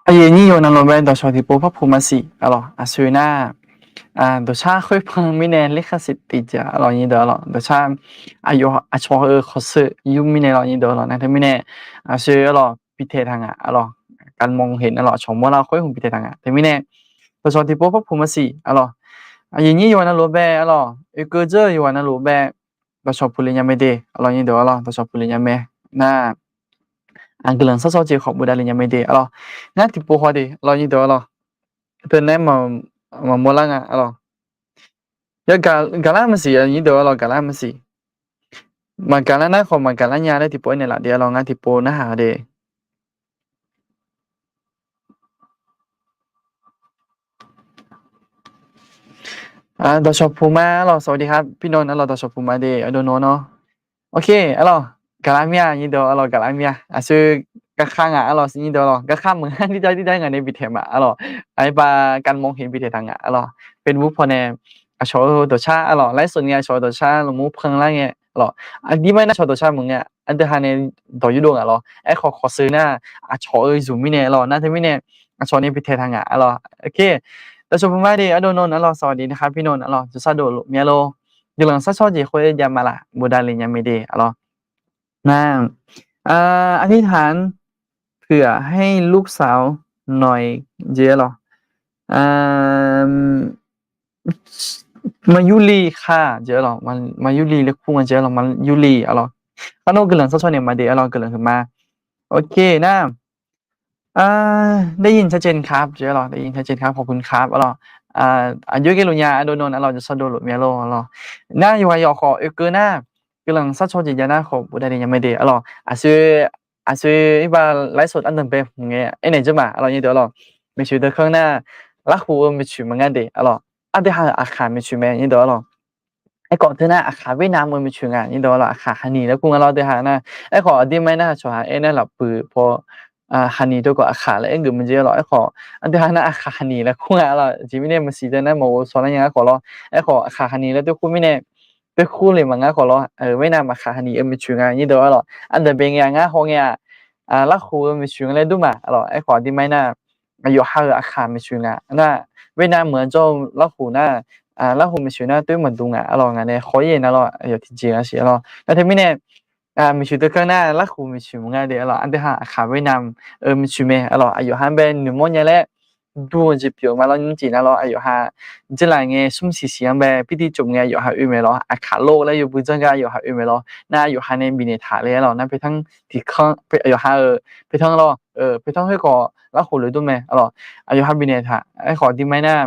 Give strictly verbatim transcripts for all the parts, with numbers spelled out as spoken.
Aqyuif nyir yawqnan lof-aer dawqshawq tiqpov parpuq maqsiq arlawq, aqsur nar, dawqshar khoerpan mirnae lerkar siq tiqjaq arlawq, nyir deuq arlawq, dawqshar aqyawf aqcawq-eu khawqsheu yur mirnae lawq, nyir deuq arlawq, nar teumirnae aqsur arlawq bitaeq taq ngaq arlawq, การมองเห็น arlawq, aqcawq mawrlar khoer hmq bitaeq taq ngaq. Teumirnae dawqshawq tiqpov parpuq maqsiq arlawq, aqyuif nyir yawqghaq navluf bae arlawq, oekeuv dzeur-eu yawqghaq navluf bae dawqshawq puq le nya mae de arlawq, nyir deuq arlawq, dawqshawq puq le nya mae. Nar guiqlanq sharshawr jeq khawf bofdav le nya mae de arlawq. Ngar tiqpov haw de arlawq, nyir deuq arlawq, teunae maqmawr lar nga arlawq. Yagaq, gaqlar maqsiq, nyir deuq arlawq, gaqlar maqsiq. Maqgaqlar nar khawf maqgaqlar nya laer tiqpov aernaeq laf de arlawq, ngar tiqpov narhaq de. Dawqshawq puq ma arlawq, สวัสดีครับพี่นนท์ arlawq, dawqshawq puq ma de ardov nawr nawr. โอเค arlawq, gaqlar mir-a, nyir deuq arlawq, gaqlar mir-a. Aqsur garkar ngaq arlawq, nyir deuq arlawq, garkar meuq-anr dirdav dirdav ngaq nae bitaeq ma arlawq. Aqyuif bar การมองเห็น bitaeq taq ngaq arlawq. Facebook pawnae aqcawq-eu dawqshar arlawq, ไลฟ์สด ngae aqcawq-eu dawqshar lmqmr panlar ngae arlawq. Aqdir mar nar aqcawq dawqshar meuq ngae, aqdui ha nae dawq yurdov ngaq lawr. Aerkhawf khawqsheu nar aqcawq-eu zmq mirnae arlawq, nar teumirnae aqcawq nae bitaeq taq ngaq arlawq. โอเค dawqshawq puq ma de ardov nawr arlawq, สวัสดีนะครับพี่นนท์ arlawq, jawrsar dov lofmya lor. Guiqlanq sharshawr jeq khoer jav ma laf, bofdav le nya mae de arlawq. Nar อธิษฐานเผื่อให้ลูกสาว หน่อย jeq arlawq. Maqyurli kha jeq arlawq, maqyurli laer kur nga jeq arlawq, maqyurli arlawq. Kharnar guiqlanq sharshawr naeq ma de arlawq, guiqlanq huiqma. โอเค nar ได้ยินชัดเจนครับ jeq arlawq, ได้ยินชัดเจนครับ ขอบคุณครับ arlawq. Aqjox ghae luf nya ardov nawr arlawq, jawrsar dov lofmya lor arlawq. Nar yawqghaq yawq khawf oekeuv nar, guiqlanq sharshawr jeq jav nar khawf bofdav le nya mae de arlawq. Aqsur, aqsur iqbax ไลฟ์สด ardanqbae hmq ngae aernaeq dzeur ma arlawq, nyir deuq arlawq. Maeqtsoeq deuq kanr nar, larkhoq-eu maeqtsoeq maqnga de arlawq. Aqdui ha-euq aqkaq maeqtsoeq mae, nyir deuq arlawq. Aerkhawf teu nar aqkaq เวียดนาม-eu maeqtsoeq nga, nyir deuq arlawq, aqkaq haqniq laer kur nga lawr, aqdui ha nar. Aerkhawf aqdir mar nar aqcawq ha aer nar lafpuiq paw haqniq teu khawf aqkaq laer aer geuf mae jeq arlawq. Aerkhawf aqdui ha nar aqkaq haqniq laer kur nga arlawq. Jeq mirnae maqsiq teu nar maqghov shaw lar nya arkhawf lawr. Aerkhawf aqkaq haqniq laer teu kur mirnae teu kur le maqnga khawf lawr. เวียดนาม aqkaq haqniq-eu maeqtsoeq nga, nyir deuq arlawq. Aqdanqbae ngae ngar haw ngae-aq, larkhoq-eu maeqtsoeq nga laer dur ma arlawq. Aerkhawf aqdir mar nar, aqyawf ha-euq aqkaq maeqtsoeq nga nar, เวียดนาม meuq-anr jawr-eu larkhoq nar, larkhoq maeqtsoeq nar toer maqduq nga arlawq, ngaq nae haw-ir-aer nar lawr, aqyawf tiqjeq-a siq arlawq. Nar teumirnae maeqtsoeq teu kanr nar larkhoq maeqtsoeq maqnga de arlawq, aqdui ha aqkaq เวียดนาม-eu maeqtsoeq mae arlawq. Aqyawf ha-anr bae noeqmawr nya laer dur-eu jeq pyeuf ma lawr, nymrcif nar lawr, aqyawf ha jeqlaf ngae smr siq siq-anr bae pirtiv tsov ngae aqyawf ha oe mae lawr, aqkaq lor laer yawbui janr gar aqyawf ha oe mae lawr. Nar aqyawf ha nae bifnaeq taq le arlawq, nar paertanr tiqkanr aqyawf ha-euq paertanr lawr, paertanr khoerkhawf larkhoq lof dur mae arlawq. Aqyawf ha bifnaeq taq, aerkhawf aqdir mar nar,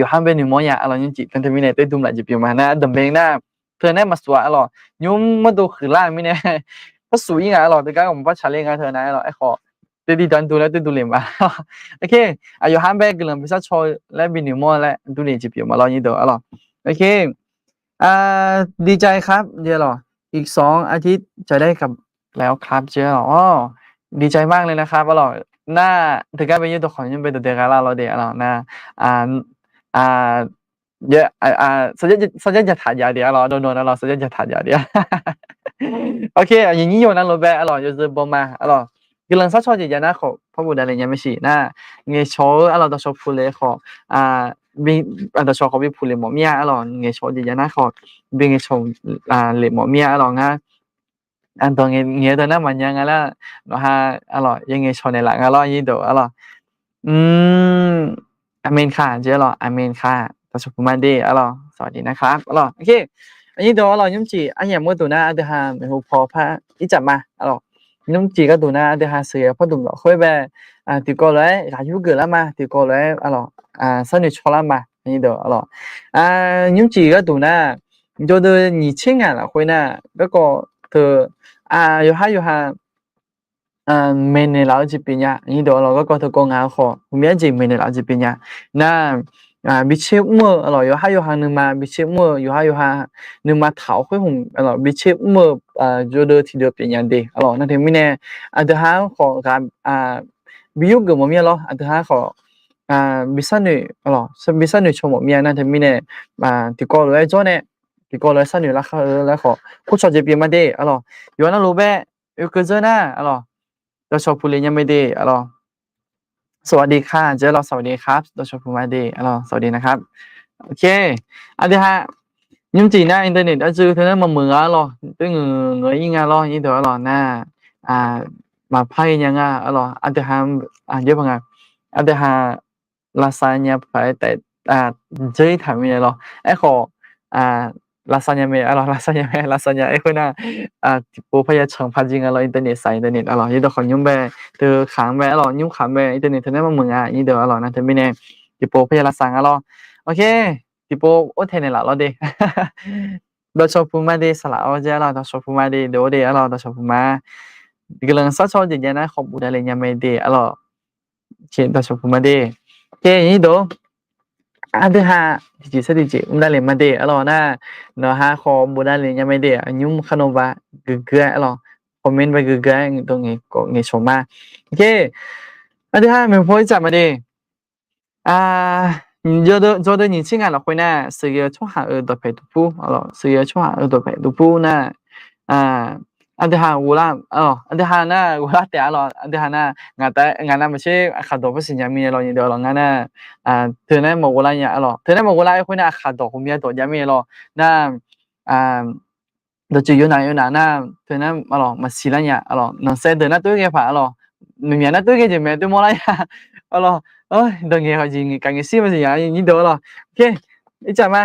yawqha-anr bae noeqmawr nya arlawq, nymrcif teu teumirnae toer dm laf jeq pyeuf ma nar, aqdanqbae nar teu nar maqsuf-a arlawq. Nymr mawrdo huiqlar-euq mirnae, parsuf-ir nga arlawq, teugar ghawqmawq par tsaqler nga teu nar arlawq. Aerkhawf toer dirdan dur laer toer durle ma. Aqyawf ha-anr bae guiqlanq bi sharcaw laer bi noeqmawr laer durle jeq pyeuf ma lawr, nyir deuq arlawq. ดีใจครับ jeq arlawq, อีกสองอาทิตย์จะได้กลับแล้วครับ jeq arlawq. ดีใจมากเลยนะครับ arlawq. Nar teugar bae yurdov khawf nymr bae dawqdae gha lar lawr de arlawq. Nar sarjax jataq jav de arlawq, dawqdawq nar lawr sarjax jataq jav de. Oke, aqyuif nyir yawq navluf bae arlawq, yawzeu baw ma arlawq. Guiqlanq sharcaw jeq jav nar khawf par bofdav le nya mae siq nar, ngaeqcawq-eu arlawq dawqshawq puq le khawf, dawqshawq khawf bi puq le mawf mir-a arlawq. Ngaeqcawq jeq jav nar khawf bi ngaeqcawq le mawf mir-a arlawq. Ngar dawq ngaeq-eu dawq nar maqnya nga lar, nawq ha arlawq, ya ngaeqcawq naeqlaf nga lawr, nyir dawq arlawq. Aqmen kaq jeq arlawq, aqmen kaq. Dawqshawq puq ma de arlawq, สวัสดีนะครับ arlawq. Oke, nyir dawq arlawq, nymrcif aryamq mawrduq nar aqdui ha maeqhu paw par ircaf ma arlawq. Nymrcif gharduq nar aqdui ha sheuqghae pawrduq lafkhoer bae tiqkawv lof-aer ghaq yurgeuf lar ma, tiqkawv lof-aer arlawq, sharnoeq caw lar ma, nyir dawq arlawq. Nymrcif gharduq nar, jawrdeuv nyiq tser ngaq lafkhoer nar, garkawv teu yawqhar yawqha maeqnaeq laf-eu jeq pyeuf nya, nyir dawq arlawq. Garkawv teu kawv ngaq-eu khawf, ghawqmya jeq maeqnaeq laf-eu jeq pyeuf nya. Nar bi tser mr-eu arlawq, yawqhar yawqha nuima bi tser mr-eu, yawqhar yawqha nuima taq-awr khoer hmq arlawq, bi tser mr-eu jawrdeuv tiqdeuv pyeuf nya de arlawq. Nar teumirnae aqdui ha-anr khawf ghaq bi yurgeuf mawf mir-a lawr, aqdui ha khawf bi sharnoeq arlawq, bi sharnoeq caw mawf mir-a. Nar teumirnae tiqkawv lof-aer jawr nae, tiqkawv lof-aer sharnoeq lar khar-eu lar khawf, kurcawq jeq pyeuf ma de arlawq. Yawqha navluf bae oekeuv dzeur nar arlawq, dawqshawq puq le nya mae de arlawq. สวัสดีค่ะ jeq arlawq, สวัสดีครับ dawqshawq puq ma de arlawq, สวัสดีนะครับ โอเค aqdui ha nymrcif nar internet arcuiv teu nar maqmuiq nga arlawq, toer ngeuq ngeur-ir nga lawr nyir deuq arlawq nar, maqpar-ir nya nga arlawq, aqdui ha, aqdui ha lavsav nya paq-aer taef, dzeur-ir taq mirnae lawr. Aerkhawf, lavsav nya mae arlawq, lavsav nya mae, lavsav nya aer khoer nar, tiqpov parya canq par jir nga lawr, internet saq internet arlawq, yawdawq khawf nymr bae, teu khaq-anr bae arlawq, nymr khaq-anr bae, internet teu nar maqmuiq nga nyir deuq arlawq, nar teumirnae tiqpov parya lavsav nga lawr. Oke, tiqpov or taenaeq laf lawr de. Dawqshawq puq ma de, saqlaq-awr jaer arlawq, dawqshawq puq ma de, dawq-or de arlawq, dawqshawq puq ma. Guiqlanq sharcaw-eu jeq jav nar khawf bofdav le nya mae de arlawq. Dawqshawq puq ma de. Oke, nyir deuq, aqdui ha tiqjeq sar tiqjeq mr davle ma de arlawq nar, nawq ha khawf bofdav le nya mae de, aqnymr kharnov ba guiqguiq-aer arlawq, comment ba guiqguiq-aer dawq ngaeqcawq ma. Oke, aqdui ha maeqpaw-ir tsaf ma de. Jawrdeuv nyiq tser ngaq lafkhoer nar, sheuqghae-eu tsawrhaq-euq dawqpaeq duqpur, sheuqghae-eu tsawrhaq-euq dawqpaeq duqpur nar, aqdui ha ghoflar, aqdui ha nar ghoflar taef arlawq, aqdui ha nar ngaq nav maqtser aqkhaq dawq par siqnya mirnae lawr nyir deuq arlawq, ngar nar teu nar maqghov lar nya arlawq, teu nar maqghov lar-aer khoer nar aqkhaq dawq ghawqmya dawq jav mirnae lawr nar, dawqtsuif yawnaf yawnaf nar teu nar arlawq maqsiq lar nya arlawq, nanqsaev deuq nar toer ghae paq arlawq, maqmyaq nar toer ghae jeq mae toer mawr lar nya arlawq, dawq ngaeq khawf jeq ngaeq kaq ngaeq shir ma siq nya nyir deuq arlawq. Oke, ircaf ma,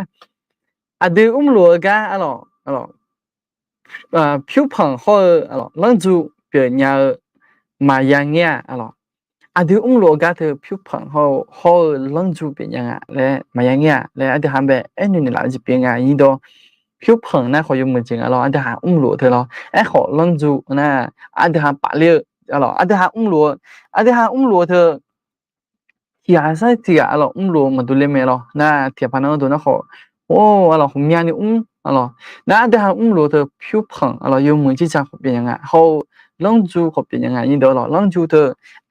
aqdui mrluf-eu gar arlawq, pyurpanq hawr-eu lanrdzu pyeuf nya-eu maqya ngaer-aq arlawq, aqdui mrluf-eu gar teu pyurpanq hawr-eu lanrdzu pyeuf nya nga laer maqya ngaer-aq laer aqdui ha bae aernaeq naeqlaf-eu jeq pyeuf nga nyir dawq. Pyurpanq nar khawf yawmuiq jeq nga lawr, aqdui ha mrluf-eu teu lawr. Aerkhawf lanrdzu nar aqdui ha pafler-eu arlawq, aqdui ha mrluf-eu, aqdui ha mrluf-eu teu tiqghaq sar tiqghaq arlawq mrluf-eu maqdur ler mae lawr. Nar tiqghaq paq nar-eu dawq nar khawf, or arlawq ghawqmyani mr arlawq, nar aqdui ha mrluf-eu teu pyurpanq arlawq yawmuiq jirdzaq khawf pyeuf nya nga, hawr-eu lanrdzu khawf pyeuf nya nga nyir deuq arlawq, lanrdzu teu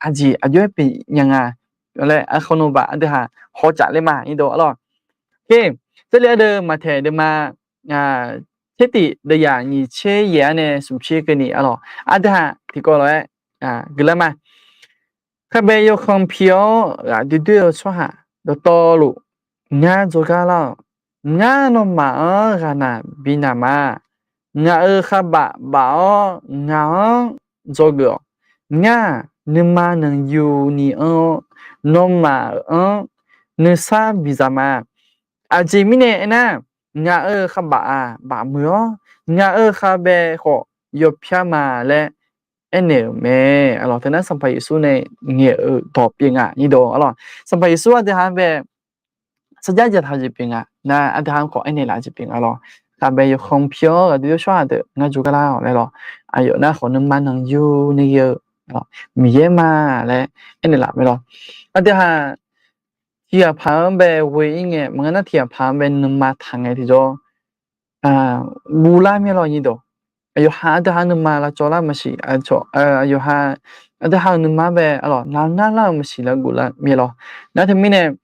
aqjeq aqjox-aer pyeuf nya nga laer aqkhawf navbaf aqdui ha hawcaf ler ma nyir deuq arlawq. Oke, teulir ardeuv maqtaeq deuvma tser tif deuvyaq nyiq tser yaef-ar nae smq tser keuvni arlawq, aqdui ha tiqkawv lof-aer guiqlanq ma. Khabae yawkhanr pi-awr ghaq doer doer-eu tsawrhaq dawqtawvluf, ngar dzawgar lar-awq. Ngar nawmaf-anr ghaqnaq binaq ma. Ngaq-euq khabaf baf-awr ngaq-anr dzawgeuf-awq. Ngar nuima nanqyuni anr-awr, nawmaf-anr nuisar bidzaq ma. Aqjeq mirnae aernar, ngaq-euq khabaf-aq baf muiq-awr, ngaq-euq khabae khawf yawpyar ma laer aernaeq-euq mae. Arlawq teunar Sanqpaq Yeqsur nae ngaeq-euq dawq pyeuf nga nyir dawq arlawq. Sanqpaq Yeqsur aqdui ha-anr bae sarjax jaqtaq-eu jeq pyeuf nga nar, aqdui ha-anr khawf aernaeq laf-eu jeq pyeuf nga lawr. Khabae yawkhanr pi-awr ghaq doer doer-eu tsawrhaq deuq ngar dzawgar lar-awq laer lawr. Aqyawf nar khawf nuima nanqyuni ghae-eu Miqyaer ma laer aernaeq laf mae lawr. Aqdui ha tiqghaq paq-anr bae ghoe-ir ngae, maqngeur nar tiqghaq paq-anr bae nuima taq ngae tiqjawr guvlar mir lawr nyir dawq. Aqyawf ha aqdui ha nuima lavcawv lar maqsiq, aqyawf ha aqdui ha-euq nuima-anr bae arlawq lavnar lar-eu maqsiq lar guvlar mir lawr. Nar teumirnae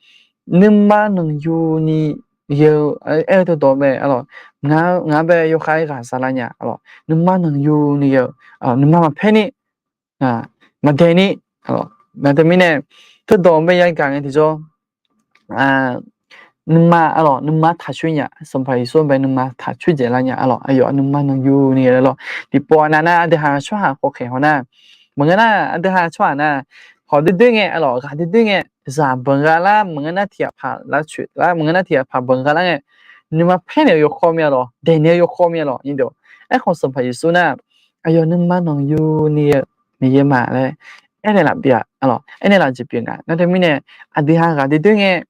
nuima nanqyuni ghae-eu aer-eu teudawq bae arlawq, ngaq-anr bae yawkhav-aer ghaq za lar nya arlawq, nuima nanqyuni ghae-eu, nuima maqpaer ni, maqdae ni, nar teumirnae teudawq bae yagaq ngae tiqjawr nuima arlawq nuima taqcoer nya, Sanqpaq Yeqsur-anr bae nuima taqcoer dzaeqlar nya arlawq, aqyawf nuima nanqyuni ghae lawr. Tiqpov-a nav nar aqdui ha tsawrhaq khawf khaeq haw nar, maqngeur nar aqdui ha tsawrhaq nar hawq doer doer ngae arlawq, ghaq doer doer ngae, zaq banq gha lar maqngeur nar tiqghaq paq lavcoeq lar maqngeur nar tiqghaq paq banq gha lar ngae, nuima paer naeq-eu yawkawr mir-a lawr, daeqnaeq-eu yawkawr mir-a lawr nyir dawq. Aerkhawf Sanqpaq Yeqsur nar aqyawf nuima nanqyuni ghae-eu Miqyaer ma laer aernaeq laf pyeuf-a arlawq, aernaeq laf jeq pyeuf nga. Nar teumirnae aqdui ha ghaq doer doer ngae,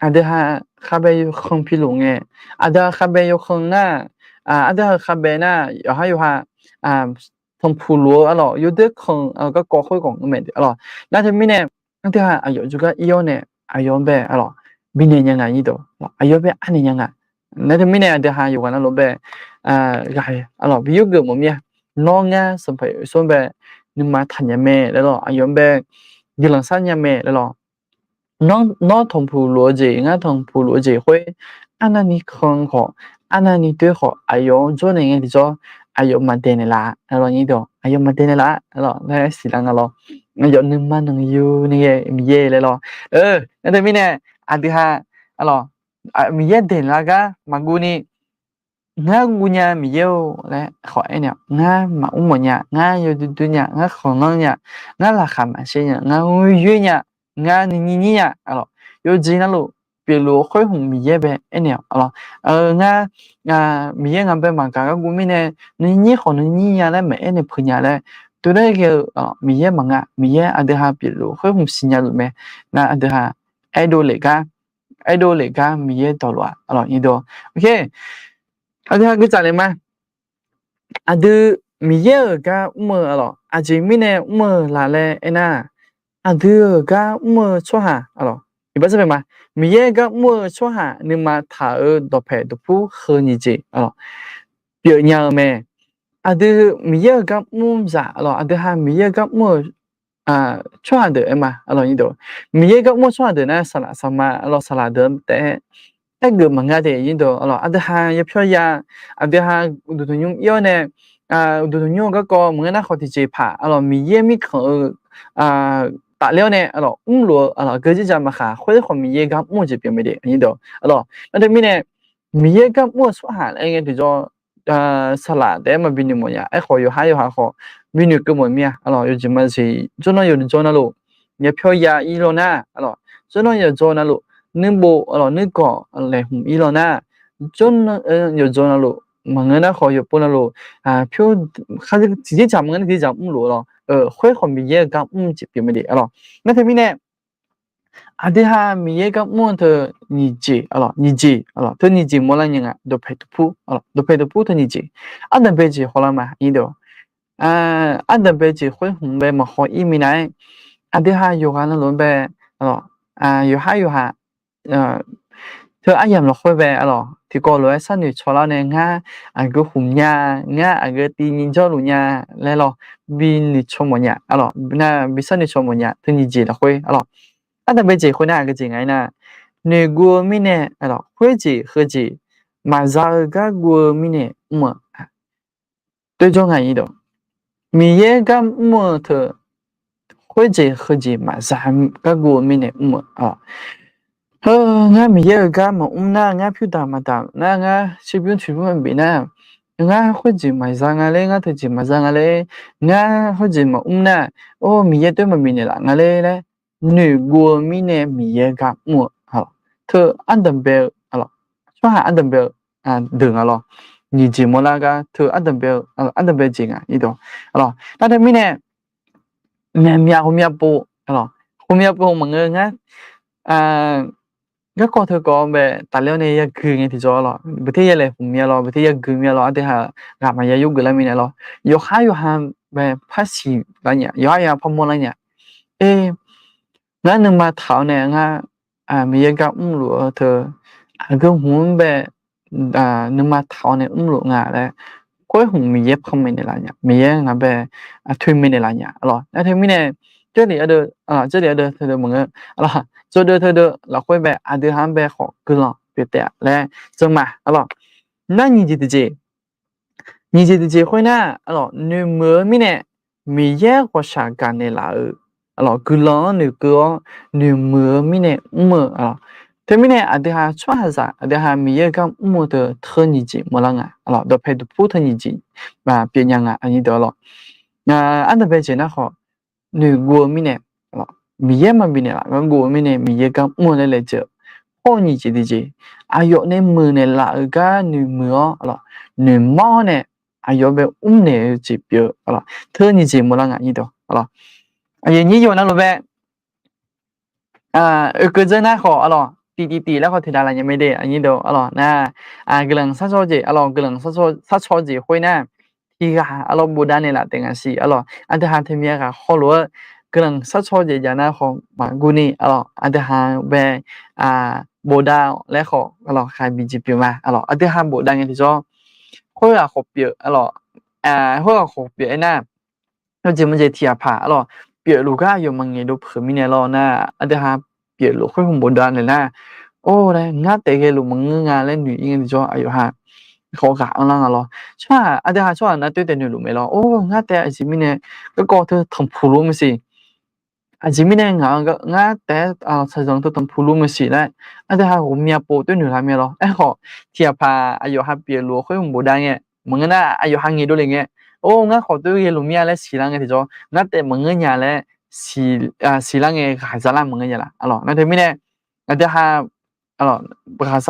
aqdui ha khabae yawkhanr piluf ngae, aqdui ha khabae yawkhanr nar, aqdui ha-euq khabae nar yawqhar yawqha tanqpuq luf-eu arlawq yawdoer kanq garkawv khoerkawv ngeur mae arlawq. Nar teumirnae aqdui ha aqyawf jawrgar ir-awr nae aqyawf-anr bae arlawq binaeq nya nga nyir dawq, aqyawf-anr bae anaeq nya nga. Nar teumirnae aqdui ha yawqghaq navluf bae ghaq arlawq bi yurgeuf mawf mir-a. Nawr ngar Sanqpaq Yeqsur-anr bae nuima taqnya mae laer lawq, aqyawf-anr bae guiqlanq sharnya mae laer lawq. Nawr tanqpuq luf-eu jeq, ngar tanqpuq luf-eu jeq khoer arnavni kan khawf, arnavni doer khawf, aqyawf-anr jawrnaeq ngae tiqjawr, aqyawf maqdaeq naeqlaf-a laer lawq nyir dawq, aqyawf maqdaeq naeqlaf-a laer lawq laer siqlar nga lawr. aqyawf nuima nanqyuni ghae Miqyaer laer lawr. Nar teumirnae aqdui ha, alawq, Miqyaer daeqlar gar maqguv ni, ngar guv nya Miqyaer-or laer khawf aernaeq-awq. Ngar maqmr mawf nya, ngar yawdui dui nya, ngar khanqlanr nya, ngar laqkhaq maqshaer nya, ngar ghoer yoer nya, ngar nuinyir nyir nya, alawq, yawjeq navluf pyeufluf-eu khoer hmq Miqyaer bae aernaeq-awq, alawq. Ngar, Miqyaer ngaq bae maqgaq gar guv mirnae, nuinyir khawf nuinyir nya laer maqaer nae peuq nya laer, tov laer ghae-eu, alawq, Miqyaer maqnga. Miqyaer aqdui ha pyeufluf khoer hmq siqnya luf mae. Ngar aqdui ha aerdov lef gar, aerdov lef gar Miqyaer dawqluf-aq, alawq, nyiq dawq. Aqdui ha gui tsaf le ma. Aqdui Miqyaer-euq gar mr-eu, alawq, aqjeq mirnae mr-eu laf laer aernar, aqdui-euq gar mr-eu tsawrhaq, alawq, iqbax sar bae ma, Miqyaer gar mr-eu tsawrhaq nuima taq-euq dawqpaeq dawqpur heu nyiq jeq, alawq, pyeufnya-eu mae. Aqdui Miqyaer-euq gar mr zaq, alawq, aqdui ha Miqyaer-euq gar mr-eu tsawrhaq deuq aer ma, alawq, nyiq dawq. Miqyaer gar mr-eu tsawrhaq deuq nar saqlaq saqma, alawq, saqlaq deuq taef-aer aergeuf maqnga de, nyiq dawq, alawq, aqdui ha yapyawr ya, aqdui ha uqduq tanqnymr ir-awr nae, uqduq tanqnymr-eu garkawv maqngeur nar khawf tiqjeq paq, alawq, Miqyaer mirkhanq-eu tafler-awr nae, alawq, mrluf-eu, alawq, geujeq dzaq maqkhaq khoer khawf Miqyaer gar mr-eu jeq pyeuf mae de, nyiq dawq, alawq. Nar teumirnae Miqyaer gar mr-eu tsawrhaq laer ngae tiqjawr, saqlaq taef-aer maqbi noeq mawf nya. Aerkhawf yawqhar yawqha khawf bi noeqkeuv mawf mir-a, alawq, yawqjeq maqjeq jawrnan yawqjawr navluf yapyawr ya ir law nar, alawq, jawrnan yawqjawr navluf nuirbof, alawq, nuirgawq laeqhmq ir law nar, jawrnan yawqjawr navluf maqngeur nar khawf yawqpov navluf pyur, tiqjeq dzaq maqngeur nar tiqjeq dzaq mrluf, alawq, khoer khawf Miqyaer-euq gar mr-eu jeq pyeuf mae de, alawq. Nar teumirnae aqdui ha Miqyaer gar mr-eu teu nyiq jeq, alawq, nyiq jeq, alawq, teu nyiq jeq mawrlar nya nga, dawqpaeq dawqpur, alawq, dawqpaeq dawqpur teu nyiq jeq. Ardanqbae jeq hawlar ma, nyiq dawq. Ardanqbae jeq khoer hmq bae maqhaw ir minav-aer, aqdui ha yawqghaq navluf-anr bae, alawq, yawqhar yawqha teu aryamq lafkhoer bae, alawq, tiqkawv lof-aer sharnoeq cawlar nae ngar aqgeu khmq nya, ngar aqgeu tiv nyi jawrluf nya laer lawr, bi noeqcaw mawf nya, alawq, nar bi sharnoeq caw mawf nya. Teu nyiq jeq lafkhoer, alawq, ardanqbae jeq khoer nar aqgeu jeq nga aernar, noeqguv-eu mirnae, alawq, khoerjeq heujeq maqza-eu gar guv-eu mirnae mr-eu. Toer jawr nga, nyiq dawq. Miqyaer gar mr-eu teu khoerjeq heujeq maqza gar guv-eu mirnae mr-eu, alawq. Heu, ngar Miqyaer-euq gar maqmr nar, ngar pyur daq maqdaq nar, ngar tserbymr tserbymr maqbif nar, ngar khoerjeq maqza nga ler, ngar teujeq maqza nga ler, ngar khoerjeq maqmr nar, or, Miqyaer toer maqbif naeqlaf nga ler laer noeqguv-eu mirnae Miqyaer gar mr-eu, alawq, teu ardanqbae-eu, alawq, tsawrhaq ardanqbae-eu deuq nga lawr. Nyiq jeq mawrlar gar teu ardanqbae-eu, ardanqbae jeq nga, nyiq dawq, alawq. Nar teumirnae myaqmyaq ghawqmya pov, ghawqmya pov maqngeur ngar, garkawv teukawv-anr bae tafler-awr nae yagui ngae tiqjawr, alawq, beuter yalaeq hmq mir-a lawr, beuter yagui mir-a lawr, aqdui ha ghaq maqya yurgeuf lar mirnae lawr, yawqhar yawqha bae par siq lar nya, yawqhar yawqha par mawr lar nya. Ngar nuima taq-awr nae ngar Miqyaer gar mrluf-eu teu aqgeu hmq-anr bae nuima taq-awr nae mrluf nga laer, khoer hmq Miqyaer panmaeq naeqlaf nya, Miqyaer ngaq bae aqtoeq maeqnaeq laf nya, alawq. Nar teumirnae, jarlif ardeuv, jarlif ardeuv teudeuv maqngeur, alawq, tsawrdeuv teudeuv lafkhoer bae aqdui ha-anr bae khawf guiqlanq pyeuf taef-a laer janma, alawq. Nar nyiq jeq tiqjeq, nyiq jeq tiqjeq khoernar, alawq, noeqmuiq-eu mirnae Miqyaer ghawqshaq gaqnaeq laf-eu, alawq, guiqlanq-anr noeqkeuv-awr noeqmuiq-eu mirnae mr-eu, alawq. Teumirnae aqdui ha tsawrhaqzaq aqdui ha Miqyaer gar mr-eu teu teu nyiq jeq mawrlar nga, alawq, dawqpae dawqpur teu nyiq jeq pyeufnya nga, aqnyir deuq, alawq. Ardanqbae jeq nar khawf noeqguv-eu mirnae, Miqyaer maqbif naeqlaf gar guv-eu mirnae Miqyaer gar mr-eu laer laejae-eu. Hawr-eu nyiq jeq tiqjeq, aqyawf nae muiqnaeq laf-euq gar noeqmuiq-awr, alawq, noeqmawr-awr nae aqyawf bae mrnaeq-eu jeq pyeuf-eu, alawq, teu nyiq jeq mawrlar nga, aqnyir deuq, alawq. Aqyuif nyir yawq navluf bae oekeuv dzeur nar khawf, alawq, tiq tiq tiq laer khawf tiq dav laf nya mae de, aqnyir deuq, alawq, nar guiqlanq sharcaw jeq, alawq, guiqlanq sharcaw jeq khoernar tiq ghaq, alawq, bofdav naeqlaf taef nga siq, alawq, aqdui ha teumya ghaq hawlof-aer guiqlanq sharcaw jeq jav nar khawf maqguv ni, alawq, aqdui ha bae bofdav laer khawf, alawq, khaqbi jeq pyeuf ma, alawq, aqdui ha bofdav ngae tiqjawr, khoerghaq khawf pyeuf, alawq, khoerghaq khawf pyeuf aernar, yawjeq maqjeq tiq ghaq paq, alawq, pyeufluf gar aqyawf maqngaeq dov peuq mirnae lawr nar, aqdui ha pyeufluf khoer hmq bofdav naeq nar, or laer ngar taef ghaeluf maqngeur nga laer noeq-ir ngae tiqjawr aqyawf ha khawf ghaq anrlar nga lawr. Tsawrhaq, aqdui ha tsawrhaq nar toer taef noeqluf mae lawr. Or, ngar taef aqjeq mirnae garkawv teu tanqpuq luf maqsiq, Aqjeq mirnae ngaq-eu ngar taef-aer tsaqzanq teu tanqpuq luf maqsiq laer, aqdui ha ghawqmya pov toer noeq lar mae lawr. Aerkhawf, tiqghaq paq aqyawf ha pyeufluf-eu khoer maqbofdav ngae, maqngeur nar aqyawf ha ngaeq dovle ngae, or ngar khawf toer ghae luf mir-a laer siqlar ngae tiqjawr, ngar taef maqngeur nya laer siqlar ngae ghaq zalar maqngeur nya laf. Aqlawq nar teumirnae, aqdui ha ghaq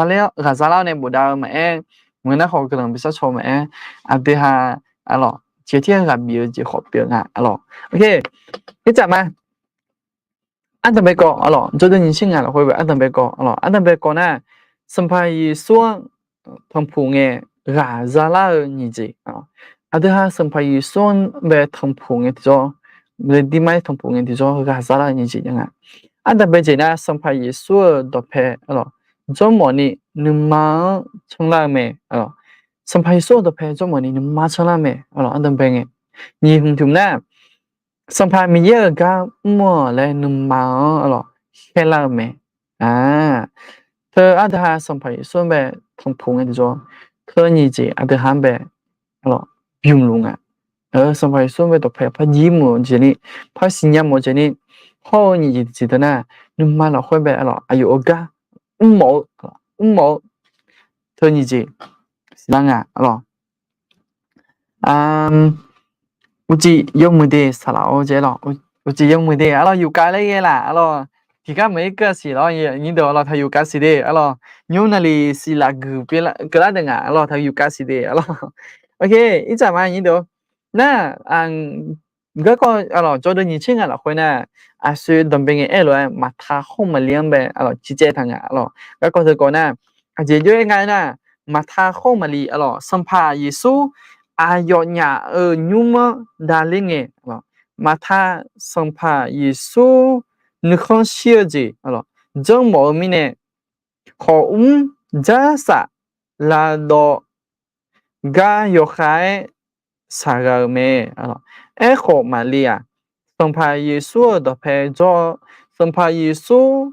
zalar-awr nae bofdav-eu maqaer, maqngeur nar khawf guiqlanq bi sharcaw maqaer, aqdui ha aqlawq tiqghaq tir-aer ghaq bif-eu jeq khawf pyeuf nga aqlawq. Ircaf ma, ardanq bae kawv aqlawq, jawrduq nyiq tser ngaq lafkhoer bae ardanq bae kawv aqlawq, ardanq bae kawv nar, Sanqpaq Yeqsur-anr tanqpuq ngae ghaq zalar-eu nyiq jeq. Aqdui ha Sanqpaq Yeqsur-anr bae tanqpuq ngae tiqjawr, leqdirmar-aer tanqpuq ngae tiqjawr ghaq zalar-eu nyiq jeq jav nga. Ardanq bae jeq nar Sanqpaq Yeqsur-euq dawqpae aqlawq, jawrmawf ni nuima-anr canlar-eu mae. Sanqpaq Yeqsur-euq dawqpae jawrmawf ni nuima canlar-eu mae aqlawq, ardanq bae ngae. Nyiq hmq tiq hmq nar, Sanqpaq Miqyaer-euq gar mr-awq laer nuima-anr aqlawq khaerlar-eu mae. Teu aqdui ha Sanqpaq Yeqsur-anr bae tanqpuq ngae tiqjawr, teu nyiq jeq aqdui ha-anr bae aqlawq bymq luf nga. Sanqpaq Yeqsur-anr bae dawqpae par jir meuq-eu jeq ni, par siqnya mawf-eu jeq ni, hawr-eu nyiq jeq tiqjeq teu nar, nuima lafkhoer bae aqlawq aqyawf-euq gar mr mawf-eu, mr mawf-eu teu nyiq jeq siqlar nga aqlawq. Uqcif yawmuiq de saqlaq-awr jaev lawq. Uqcif yawmuiq de aqlawq, yufkav laer ghae laf aqlawq. Tiqgar maqir keuv-a siq lawr, nyir deuq aqlawq, taq yufkav siq de aqlawq. Nymr naqliq siqlaq guiq keuvlar deuq ngaq aqlawq, taq yufkav siq de aqlawq. Ircaf ma nyir deuq nar, garkawv aqlawq jawrduq nyiq tser ngaq lafkhoer nar, aqsur danqbae ngae aer-eu lof-aer Maqta hawr Maqli-anr bae aqlawq ciqcaev taq nga aqlawq. Garkawv teukawv nar, aqjeq jov-aer nga aernar, Maqta hawr Maqli aqlawq, Sanqpaq Yeqsur aqyawfnyaf-euq nymr-anr davler ngae, Maqta Sanqpaq Yeqsur nuikhanr shir-eu jeq aqlawq janrmawf-eu mirnae, khawqmr jarsaf lavdawv gar yawkhav-aer shaqghaq-euq mae. Aerkhawf Maqli-aq, Sanqpaq Yeqsur-euq dawqpae jawr-awr, Sanqpaq Yeqsur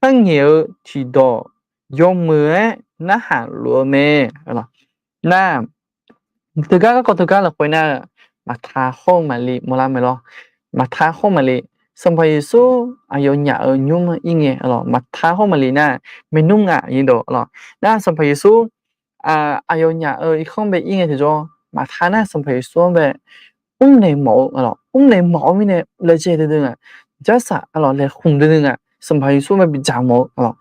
kharngaeq-eu tiqdawq yawmuiq-aer narhaq luf-eu mae. Nar, teugar garkawv teugar lafkhoer nar, Maqta hawr-eu Maqli mawrlar mae lawr. Maqta hawr-eu Maqli, Sanqpaq Yeqsur aqyawfnyaf-euq nymr-anr ir ngae aqlawq, Maqta hawr-eu Maqli nar, maernmr ngaq nyir deuq aqlawq. Nar Sanqpaq Yeqsur aqyawfnyaf-euq irkanr bae ir ngae tiqjawr, Maqta nar Sanqpaq Yeqsur-anr bae mrnaeq mawf-eu aqlawq, mrnaeq mawf-eu mirnae laejae duidui nga, jarsaf aqlawq laeqhmq duidui nga, Sanqpaq Yeqsur-anr bae bidzaq mawf-eu aqlawq.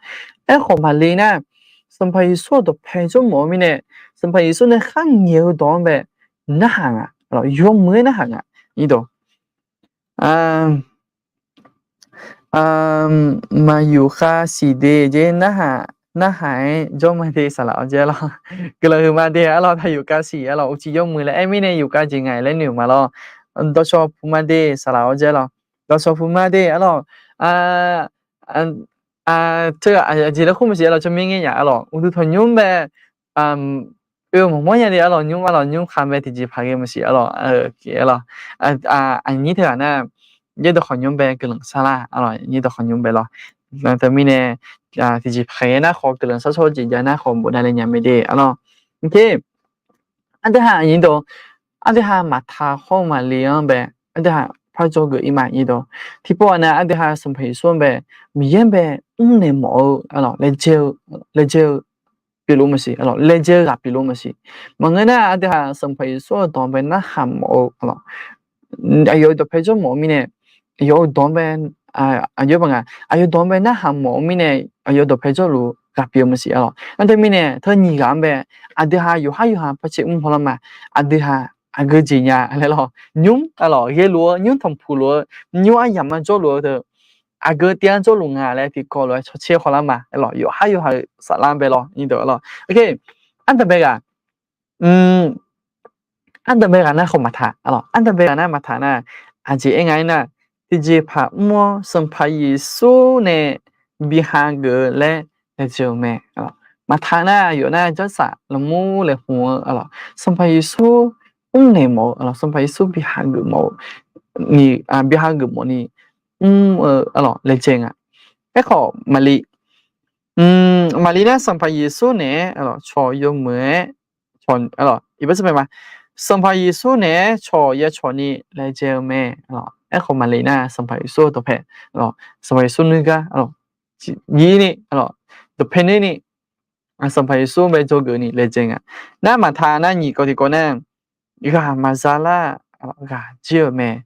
Aerkhawf Maqli nar, Sanqpaq Yeqsur-euq dawqpae jawrmawf-eu mirnae, Sanqpaq Yeqsur nae kharngaeq-eu dawq-anr bae narhaq nga, yawmuiq-aer narhaq nga. Irdawq maqyufkhav siq de jeq narhaq, narhaq-aer jawr ma de saqlaq-awr jaev lawr. Guiqlanq huiqma de aqlawq, taq yufkhav siq aqlawq, uqcif yawmuiq laer aer mirnae yufkhav jeq ngaeq laer noeq ma lawr. Dawqshawq puq ma de saqlaq-awr jaev lawr. Dawqshawq puq ma de aqlawq. Teu aqjeq laer khoer maqsiq aqlawq, tsawrmyanr ngae nya aqlawq, uqduq tanqnymr bae oe maqmawr nya de aqlawq, nymr aqlawq, nymr khaq bae tiqjeqpaq ghae maqsiq aqlawq. Aqnyir teughaq nar, yaerdawq khawqnymr bae guiqlanq sharlar aqlawq, yaerdawq khawqnymr bae lawr. Teumirnae tiqjeqpaq ghae nar khawf guiqlanq sharshawr jeq jav nar khawf bofdav le nya mae de aqlawq. Aqdui ha aqnyir dawq, aqdui ha Maqta hawr-eu Maqli-anr bae aqdui ha par dzawgeuf ir ma nyir dawq. Tiqpov ghaq nar aqdui ha Sanqpaq Yeqsur-anr bae, Miqyaer-anr bae mrnaeq mawf-eu aqlawq, laejae-eu, laejae-eu pyeufluf maqsiq aqlawq, laejae-eu ghaq pyeufluf maqsiq. Maqngeur nar aqdui ha Sanqpaq Yeqsur-euq dawq-anr bae narhaq mawf-eu aqlawq, aqyawf-euq dawqpae jawrmawf-eu mirnae, aqyawf-euq dawq-anr bae, aqyawf-anr bae narhaq mawf-eu mirnae, aqyawf dawqpae jawrluf-eu ghaq pyeuf-eu maqsiq aqlawq. Nar teumirnae teu nyiq ghaq-anr bae aqdui ha yawqhar yawqha par caev mr hawlar ma. Aqdui ha aqgeu jeq nya laer lawr, nymr aqlawq ghaeluf-eu, nymr tanqpuq luf-eu, nymr aryamq-anr jawrluf-eu teu, aqgeu tiv-anr jawrluf nga laer tiqkawv lof-aer cawcaer hawlar ma aqlawq, yawqhar yawqha-euq saflar bae lawr nyir dawq aqlawq. Ardanqbae ghaq, ardanqbae ghaq nar khawf Maqta aqlawq, ardanqbae ghaq nar Maqta nar, aqjeq aer nga aernar, tiqjeqpaq mr-awr Sanqpaq Yeqsur nae bi hageuf-eu laer laejae-eu mae. Maqta nar aqyawf nar jarsaq laqmur laeqhmq-eu aqlawq, Sanqpaq Yeqsur mrnaeq mawf-eu aqlawq, Sanqpaq Yeqsur bi hageuf mawf-eu, bi hageuf mawf ni mr-eu aqlawq laejae nga. Aerkhawf Maqli, Maqli nar Sanqpaq Yeqsur naeq-aer aqlawq cawq yawmuiq-aer, aqlawq iqbax sar mae ma, Sanqpaq Yeqsur naeq-aer cawq ya cawq ni laejae-eu mae. Aerkhawf Maqli nar Sanqpaq Yeqsur-eu dawqpae, Sanqpaq Yeqsur nuigar, ir ni, dawqpae nuir ni, Sanqpaq Yeqsur bae dzawgeuf ni laejae nga. Nar Maqta nar nyiq kawv tiqkawv nar, ghaq maqza lar, ghaq jir-euq mae.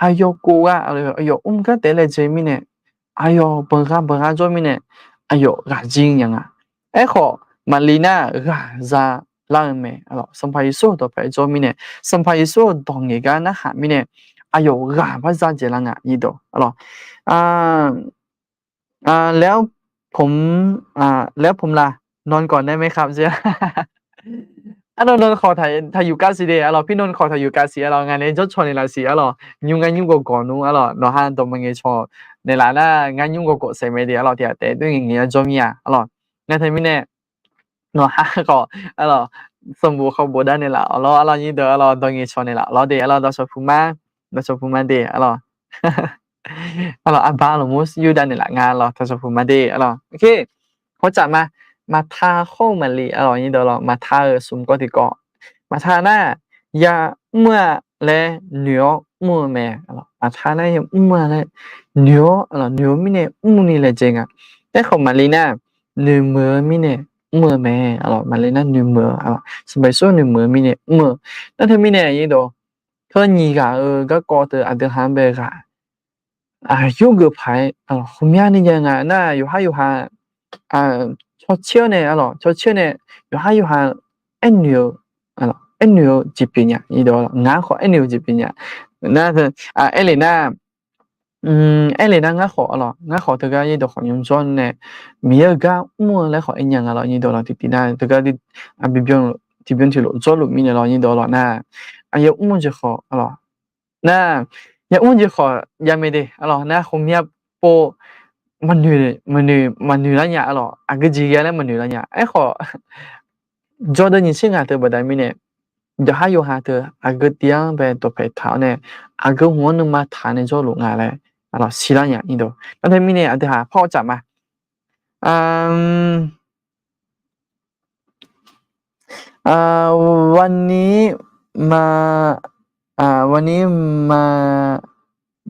Aqyawf khof ghaq, aqyawf mr gar taef laejae mirnae, aqyawf banqgha banqgha jawr mirnae, aqyawf ghaq jir nya nga. Aerkhawf Maqli nar ghaq za lar-eu mae. Sanqpaq Yeqsur-euq dawqpae jawr mirnae, Sanqpaq Yeqsur-euq dawq ngaeq gar narhaq mirnae, aqyawf ghaq bar za dzaeq lar nga nyiq dawq. แล้วผม แล้วผมล่ะ นอนก่อนได้ไหมครับ jeq. Arnan nan khawf taqyuf kav siq de arlawq, pirnan khawf taqyuf kav siq arlawq, ngaq nae jawrcaw naeqlaf siq arlawq, nymr ngar nymr gawqgawq nmr arlawq, nawqha dawq maqngaeq cawq naeqlaf nar ngar nymr gawqgawq saef mae de arlawq, tiqghaq taef doer ngaeq ngaeq-a jawr mir-a arlawq. Nar teumirnae nawqha khawf arlawq, sanqbof khawf bofdav naeqlaf arlawq, arlawq nyirdeuq arlawq, dawq ngaeq cawq naeqlaf arlawq de arlawq, dawqcawq puq ma, dawqcawq puq ma de arlawq. Arlawq, arbar lmqmr yurdav naeqlaf nga arlawq, dawqcawq puq ma de arlawq. Hawrcaf ma, Maqta hawr-eu Maqli arlawq, nyirdeuq arlawq, Maqta-euq smq kawv tiqkawv. Maqta nar, ya mr-a laer noeq-awr mr-eu mae. Maqta nar ya mr-a laer noeq-awr, noeq-eu mirnae mr ni laejae nga. Aerkhawf Maqli nar, noeqmeuq-eu mirnae mr-eu mae. Maqli nar noeqmeuq-eu, Sanqpaq Yeqsur noeqmeuq-eu mirnae mr-eu. Nar teumirnae nyirdeuq, heu nyiq ghaq-euq garkawv teu aqdui ha-anr bae ghaq yurgeuf paq-aer, ghawqmyani jav nga nar yawqhar yawqha, cawcaer-awr nae arlawq, cawcaer-awr nae yawqhar yawqha aernoeq-eu, aernoeq-eu jeq pyeuf nya. Ngar khawf aernoeq-eu jeq pyeuf nya. Nar, aerlef nar, aerlef nar ngar khawf arlawq, ngar khawf teugar nyirdeuq khawf nymr jawr nae, Miqyaer-euq gar mr-eu laer khawf aer nya nga lawq, nyirdeuq arlawq, tiqtiv nar teugar tiqbyan tiqlof jawrluf mirnae lawq, nyirdeuq arlawq nar, aqyawf mr-eu jeq khawf arlawq, nar, ya mr-eu jeq khawf jav mae de arlawq, nar ghawqmya pov maqnoeq, maqnoeq, maqnoeq lar nya arlawq, aqgeu jeq ghae laer maqnoeq lar nya. Aerkhawf, jawrdeuv nyiq tser ngaq teu baqda mirnae, yawqhar yawqha teu aqgeu tiv-anr bae dawqpae taq-awr nae, aqgeu hmq-anr nuima taq nae jawrluf nga laer arlawq siqlar nya nyirdeuq. Nar teumirnae aqdui ha par-awr caf ma. วันนี้มา วันนี้มา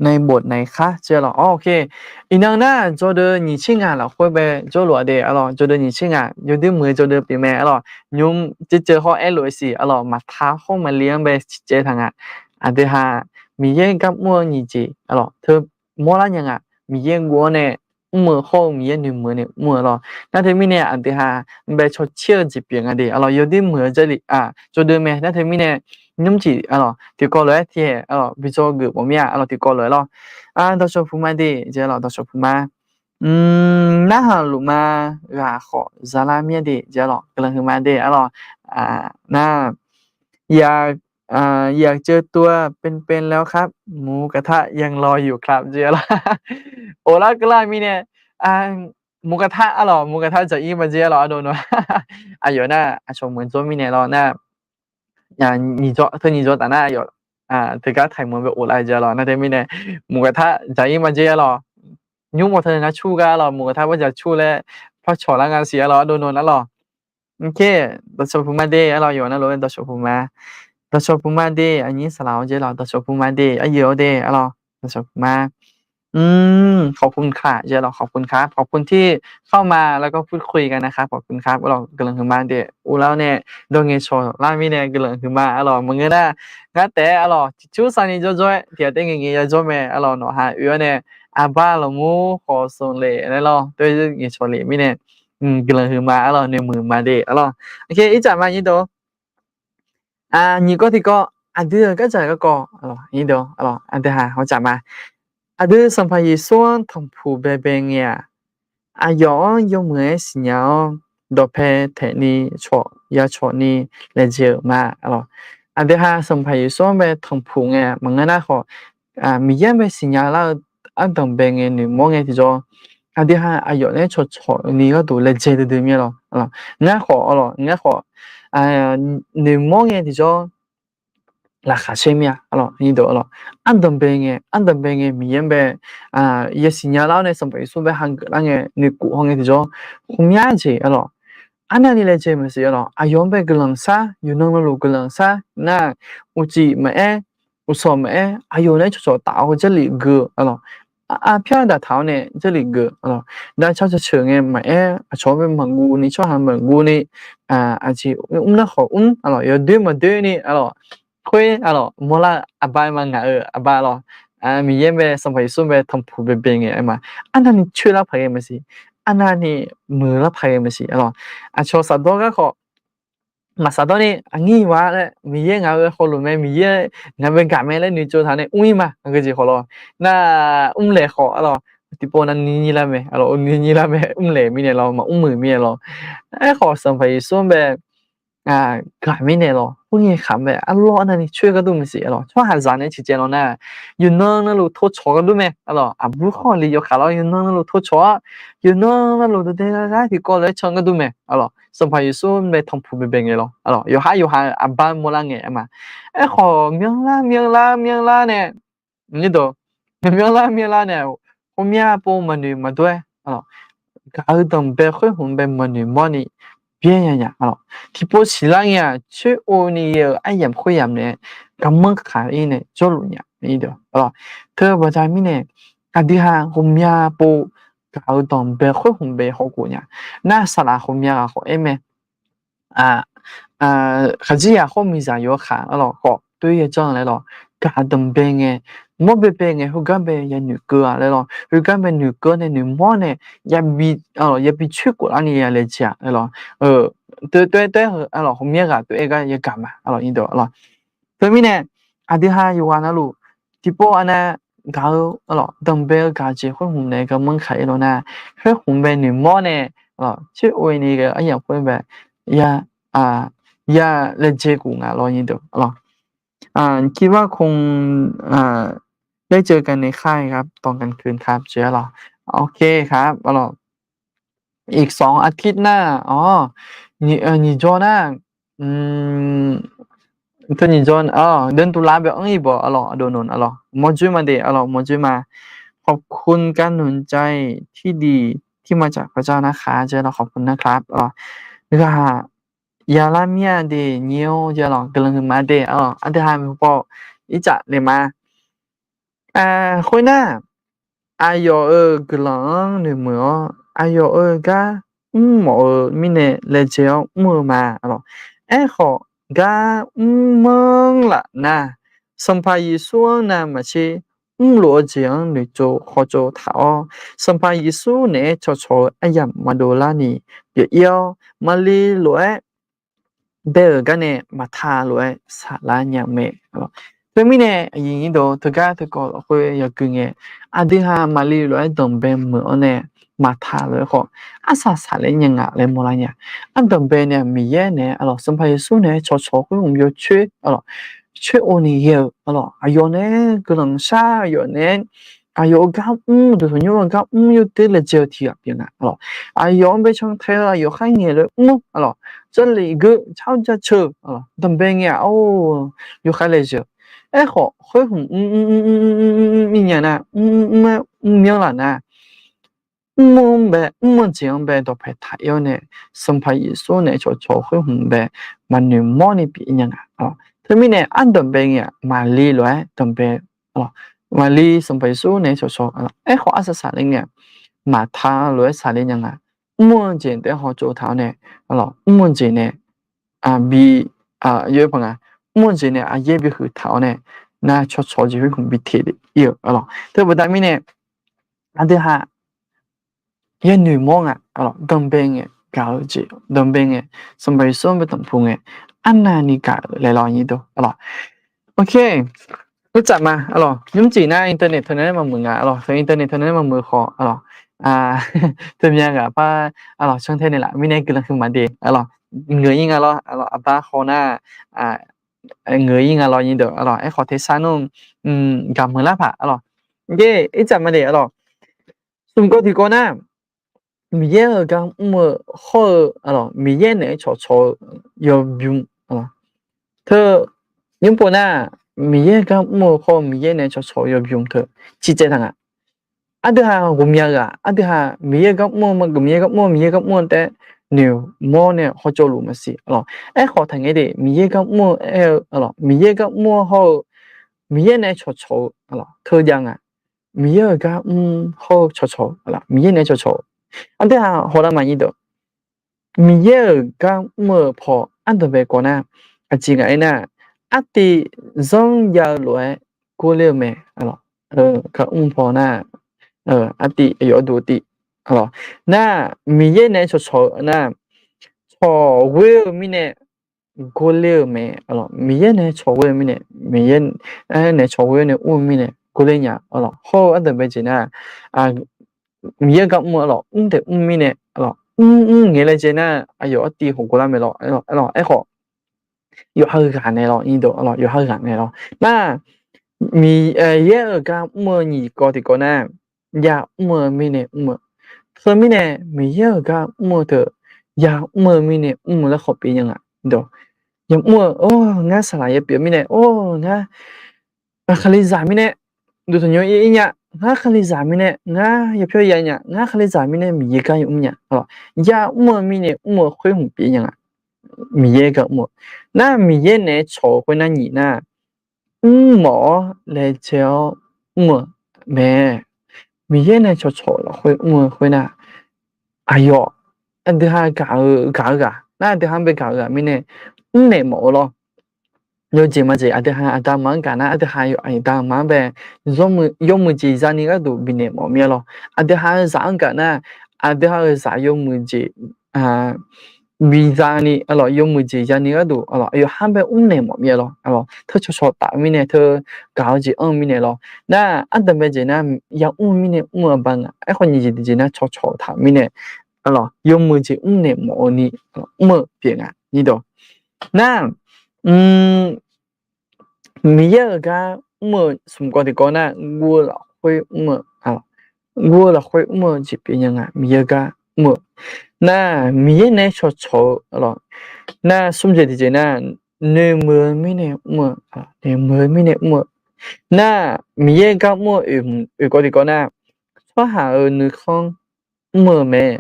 ในบทไหนคะ jeq arlawq. Iqnan nar jawrdeuv nyiq tser ngaq lafkhoer bae jawrluf-a de arlawq, jawrdeuv nyiq tser ngaq yawdir muiq-eu jawrdeuv pyeuf mae arlawq, nymr ceuv ceuv hawr aerlof-aer siq arlawq, Maqta hawr Maqli-anr bae siqcaev taq nga. Aqdui ha Miqyaer gar mr-eu nyiq jeq arlawq, teu mawrlar nya nga. Miqyaer guv-awr nae mr-eu hawr-eu Miqyaer noeqmuiq-eu nae mr-eu lawr. Nar teumirnae aqdui ha bae cawcaer-eu jeq pyeuf nga de arlawq, yawdir muiq-eu Jarlif-aq jawrdeuv mae. Nar teumirnae nymr jeq arlawq tiqkawv lof-aer tiqhaeq arlawq bi dzawgeuf mawf mir-a arlawq, tiqkawv lof-aer lawr. Dawqcawq puq ma de jeq arlawq, dawqcawq puq ma. Narhaq lufma ghaq khawf zalar mir-a de jeq arlawq, guiqlanq huiqma de arlawq. Nar อยากเจอตัวเป็นๆแล้วครับ หมูกระทะยังรออยู่ครับ jeq arlawq. Of lar keuvlar mirnae, หมูกระทะ arlawq, หมูกระทะ dzaq-ir ma jeq arlawq, ardov nawr. Aqyawf nar aqcawq meuq dzawr mirnae lawr nar, teu nyiq dzaw taf nar aqyawf teugar taqmq bae of lar jeq arlawq. Nar teumirnae หมูกระทะ dzaq-ir ma jeq arlawq. Nymr mawf teu nar cur gar arlawq, หมูกระทะ bar dzaq cur laer par cawq lar nga siq arlawq, ardov nawr nar lawq. Dawqcawq puq ma de arlawq, yawf nar lof-aer dawqcawq puq ma. Dawqcawq puq ma de aqnyir saqlaq-awr jeq arlawq, dawqcawq puq ma de aryeuq-awr de arlawq, dawqcawq puq ma. Khawf pun kaq jeq arlawq, khawf pun kaq, khawf pun tiq khawr ma laer gar pur khoeq ga nar kaq, khawf pun kaq arlawq, guiqlanq huiqma de. Uvlar-awr nae dawq ngaeqcawq lar mirnae guiqlanq huiqma arlawq, maqngeur nar ngar taef-aer arlawq ciqcur saqni jawrjawr-aer tiqghaq taef ngaeq ngaeq ya jawr mae arlawq, nawq ha oe-awr nae aqbar lafmur khawf sanq lef laer lawr, tov ngaeqcawq lef mirnae guiqlanq huiqma arlawq, noeqmuiq ma de arlawq. Ircaf ma nyir dawq, nyiq kawv tiqkawv, aqdui-euq gardzaq garkawv, aqdui ha hawcaf ma. Aqdui Sanqpaq Yeqsur-anr tanqpuq baebae ngae-aq, aqyawf-anr yawmuiq-aer siqnya-awr, dawqpae taef ni cawq ya cawq ni laejae-euq ma arlawq. Aqdui ha Sanqpaq Yeqsur-anr bae tanqpuq ngae maqngeur nar khawf, Miqyaer-anr bae siqnya lar-eu ardanq bae ngae noeqmawr ngae tiqjawr, aqdui ha aqyawf nae cawqcawq ni gharduq laejae duidui mir-a lawq. Ngar khawf arlawq, ngar khawf noeqmawr ngae tiqjawr laqkhaq caer mir-a arlawq, ardanq bae ngae, ardanq bae ngae Miqyaer-anr bae yasiqnya lar-awr nae Sanqpaq Yeqsur bae hageuf lar ngae noeqkhof haw ngae tiqjawr, ghawqmya jeq arlawq, arnavni laejae maqsiq arlawq. Aqyawf-anr bae guiqlanq shar, yawqnan navluf guiqlanq shar nar, uqcif maqaer, uqsawq maqaer, aqyawf naeq-aer cawqcawq taf-awr jarlif gui arlawq. Arpyar daqtaq-awr nae jarlif gui arlawq. Daqcar cawqceuq ngae maqaer, aqcawq-anr bae maqguv ni, tsawrhaq maqguv ni, aqjeq mr nar khawf mr arlawq, yawdoer maqdoer ni arlawq. Khoer arlawq, mawrlar-eu aqba ma ngaq-euq aqba arlawq. Miqyaer bae, Sanqpaq Yeqsur bae tanqpuq baebae ngae aer ma. Arnavni coer lar paq ghae maqsiq. Arnavni muiq lar paq ghae maqsiq arlawq. Aqcawq shafdawr gar khawf, maqshafdawr ni, aqnyir wa laer, Miqyaer ngaq-euq khawf lof mae, Miqyaer ngaq bae gaq mae laer noeqtsov taq nae mr-ir ma. Aqgeujeq khawf lawr, nar mrlaeq khawf arlawq, tiqpov nav nuinyir lar mae arlawq, nuinyir lar mae, mrlaeq mirnae lawr, maqmr muiq mirnae lawr. Aerkhawf Sanqpaq Yeqsur-anr bae gaq mirnae lawr, khoerngae khaq mae arlawr, arnavni coer gharduq maqsiq arlawq. Tsawrhaqzaq nae ciqcaev lawr nar, yawqnan navluf tocawq gharduq mae arlawq. Aqbur khawr li yawkaq lawr, yawqnan navluf tocawq-awr, yawqnan navluf dawqdae ghar tiqkawv lof-aer can gharduq mae arlawq. Sanqpaq Yeqsur bae tanqpuq baebae ngae lawr arlawq, yawqhar yawqha-euq aqba mawrlar ngae aer ma. Aerkhawf myanrlar myanrlar myanrlar nae, myanrlar myanrlar nae, ghawqmya pov maqnoeq maqdov-aer arlawq, gaq-eu danqbae khoer hmq bae maqnoeq mawrni byaer nya nya arlawq. Tiqpov siqlar ngae-aq, coer o ni ghae-eu aryamq khoeryamq naeq-aer garmanr kaq-ir nae jawrluf nya arlawq. Teu baqda mirnae, aqdui ha ghawqmya pov gaq-eu danqbae khoer hmq bae hawkhof nya. Nar saqlaq ghawqmya ghaq khawf aer mae. Khaqdzerzaq khawr miqzaq yawkaq arlawq khawf, toer yajanr laer lawr, gaq danqbae ngae, mawr baebae ngae, heugar bae yanoeq keuv-a laer lawr, heugar bae noeqkeuv nae noeqmawr nae, yabi, yabi coer khof larni ya laejae-a laer lawr. Toer toer heu arlawq, ghawqmya ghaq toer-aer gar yagaq ma arlawq, arlawq. Teumirnae, aqdui ha yawqghaq navluf tiqpov anae gaq-eu arlawq, danqbae-eu gaq jeq khoer hmq nae garmanr kaq-ir lawr nar, khoer hmq bae noeqmawr nae, coer o ni ghae-eu aryamq khoer bae ya, ya laejae khof nga lawr, arlawq. คิดว่าคงได้เจอกันในค่ายครับ ตอนกลางคืนครับ เจ๊ arlawq. โอเคครับ arlawq. อีกสองอาทิตย์หน้า อ๋อ nyiq jawr nar, teu nyiq jawr, deuv duv lar bae anr-ir bawq arlawq, aqdov nmq arlawq, mawrjoer ma de arlawq, mawrjoer ma. ขอบคุณการหนุนใจที่ดีที่มาจากพระเจ้านะคะ เจ๊ arlawq, ขอบคุณนะครับ arlawq. Ghaq yalar mir-a de nyir-or, aqlawq, guiqlanq huiqma de arlawq, aqdui ha meuq paw ircaf le ma. Khoernar, aqyawf-euq guiqlanq-anr noeqmuiq-awr, aqyawf-euq gar mrmawf-eu mirnae laejae-awr mr-eu ma arlawq. Aerkhawf, gar mrmanr laf nar, Sanqpaq Yeqsur-anr navmaqtser mrlof-eu jeq-anr noeqtsov khawtsov taq-awr, Sanqpaq Yeqsur naeq-aer cawqcawq-eu aryamq maqdov larni pyeuf-ir-awr, Maqli lof-aer bae-euq gar nae Maqta lof-aer saqlar nya-eu mae. Teumirnae aqyuif nyir deuq, teugar teukawv lafkhoer yagui ngae, aqdui ha Maqli lof-aer danqbae meuq-awr nae Maqta lof-aer khawf arsaq saqler nya nga laer mawrlar nya. Ardanqbae nae Miqyaer naeq-aer arlawq, Sanqpaq Yeqsur naeq-aer cawqcawq khoer hmq yawcoer arlawq, coer o ni ghae-eu arlawq, aqyawf naeq-aer guiqlanq shar, aqyawf naeq-aer aqyawf-euq gar mr, dawqtawq nymr-eu gar mr yawdoer laejae-eu tiq ghaq pyeuf nga arlawq. Aqyawf-anr bae cantae-eu, aqyawf kharngaeq lof-aer mr arlawq, jarlif geu, car jaceuq arlawq, danqbae ngae-aq or, yawkhaer laejae-eu. Aerkhawf khoer hmq mr mr mr mr mr mr mr mr mr mr mr mr mr mr myanr laf nar, mr mr mr mr myanr myanr laf nar, mr mr bae mr-eu jeq-anr bae dawqpae taq-ir-awr nae, Sanqpaq Yeqsur naeq-aer cawqcawq khoer hmq bae maqnoeq mawrni pyeuf-ir nya nga. Teumirnae ardanqbae ngae-aq, Maqli lof-aer danqbae, Maqli Sanqpaq Yeqsur naeq-aer cawqcawq, aerkhawf arsaq saqler ngae-aq, Maqta lof-aer saqler nya nga. Mr-eu jeq taef-aer hawtsov taq-awr nae, mr-eu jeq nae bi, yawr paq nga, mr-eu jeq nae aqyaer bihuiq taq-awr nae, nar cawqcawq jeq khoer hmq bi teq-ir-euq arlawq. Teubaqda mirnae, aqdui ha yanoeq mawr nga arlawq, danqbae ngae gaq-eu jeq, danqbae ngae Sanqpaq Yeqsur-anr bae tanqpuq ngae, arnavni gaq-euq laer lawr nyir deuq arlawq. Oertsaf ma arlawq, nymrcif nar internet teunav nae maqmuiq nga arlawq, teu internet teunav nae maqmuiq khawf arlawq, teumya ghaq par arlawq cantae naeqlaf mirnae guiqlanq huiqma de arlawq, ngeur-ir nga lawr arlawq, aqbar haw nar, ngeur-ir nga lawr nyir deuq arlawq, aerkhawf tersar nmr, gaqmuiq lar paq arlawq, ircaf ma de arlawq. Smq kawv tiqkawv nar, Miqyaer-euq gar mr-eu hawr-eu arlawq, Miqyaer naeq-aer cawqcawq-eu yawbymr arlawq. Teu nymr pov nar, Miqyaer gar mr-eu hawr-eu Miqyaer naeq-aer cawqcawq-eu yawbymr teu ciqcaev taq nga. Aqdui ha ghawqmya ghaq, aqdui ha Miqyaer gar mr-eu, Miqyaer gar mr-eu, Miqyaer gar mr-eu taef-aer noeqmawr nae hawjawvluf maqsiq. Aerkhawf taqngaer de, Miqyaer gar mr-eu aer-eu, Miqyaer gar mr-eu hawr-eu, Miqyaer nae cawqcawq-eu teujav nga. Miqyaer-euq gar mr hawr-eu cawqcawq-eu, Miqyaer nae cawqcawq-eu. Aqdui-aq hawlar maqnyir deuq, Miqyaer-euq gar mr-eu paw ardanqbae kawv nar, aqjeq ngaq aernar, artiv zanrjav-eu lof-aer gorler-eu mae. Gar mr paw nar, artiv aqyawf arduq tiv nar, Miqyaer nae cawqcawq-eu nar, cawqghoer-eu mirnae gorler-eu mae. Miqyaer nae cawqghoer-eu mirnae, Miqyaer nae cawqghoer nae mr-eu mirnae gorler nya. Hawr-eu ardanqbae jeq nar, Miqyaer gar mr-eu lawq, mr taef mr mirnae, mr mr ngae laejae nar, aqyawf artiv hawqgawv lar mae lawq. Aerkhawf, yawqha-eu ghaq naeq lawq, yawqha-eu ghaq naeq lawq. Nar, Miqyaer-euq gar mr-eu nyiq kawv tiqkawv nar, ya mr-eu mirnae mr-eu. Teumirnae Miqyaer-euq gar mr-eu teu, ya mr-eu mirnae mr-eu laer khawf pyeuf nya nga. Ya mr-eu, or, ngar saqlaq ya pyeuf mirnae, or, ngar kalizaq mirnae, duqtanqnymr ir nya, ngar kalizaq mirnae, ngar yapyawr ya nya, ngar kalizaq mirnae Miqyaer gar ya mr nya. Ya mr-eu mirnae mr-eu khoer hmq pyeuf nya nga. Miqyaer gar mr-eu. Nar Miqyaer naeq-aer cawq-eu khoer nar nyiq nar, mrmawf-awr laejae-awr mr-eu mae. Miqyaer nae cawqcawq lafkhoer mr-eu khoer nar, aqyawf, aqdui ha gaq-eu gaq-eu ghaq nar, aqdui ha-anr bae gaq-eu ghaq mirnae mrnaeq mawf-eu lawr. Yawjeq majeq aqdui ha aqda aqma-anr gaq nar, aqdui ha aqda aqma-anr bae yawmuiq jeq zani gharduq bifnaeq mawf mir-a lawr. Aqdui ha-euq zaq-anr gaq nar, aqdui ha-euq zaq yawmuiq jeq bizani, yawmuiq jeq zani gharduq aqyawf ha-anr bae mrnaeq mawf mir-a lawr. Teu cawqcawq taf-eu mirnae, teu gaq-eu jeq anr-eu mirnae lawr. Nar ardanqbae jeq nar, ya mr-eu mirnae mr-eu aqba nga. Aerkhawf nyiq jeq tiqjeq nar cawqcawq taq-eu mirnae, yawmuiq jeq mrnaeq mawf-eu ni mr-eu pyeuf nga. Nar, Miqyaer-euq gar mr-eu smq kawv tiqkawv nar, guv-eu lafkhoer mr-eu, guv-eu lafkhoer mr-eu jeq pyeuf nya nga. Miqyaer-eu gar mr-eu nar, Miqyaer nae cawqcawq-eu lawr. Nar smr jeq tiqjeq nar, noeqmuiq-eu mirnae mr-eu, noeqmuiq-eu mirnae mr-eu. Nar Miqyaer gar mr-eu oeq kawv tiqkawv nar, tsawrhaq-euq nuikhanr mr-eu mae.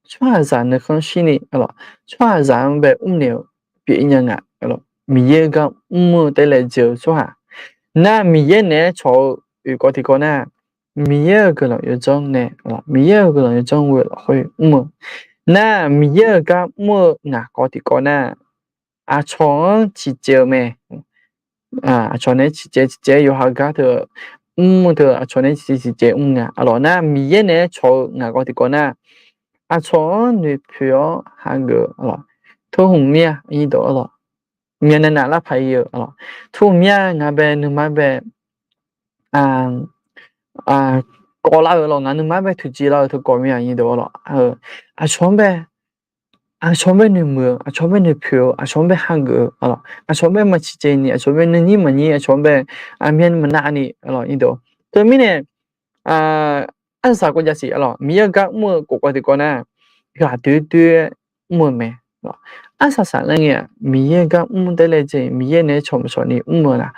Tsawrhaqzaq nuikhanr shirni, tsawrhaqzaq-anr bae mrnaeq-eu pyeuf ir nya nga. Miqyaer-eu gar mr-eu taef laejae-eu tsawrhaq. Nar Miqyaer naeq-aer cawq-eu oeq kawv tiqkawv nar, Miqyaer-euq guiqlanq yawdzanr nae, Miqyaer-euq guiqlanq yawdzanr ghoe-eu lafkhoer mr-eu. Nar Miqyaer-euq gar mr-eu ngaq kawv tiqkawv nar, aqcawq-anr ciqcaev-eu mae. Aqcawq nae ciqcaev ciqcaev yawqha-eu gar teu mr-eu teu aqcawq nae ciqcaev ciqcaev mr nga. Aqlawq nar Miqyaer naeq-aer cawq-eu ngaq kawv tiqkawv nar, aqcawq-anr noeqpoeq-awr hageuf-eu, teu hmq mir-a, aqnyir dawq, myavnav naf lar paq-ir-eu, teu hmq mir-a, ngaq bae nuima bae kawv lar-eu lawr, ngaq nuima bae toeqciv lar-eu teu kawv mir-a, aqnyir dawq, aqcawq-anr bae aqcawq-anr bae noeqmuiq-eu, aqcawq-anr bae noeqpoeq-eu, aqcawq-anr bae hageuf-eu, aqcawq-anr bae maqciqcaev ni, aqcawq-anr bae nuinyir maqnyir, aqcawq-anr bae myavnuiv maqnav ni, aqlawq, aqnyir dawq, teumirnae arsaq saq kawv jav siq, aqlawq, Miqyaer-eu gar mr-eu kof kawv tiqkawv nar, ghaq doer-aer mr-eu mae. Arsaq saq lar ngae-aq, Miqyaer-eu gar mr taef laejae, Miqyaer naeq-aer cawq maqcawq ni mr-eu nar,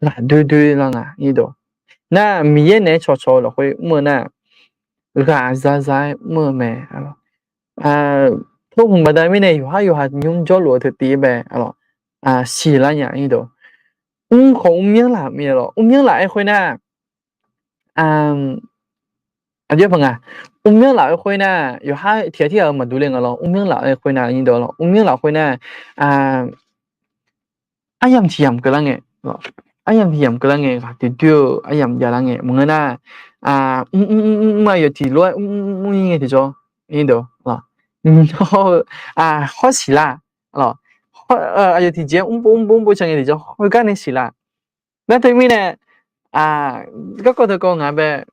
ghaq doer doer lar nga, aqnyir dawq. Nar Miqyaer naeq-aer cawq cawq-eu lafkhoer mr-eu nar, ghaq zaza-aer mr-eu mae. Teu hmq baqda mirnae yawqhar yawqha nymr jawrluf-eu teu tiv-aer bae, aqlawq, siqlar nya, aqnyir dawq. Mr khawf mrmyanr laf mir-a lawr, mrmyanr laf-aer khoer nar, aqjox paq nga, mrmyanr laf-aer khoer nar, yawqhar tiqghaq tirghaq-eu maqdur le nga lawr, mrmyanr laf-aer khoer nar, aqnyir dawq, lawr, mrmyanr laf khoer nar, aryamq tiq yamq keuvlar ngae, aryamq tiq yamq keuvlar ngae, ghaq doer doer-eu aryamq javlar ngae maqngeur nar, mr mr mr mr aqyawf tiq lof-aer mr mr mr mr ngae tiqjawr, aqnyir dawq, hawr-eu, hawr siqlar, aqyawf tiqjeq-aer mr pov mr pov mr pov can ngae tiqjawr hawr-eu gar nae siqlar. Nar teumirnae, garkawv teukawv ngaq bae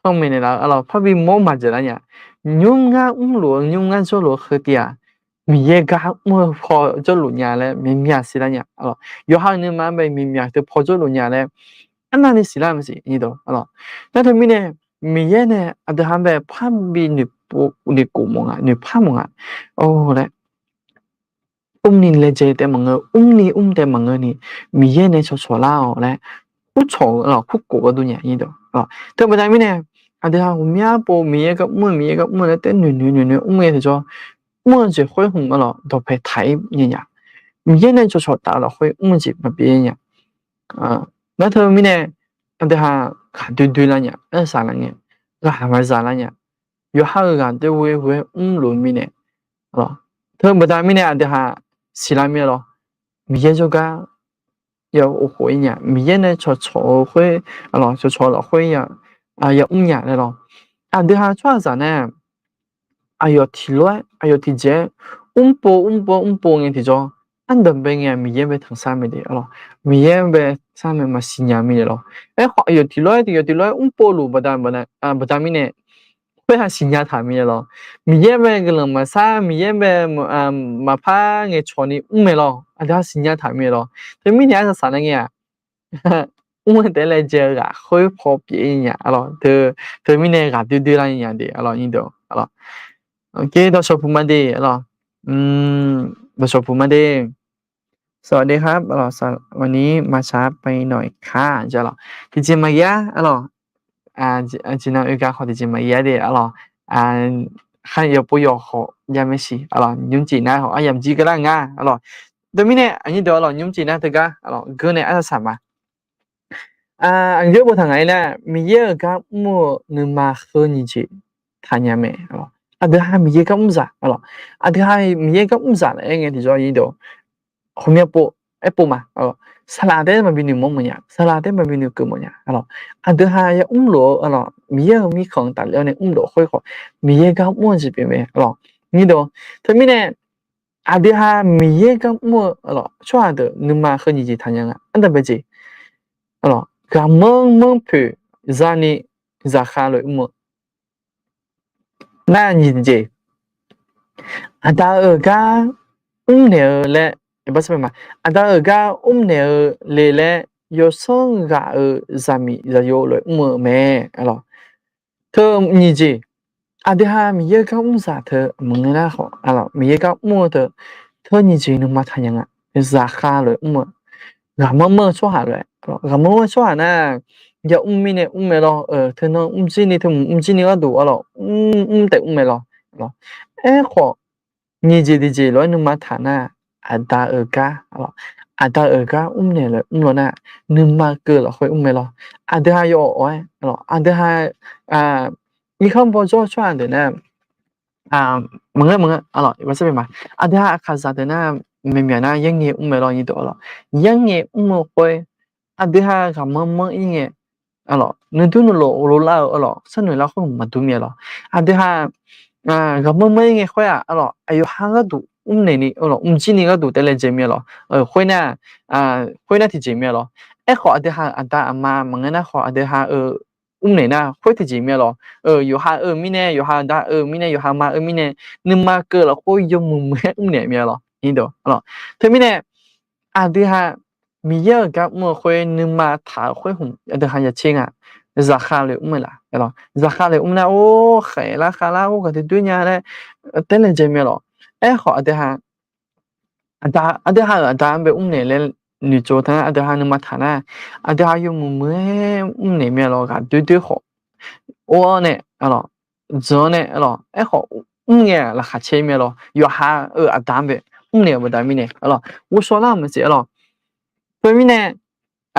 panmaeq naeqlaf-eu, aqlawq, parbi mawr maqdzaeq lar nya. Nymr ngar mrluf-eu, nymr ngar jawrluf-eu heu tiv-aq, Miqyaer gar mr-eu paw jawrluf nya laer myaqmyaq siqlar nya. Yawqha-euq nuima-anr bae myaqmyaq teu paw jawrluf nya laer arnavni siqlar maqsiq, aqnyir dawq, aqlawq. Nar teumirnae, Miqyaer nae aqdui ha-anr bae parbi noeqpov noeqkhof mawf nga, noeqpar mawf nga. Or laer, mrni laejae taef maqngeur, mrni mr taef maqngeur ni, Miqyaer nae cawqcawq lar-awq laer kurcawq-eu, aqlawq, kurkhof-eu dur nya, aqnyir dawq. Teubaqda mirnae, aqdui ha ghawqmya pov Miqyaer gar mr-eu, Miqyaer gar mr-eu laer taef noeq noeq noeq noeq mr ngae tiqjawr, mr-eu jeq khoer hmq-eu lawq dawqpae taq-ir nya nya. Miqyaer nae cawqcawq taf-eu lafkhoer mr-eu jeq maqbi nya. Nar teumirnae aqdui ha ghaqdoer doer lar nya, arsaq lar ngae, ghaq maqzaq lar nya. Yawqha-euq ghaqdoer ghoer ghoer mrluf-eu mirnae, teu baqda mirnae aqdui ha siqlar mir-a lawr. Miqyaer jawrgar ya of khof-ir nya, Miqyaer nae cawqcawq-eu khoer, cawqcawq lafkhoer ya mr nya laer lawr. Aqdui ha tsawrhaqzaq nae aqyawf tiq lof-aer aqyawf tiqjeq-aer mrpov mrpov mrpov ngae tiqjawr, ardanqbae ngae-aq Miqyaer bae tanqsar mae de lawr. Miqyaer bae tanqsar mae maqsiq nya mirnae lawr. Aerkhawf aqyawf tiq lof-aer tiqyawf tiq lof-aer mrpov luf baqda mirnae, khoer ha siqnya taq mirnae lawr. Miqyaer bae guiqlanq maqsar, Miqyaer bae maqpar ngaeqcawq ni mr mae lawr. Aqdui ha siqnya taq mirnae lawr. Teumirnae arsaq saq nar ngae-aq, mr-eu taef-aer laejae-eu ghaq khoer paw pyeuf-ir nya lawr. Teumirnae ghaqdoer doer lar nya de lawr, nyir deuq. Dawqshawq puq ma de lawr. Dawqshawq puq ma de. สวัสดีครับ aqlawq, วันนี้มาช้าไปหน่อยค่ะ ja lawq. Tiqjeq maqghae-ar lawq. Aqjeq nar oe gar khawf tiqjeq maqghae-ar de lawq. Khar yawpov yawq khawf ya maeqshi lawq, nymr jeq nar khawf aryamq jir geur lar nga lawq. Teumirnae aqnyir deuq lawq, nymr jeq nar teugar lawq geur nae arsaq saq ma. Aqjeq boftaq ngaq-aer nar, Miqyaer-euq gar mr-eu nuima heu nyiq jeq taqnya mae. Aqdui ha Miqyaer gar mr zaq lawq. Aqdui ha Miqyaer gar mr zaq laer aer ngae tiqjawr nyir deuq, ghawqmya pov aerpov ma. Saqlaq taef-aer maqbi noeqmawr mawf nya, saqlaq taef-aer maqbi noeqkeuv mawf nya lawq. Aqdui ha ya mrlof-eu lawq, Miqyaer-euq mirkhanq tafler-awr nae mrlof khoer khawf, Miqyaer gar mr-eu jeq pyeuf mae lawq. Nyir deuq, teumirnae aqdui ha Miqyaer gar mr-eu lawq, tsawrhaq deuq nuima heu nyiq jeq taqnya nga. Ardanqbae jeq, ghaqmanr manr poeq zani zaqkhav lof-aer mr-eu nar nyiq jeq, Aqda-euq gar mrnaeq-eu laer, aqda-euq gar mrnaeq-eu le laer yawsanr ghaq-euq zaqmiq zaqyo lof-aer mr-eu mae lawq. Teu nyiq jeq, aqdui ha Miqyaer gar mr zaq teu maqngeur nar khawf, Miqyaer gar mr-eu teu, teu nyiq jeq nuima taqnya nga. Zaqkhav lof-aer mr-eu, ghaqmanr manr-eu tsawrhaq lof-aer, ghaqmanr manr-eu tsawrhaq nar, ya mr mirnae mr mae lawr. Teunan mrjir ni teuhmq mrjir ni gharduq lawq, mr mr taef mr mae lawr. Aerkhawf, nyiq jeq tiqjeq lof-aer nuima taq nar, aqda-euq gar, aqda-euq gar mrnaeq lof-aer mr law nar, nuima keuv lafkhoer mr mae lawr. Aqdui ha yawawq-aer, aqdui ha irkanr bawjawr-eu tsawrhaq deuq nar, maqngeur maqngeur, aqdui ha aqkaqzaq deuq nar, maeqmyaq nar yaerngae mr mae lawr, nyir deuq lawq. Yaerngae mr-eu khoer, aqdui ha ghaqmanr manr-ir ngae, nuidur nuilof lolar-eu lawq, sharnoeq lar khoer maqdur mir-a lawq. Aqdui ha ghaqmanr manr-ir ngae khoer-aq, aqyawf ha gharduq mrnaeq ni, mrjir ni gharduq taef laejae mir-a lawq. Khoernar, khoernar tiqjeq mir-a lawq. Aerkhawf aqdui ha aqda aqma maqngeur nar khawf, aqdui ha-euq mrnaeq nar khoer tiqjeq mir-a lawq. Yawqha-euq mirnae, yawqha da-euq mirnae, yawqha ma-euq mirnae, nuima keuv lafkhoer yawmuiq muiq-aer mrnaeq mir-a lawq. Teumirnae aqdui ha Miqyaer-euq gar mr-eu khoer nuima taq-euq khoer hmq aqdui ha ya tser nga. Zaqkhav lof-aer mr-eu laf, zaqkhav lof-aer mr nar, or khaeq lar khav lar, or gaqdui doer nya laer taef laejae mir-a lawq. Aerkhawf aqdui ha aqdui ha-euq aqda-anr bae mrnaeq laer noeqtsov taq nar, aqdui ha nuima taq nar, aqdui ha yawmuiq muiq-aer mrnaeq mir-a lawq. Ghaqdoer doer khawf, or-anr nae, jan-anr nae lawq. Aerkhawf mr ngae laqkhaq caer mir-a lawq. Yawqha-euq aqda-anr bae mrnaeq-euq baqda mirnae lawq, ghovshaw lar-euq maqsiq-a lawq. Teumirnae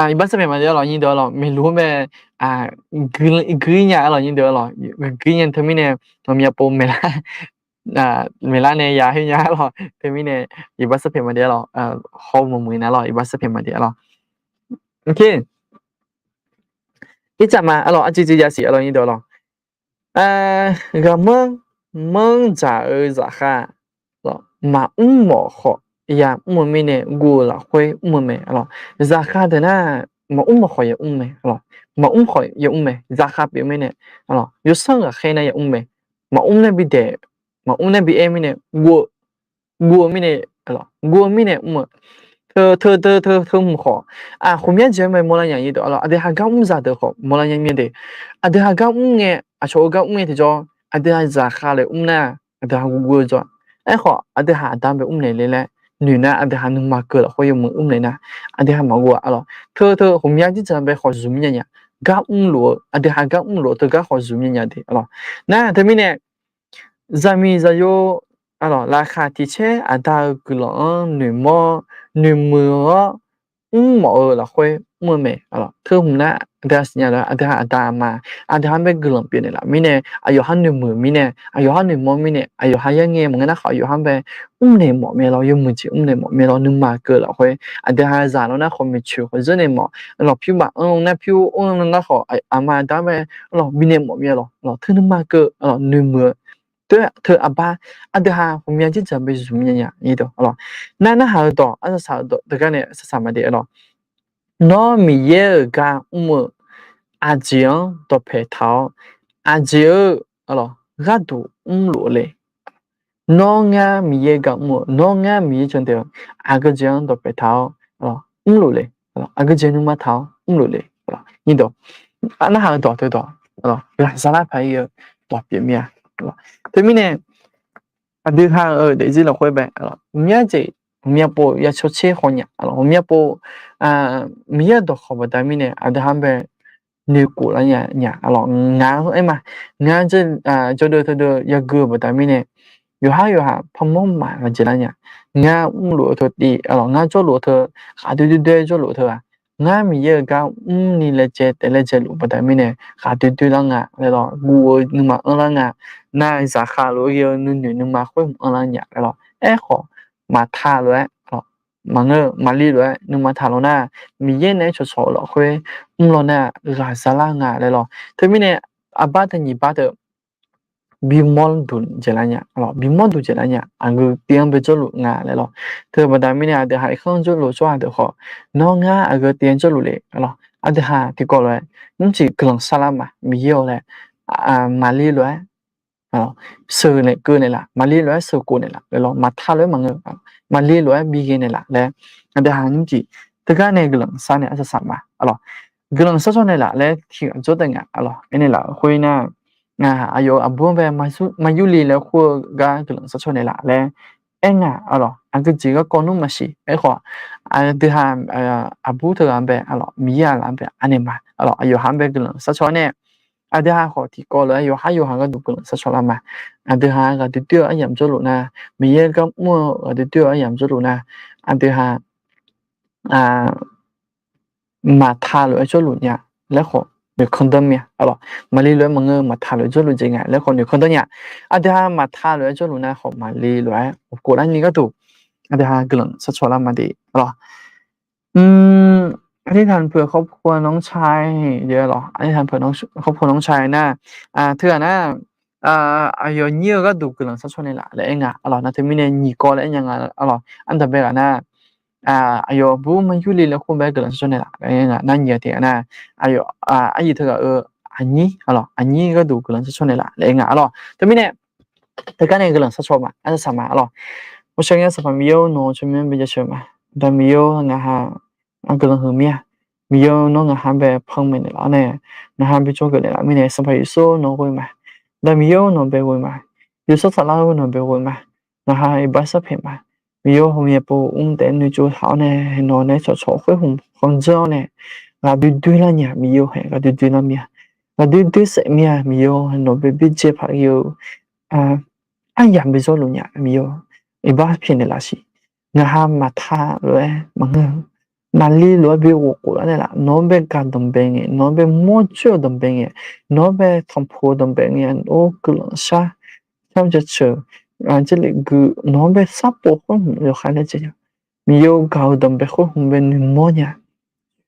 iqbax sarpaeq maqdaef-a lawq, nyir deuq-a lawq, maeqluf-anr bae gui-ir nya-a lawq, nyir deuq-a lawq, gui-ir nya. Teumirnae nawqmyav pov maeqlar, maeqlar nae ya khoer nya-a lawq. Teumirnae iqbax sarpaeq maqdaef-a lawq, hawmuiq muiq nar lawq, iqbax sarpaeq maqdaef-a lawq. Ircaf ma-a lawq, arciv civ yasiq-a lawq, nyir deuq-a lawq. Ghaqmanr manr dzaq-eu zaqkhav maqmr mawf khawf yamr-eu mirnae guv-eu lafkhoer mr-eu mae. Zaqkhav deuq nar, maqmr mawf khawf yamr mae. Maqmr khawf yamr mae, zaqkhav pyeuf mirnae, yawsanr ghaqkhaer nar yamr mae. Maqmr nar bi daeq, maqmr nar bi aer mirnae guv-eu, guv-eu mirnae, guv-eu mirnae mr-eu. Teu teu teu teu teu hmq khawf, ghawqmya jeq-anr mae mawrlar nya-a lawq. Aqdui ha gar mr zaq deuq khawf mawrlar nya mir-a de. Aqdui ha gar mr ngae, aqcawq-eu gar mr ngae tiqjawr, aqdui ha zaqkhav lof-aer mr nar, aqdui ha guv guv-eu jawr. Aerkhawf aqdui ha aqda-anr bae mrnaeq le laer noeq nar, aqdui ha nuima keuv lafkhoer yawmuiq mrnaeq nar, aqdui ha maqguv-a lawq. Teu teu ghawqmya jirdzaq bae khawf zmq mir nya nya. Gar mrluf-eu, aqdui ha gar mrluf-eu teugar khawf zmq mir nya de-a lawq. Nar teumirnae zaqmiq zaqyo laqkhaq tiq caer aqda-euq guiqlanq-anr noeqmawr noeqmuiq-awr mrmawf-eu lafkhoer mr-eu mae. Teu hmq nar aqdui-aq siqnya lof-aer aqdui-aq aqda aqma aqdui-anr bae guiqlanq pyeuf naeqlaf mirnae, aqyawf-anr noeqmuiq mirnae, aqyawf-anr noeqmawr mirnae, aqyawf-anr yar ngae maqngeur nar khawf aqyawf-anr bae mrnaeq mawf mae lawr, yawmuiq jeq mrnaeq mawf mae lawr, nuima keuv lafkhoer aqdui ha zaq lawr nar khawf maeqtsoeq khawf zeur naeq mawf lawr, pyur baf anr nar pyur anr nar khawf aqma aqda-anr bae lawr bifnaeq mawf mae lawr, teu nuima keuv lawr noeqmuiq-eu teu teu aqbar aqdui ha ghawqmya dzerdzaq bae zmq nya nya lawr. Nar narhaq-eu dawq arsaq saq-eu dawq teugar nae saq saq ma de lawr. Nawr Miqyaer-euq gar mr-eu aqjeq-anr dawqpae taq-awr, aqjeq-eu gharduq mrluf le. Nawr ngar Miqyaer gar mr-eu, nawr ngar Miqyaer jan daef-eu aqgeu jeq-anr dawqpae taq-awr mrluf le. Aqgeu jeq nuima taq-awr mrluf le. Narhaq-eu dawq teudawq ghaq zalar paq-ir-eu dawq pyeuf mir-a. Teumirnae aqdui ha-euq daefzir lafkhoer bae ghawqmya jeq ghawqmya pov ya cawtser khawf nya lawr, ghawqmya pov Miqyaer-euq dawqkawq baqda mirnae aqdui ha-anr bae noeqkhof lar nya nya lawr. Ngaq-anr aer ma, ngar jawrdeuv teudeuv yagui-eu baqda mirnae yawqhar yawqha parmawr maqgaq jeq lar nya. Ngar mrluf-eu teu tiv lawr, ngar jawrluf-eu teu ghaqdoer doer doer jawrluf-eu teu-aq, ngar Miqyaer-euq gar mrni laejae taef laejae luf baqda mirnae ghaqdoer doer lar nga laer lawr, guv-eu nuima anrlar nga. Nar zaqkhav lof-aer ghae-eu nuinoeq nuima khoer hmq anrlar nya laer lawr. Aerkhawf maqta lof-aer maqngeur, maqli lof-aer nuima taq lawr nar, Miqyaer naeq-aer cawqcawq-eu lafkhoer mr lawr nar ghaq zalar nga laer lawr. Teumirnae aqbar teu nyiq bar teu bimawr duq dzaeqlar nya, bimawr duq dzaeqlar nya, aqgeu tiv-anr bae jawrluf nga laer lawr. Teu baqda mirnae aqdui ha irkanr jawrluf tsawrhaq deuq khawf, nawr ngar aqgeu tiv-anr jawrluf le lawr. Aqdui ha tiqkawv lof-aer nymrcif guiqlanq sharlar ma, Miqyaer-awq laer maqli lof-aer sheuq naeq keuv naeqlaf, maqli lof-aer sheuq khof naeqlaf laer lawr, maqta lof-aer maqngeur, maqli lof-aer bi ghae naeqlaf laer, aqdui ha nymrcif teugar nae guiqlanq shar nae arsaq saq ma lawr. Guiqlanq shar cawq naeqlaf laer tiq ghaq jawr taef nga lawr. Aernaeq laf khoer nar, aqyawf aqbur-anr bae maqyurli laer khoer-eu gar guiqlanq shar cawq naeqlaf laer aer nga lawr. Aqgeu jeq garkawv nmr maqsiq. Aerkhawf aqdui ha aqbur teughaq-anr bae lawr, Miqyaer-aq laf-anr bae anaeq ma lawr, aqyawf ha-anr bae guiqlanq shar cawq nae aqdui ha khawf tiqkawv lof-aer yawqhar yawqha gharduq guiqlanq shar cawq lar ma. Aqdui ha ghaqdoer doer-eu aryamq jawrluf nar, Miqyaer gar mr-eu ghaqdoer doer-eu aryamq jawrluf nar, aqdui ha maqta lof-aer jawrluf nya laer khawf noeqkanr danr mir-a lawr. Maqli lof-aer maqngeur, maqta lof-aer jawrluf jeq nga laer khawf noeqkanr danr nya. Aqdui ha maqta lof-aer jawrluf nar khawf maqli lof-aer ghofkhof larni gharduq aqdui ha guiqlanq shar cawq lar ma de lawr. Artiqtanq peuq khawrpov nawr cae lawr, artiqtanq peuq khawrpov nawr cae nar, teughaq nar aqyawf nyir-eu gharduq guiqlanq shar cawq naeqlaf laer aer nga lawr. Nar teumirnae nyiq kawv laer aer nya nga lawr. Ardanqbae ghaq nar aqyawf aqbur maqyurli laer khoer bae guiqlanq shar cawq naeqlaf laer aer nga. Nar nyiq ghaq tiq ghaq nar aqyawf aqyuif teughaq-euq aqnyir lawr, aqnyir gharduq guiqlanq shar cawq naeqlaf laer aer nga lawr. Teumirnae teugar nae guiqlanq shar cawq ma, arsaq saq ma lawr. Ghawqshaq ngae Sanqpaq Miqyaer-or, nawq-eu tsawrmyanr bae jaceuq ma. Aqda Miqyaer-or, ngaq ha aqguiqlanq huiq mir-a. Miqyaer-or, nawr ngaq ha bae panmaeq naeqlaf-awr nae, ngaq ha bae jawrgeuf naeqlaf mirnae Sanqpaq Yeqsur nawq ghoe ma. Aqda Miqyaer-or, nawq bae ghoe ma. Yawshawr Saflar-or, nawq bae ghoe ma. Ngaq ha iqbax sharpaeq ma. Miqyaer-or, ghawqmya pov mr taef-aer noeqtsov taq-awr nae, nawq nae cawqcawq khoer hmq khanqdzeur-awr nae, ghaqdoer doer lar nya. Miqyaer-or, haeq ghaqdoer doer lar mir-a. Ghaqdoer doer saef mir-a. Miqyaer-or, nawq bae byaerdzae paq ghae-eu aryamq bae jawrluf nya. Miqyaer-or, iqbax pyaeqnaeq laf siq. Ngaq ha maqta lof-aer maqngeur. Maqli lof-aer bi ghofkhof lar naeqlaf. Nawq-anr bae gaq danqbae ngae, nawq-anr bae mawrjoer-eu danqbae ngae, nawq-anr bae tanqpuq-eu danqbae ngae, nawq-anr guiqlanq shar, shar jaceuq, jarlif gui, nawq-anr bae sharpov khoer hmq yawkhav laer dzae nya. Miqyaer-or, gaq-eu danqbae khoer hmq bae noeqmawr nya.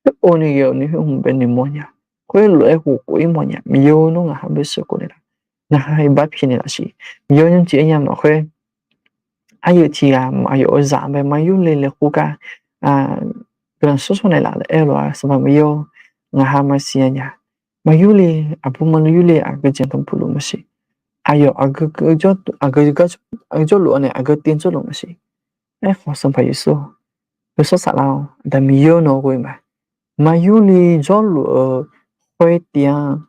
Khoer-or, ni ghae-eu ni khoer hmq bae noeqmawr nya. Khoerlof-aer ghofkhof-ir mawf nya. Miqyaer-or, nawr ngaq ha bae sheuqkhof naeqlaf. Ngaq ha iqbax pyaeqnaeq laf siq. Miqyaer-or, nymrcif aer nya lafkhoer aqyuif tiq ghaq aqyawf-euq zaq bae maqyurle laer khoergar guiqlanq shar cawq naeqlaf laer aer-eu lof-aer Sanqpaq Miqyaer-or, ngaq ha maqsiq nya nya. Maqyurle, aqbur maqyurle aqgeu jeq tanqpuq luf maqsiq. Aqyawf aqgeu jawrluf-awr nae aqgeu tiv-anr jawrluf maqsiq. Aerkhawf Sanqpaq Yeqsur, Yawshawr Saflar-or, Aqda Miqyaer-or, nawq ghoe ma. Maqyurle jawrluf-eu khoer tiv-anr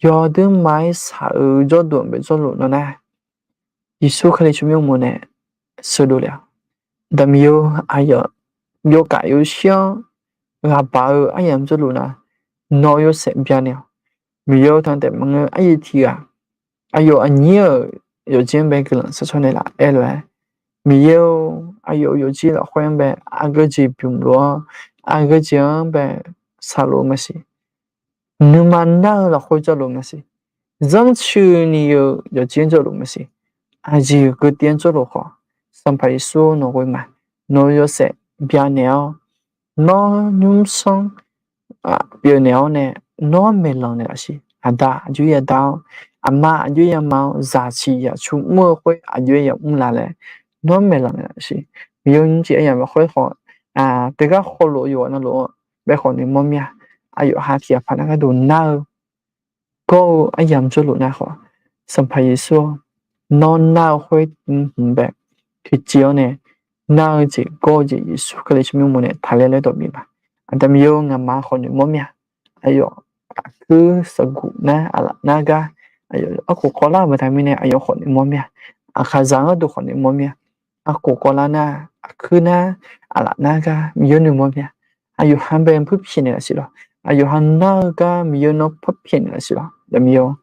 yawdui ma-aer shaq-eu jawrduq-anr bae jawrluf nawr nar, Yeqsur Kali tsawrmyanr uqmov nae sheuqdov le-awq. Aqda Miqyaer-or, aqyawf yawkaf yawshir-awr ghaqbaq-eu aryamq jawrluf nar, nawq-eu yawshaef byanaeq-awq. Miqyaer-or, tanq taef maqngeur. Aqyuif tiq ghaq aqyawf aqnyir-euq yawqjeq-anr bae guiqlanq sharshawr naeqlaf aer lof-aer, Miqyaer-or, aqyawf yawqjeq lafkhoer-anr bae aqgeu jeq bymq lof-awr, aqgeu jeq-anr bae saqlof-eu maqsiq. Nuima nar-eu lafkhoer jawrluf maqsiq. Zanrcuini-eu yawqjeq-anr jawrluf maqsiq. Aqjeq geutiv-anr jawrluf khawf, Sanqpaq Yeqsur nawq ghoe ma. Nawq-eu yawshaef byanaeq-awr, nawr nymrsanr pyeufnaeq-awr nae, nawr maeqlanq naeqlaf siq. Aqda aqjox-ir aqda-awr, aqma aqjox-ir aqma-awr, zaqsiq zaqcu mr-eu khoer aqjox-ir yamr la laer, nawr maeqlanq naeqlaf siq. Miqyaer nymrcif aryamq lafkhoer khawf, teugar khawlof-eu yawqghaq navluf-anr bae khawf noeqmawr mir-a. Aqyawf ha tiqghaq paq nar gharduq nar-eu gawr-eu aryamq jawrluf nar khawf, Sanqpaq Yeqsur-or, nawr nar-eu khoer hmq bae tiqjeq-awr nae nar-eu jeq gawr-eu jeq Yeqsur Kali tsawrmyanr mawf nae taqler laer dawq bif ma. Aqda Miqyaer-or, ngaqma khawf noeqmawr mir-a. Aqyawf aqkuir saqguq nar aqlaf nar gar, aqyawf arkhof kawvlar-eu baqda mirnae aqyawf khawf noeqmawr mir-a. Aqkaqzaq-anr gharduq khawf noeqmawr mir-a. Arkhof kawvlar nar, aqkuir nar, aqlaf nar gar Miqyaer noeqmawr mir-a. Aqyawf ha bae puirpyaeq naeqlaf siq lawr. Aqyawf ha nar-eu gar Miqyaer nawr puirpyaeq naeqlaf siq lawr. Aqda Miqyaer-or,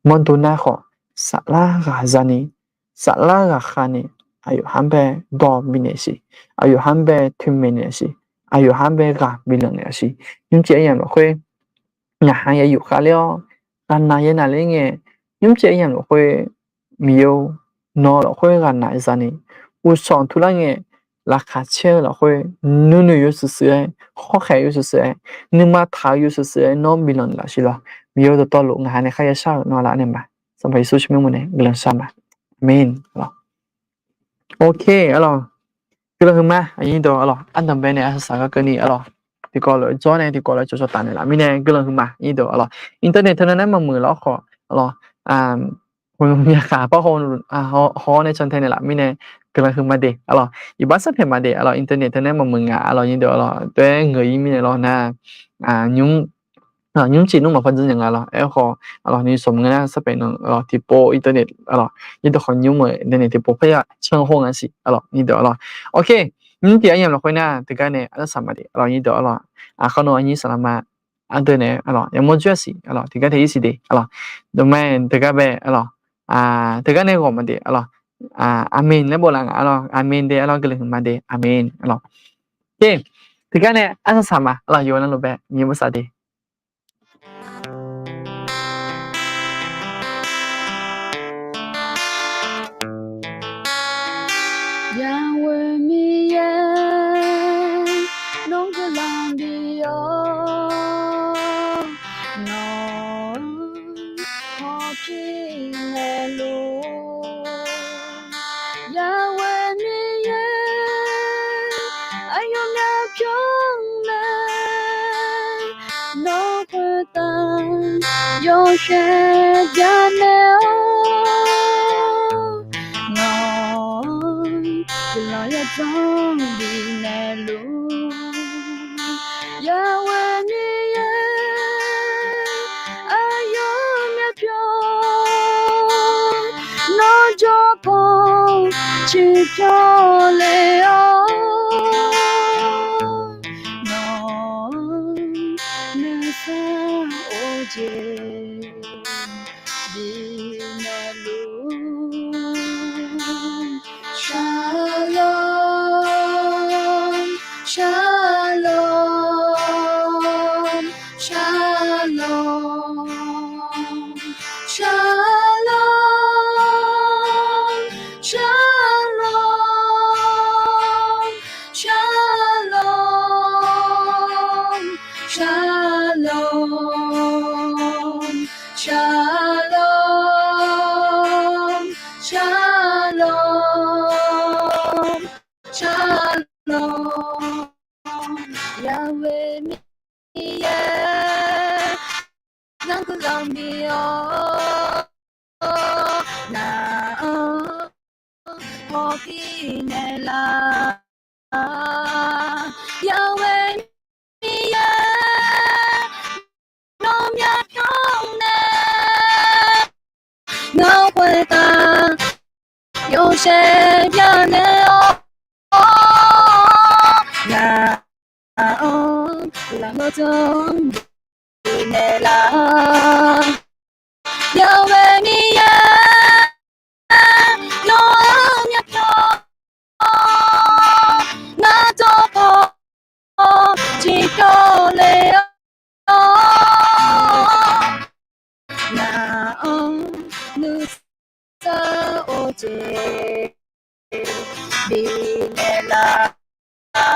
mawrdo nar khawf, saflar ghaq zani, saflar ghaq khavni, aqyawf ha bae dawq bifnaeq siq. Aqyawf ha bae toeqmaeq naeqlaf siq. Aqyawf ha bae ghaq biflanq naeqlaf siq. Nymrcif aryamq lafkhoer ngaq ha ya yuf khavler-awr, ghaqnaq ya naqler ngae, nymrcif aryamq lafkhoer Miqyaer-or, nawq lafkhoer ghaqnaq zani, uqshawq turlar ngae, laqkhaq caer-eu lafkhoer nuinoeq yawshuif shuif-aer, khawrkhaeq yawshuif shuif-aer, nuima taq-eu yawshuif shuif-aer nawr biflanq naeqlaf siq lawr. Miqyaer-or, dawqtawvluf ngaq ha nae kharya shar-euq nawr-a laf nae ma. Sanqpaq Yeqsur tsawrmyanr mawf nae guiqlanq shar ma. Aqmeq. Lawr. Ok, aqlawq. Guiqlanq huiqma aqnyir deuq aqlawq, ardanqbae nae arsaq saq gar keuvni aqlawq, tiqkawv lof-aer jawr nae tiqkawv lof-aer cawqcawq taf naeqlaf mirnae guiqlanq huiqma aqnyir deuq aqlawq. Internet teu nae nar maqmuiq lawr khawf aqlawq, aqmyav khaq par haw nae cantae naeqlaf mirnae guiqlanq huiqma de aqlawq. Iqbax sarpaeq ma de aqlawq, internet teu nae maqmuiq ngaq aqlawq nyir deuq aqlawq, tov-aer ngeur-ir mirnae lawr nar, nymr nymrcif nmr maqpar dzanr nya nga lawr. Aerkhawf aqlawq, ni sawq mq nga nar sarpaeq nan aqlawq, tiqpov internet aqlawq, nyir deuq khawf nymr-eu internet tiqpov parya canr hawr nga siq aqlawq, nyir deuq aqlawq. Ok, nymrcif aryamq lafkhoer nar teugar nae arsaq saq ma de aqlawq, nyir deuq aqlawq. Aqkar nawr aqnyir saqlaqma ardeuv nae aqlawq, yamawr jawr-a siq aqlawq, tiqgar tae ir siq de aqlawq. Dawqmae teugar bae aqlawq, teugar nae ghawq ma de aqlawq. Aqmeq laer bof laf nga aqlawq, aqmeq de aqlawq, guiqlanq huiqma de aqmeq aqlawq. Ok, tiqgar nae arsaq saq ma aqlawq, yawqnan lof bae nyiq bof saq de. Yawqghaq Miqyaer, nawr guiqlanq bif-awr, nawq-anr hawpir naeqluf. Yawqghaq Miqyaer, aqyawf myavpyawr nae nawr khoertav yawshaef byanaeq-awr, nawq-anr guiqlanq yawdzanr bifnaeq luf. Yawqghaq Miqyaer, aqyawf myavpyawr nawr jawrpaw ciqpyawr le-awr, nawq-anr nuisar of jeq bifnaeq luf. Shalom, shalom, shalom, shalom, shalom, shalom, shalom, shalom, shalom, shalom. Yawqghaq Miqyaer, nawr guiqlanq bif-awr, nawq-anr hawpir naeqlaf. Yawqghaq Miqyaer, nawr myavpyawr nae nawr khoertav yawshaef byanaeq-awr, nawq-anr guiqlanq yawdzanr bifnaeq laf. Yawqghaq Miqyaer, Nuisar-eu jeq bifnaeq laf-a.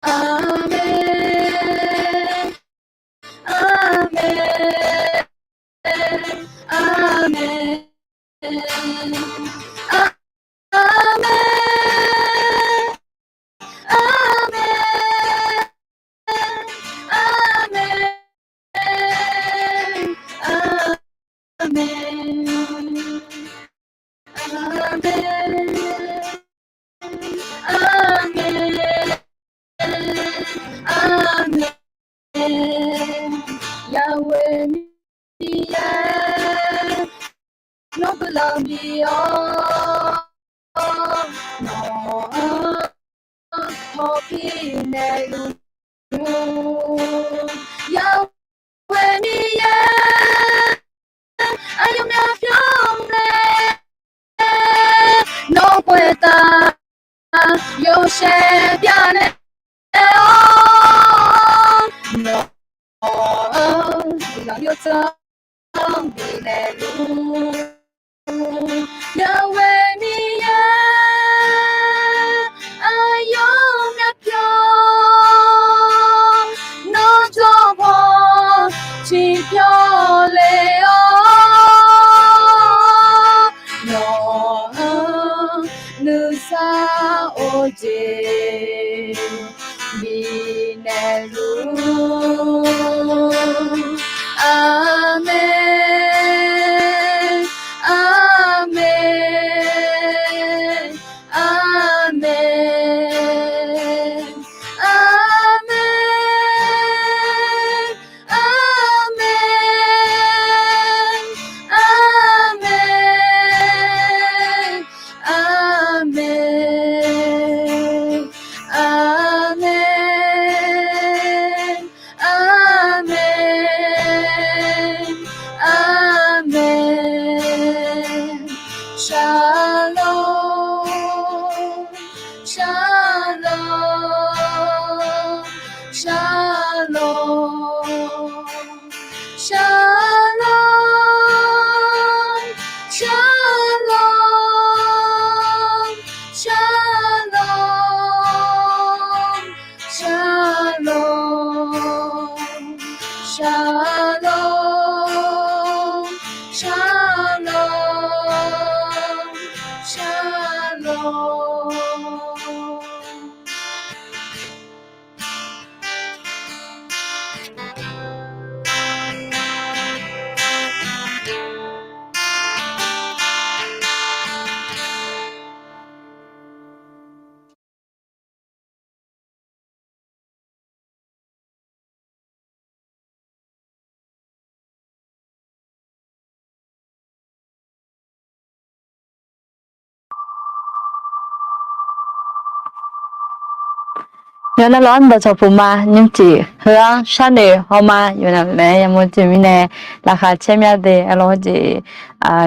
Aqmeq. Aqmeq. Aqmeq. Aqmeq. Aqmeq. Aqmeq. Aqmeq. Aqmeq. Aqmeq. Aqmeq. Yaweh Miqyaer, nawr guiqlanq bif-awr, nawq-anr hawpir naeqluf-ur. Yaweh Miqyaer, aqyawfnyaf pyawr nae nawr khoertav yawshaef byanaeq-awr, nawq-anr guiqlanq yawdzanr bifnaeq luf-ur. Yaweh Miqyaer, aqyawfnyaf pyawr nawr jawr haw tiqpyawr le-awr, nawq-anr nuisar-eu jeq bifnaeq luf-ur. Aqmeq. Aqmeq. Aqmeq. Aqmeq. Aqmeq. Aqmeq. Aqmeq. Aqmeq. Aqmeq. Aqmeq. Shalom. Shalom. Shalom. Shalom. Shalom. Shalom. Shalom. Shalom. Shalom. Shalom. Yawqnan lawr dawqcawq puq ma nymrcif heu-anr sharnoeq hawma yawqnan naeq-aer yamawr jeq mirnae laqkhaq caer mya de. Arlawr jeq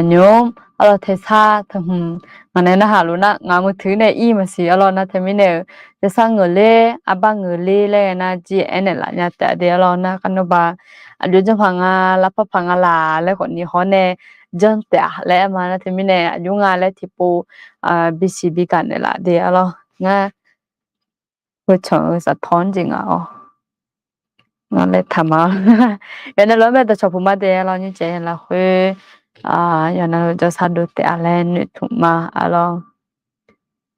nymr arlawr tersar teuhmq ngaq nae narhaq luf nar ngaq meuq teuq nae ir maqsiq. Arlawr nar teumirnae-euq tersar ngeuq ler arbar ngeuq ler laer ghae nar jir aernaeq laf nya taef de. Arlawr nar kharnawba aqjox janr paq nga lavpar paq nga laq laer khawfni hawr nae janr taef-a laer aer ma. Nar teumirnae aqjox nga laer tiqpov bisiq bigaq naeqlaf de. Arlawr ngar heucanq-eu saqtawq-anr jeq ngaq-awr ngar laer taqma. Yawqnan lawr mae dawqcawq puq ma de. Arlawr nymrcif yaq lafkhoer yawqnan jawrshar dov taef-a laer noeqtmq ma. Arlawr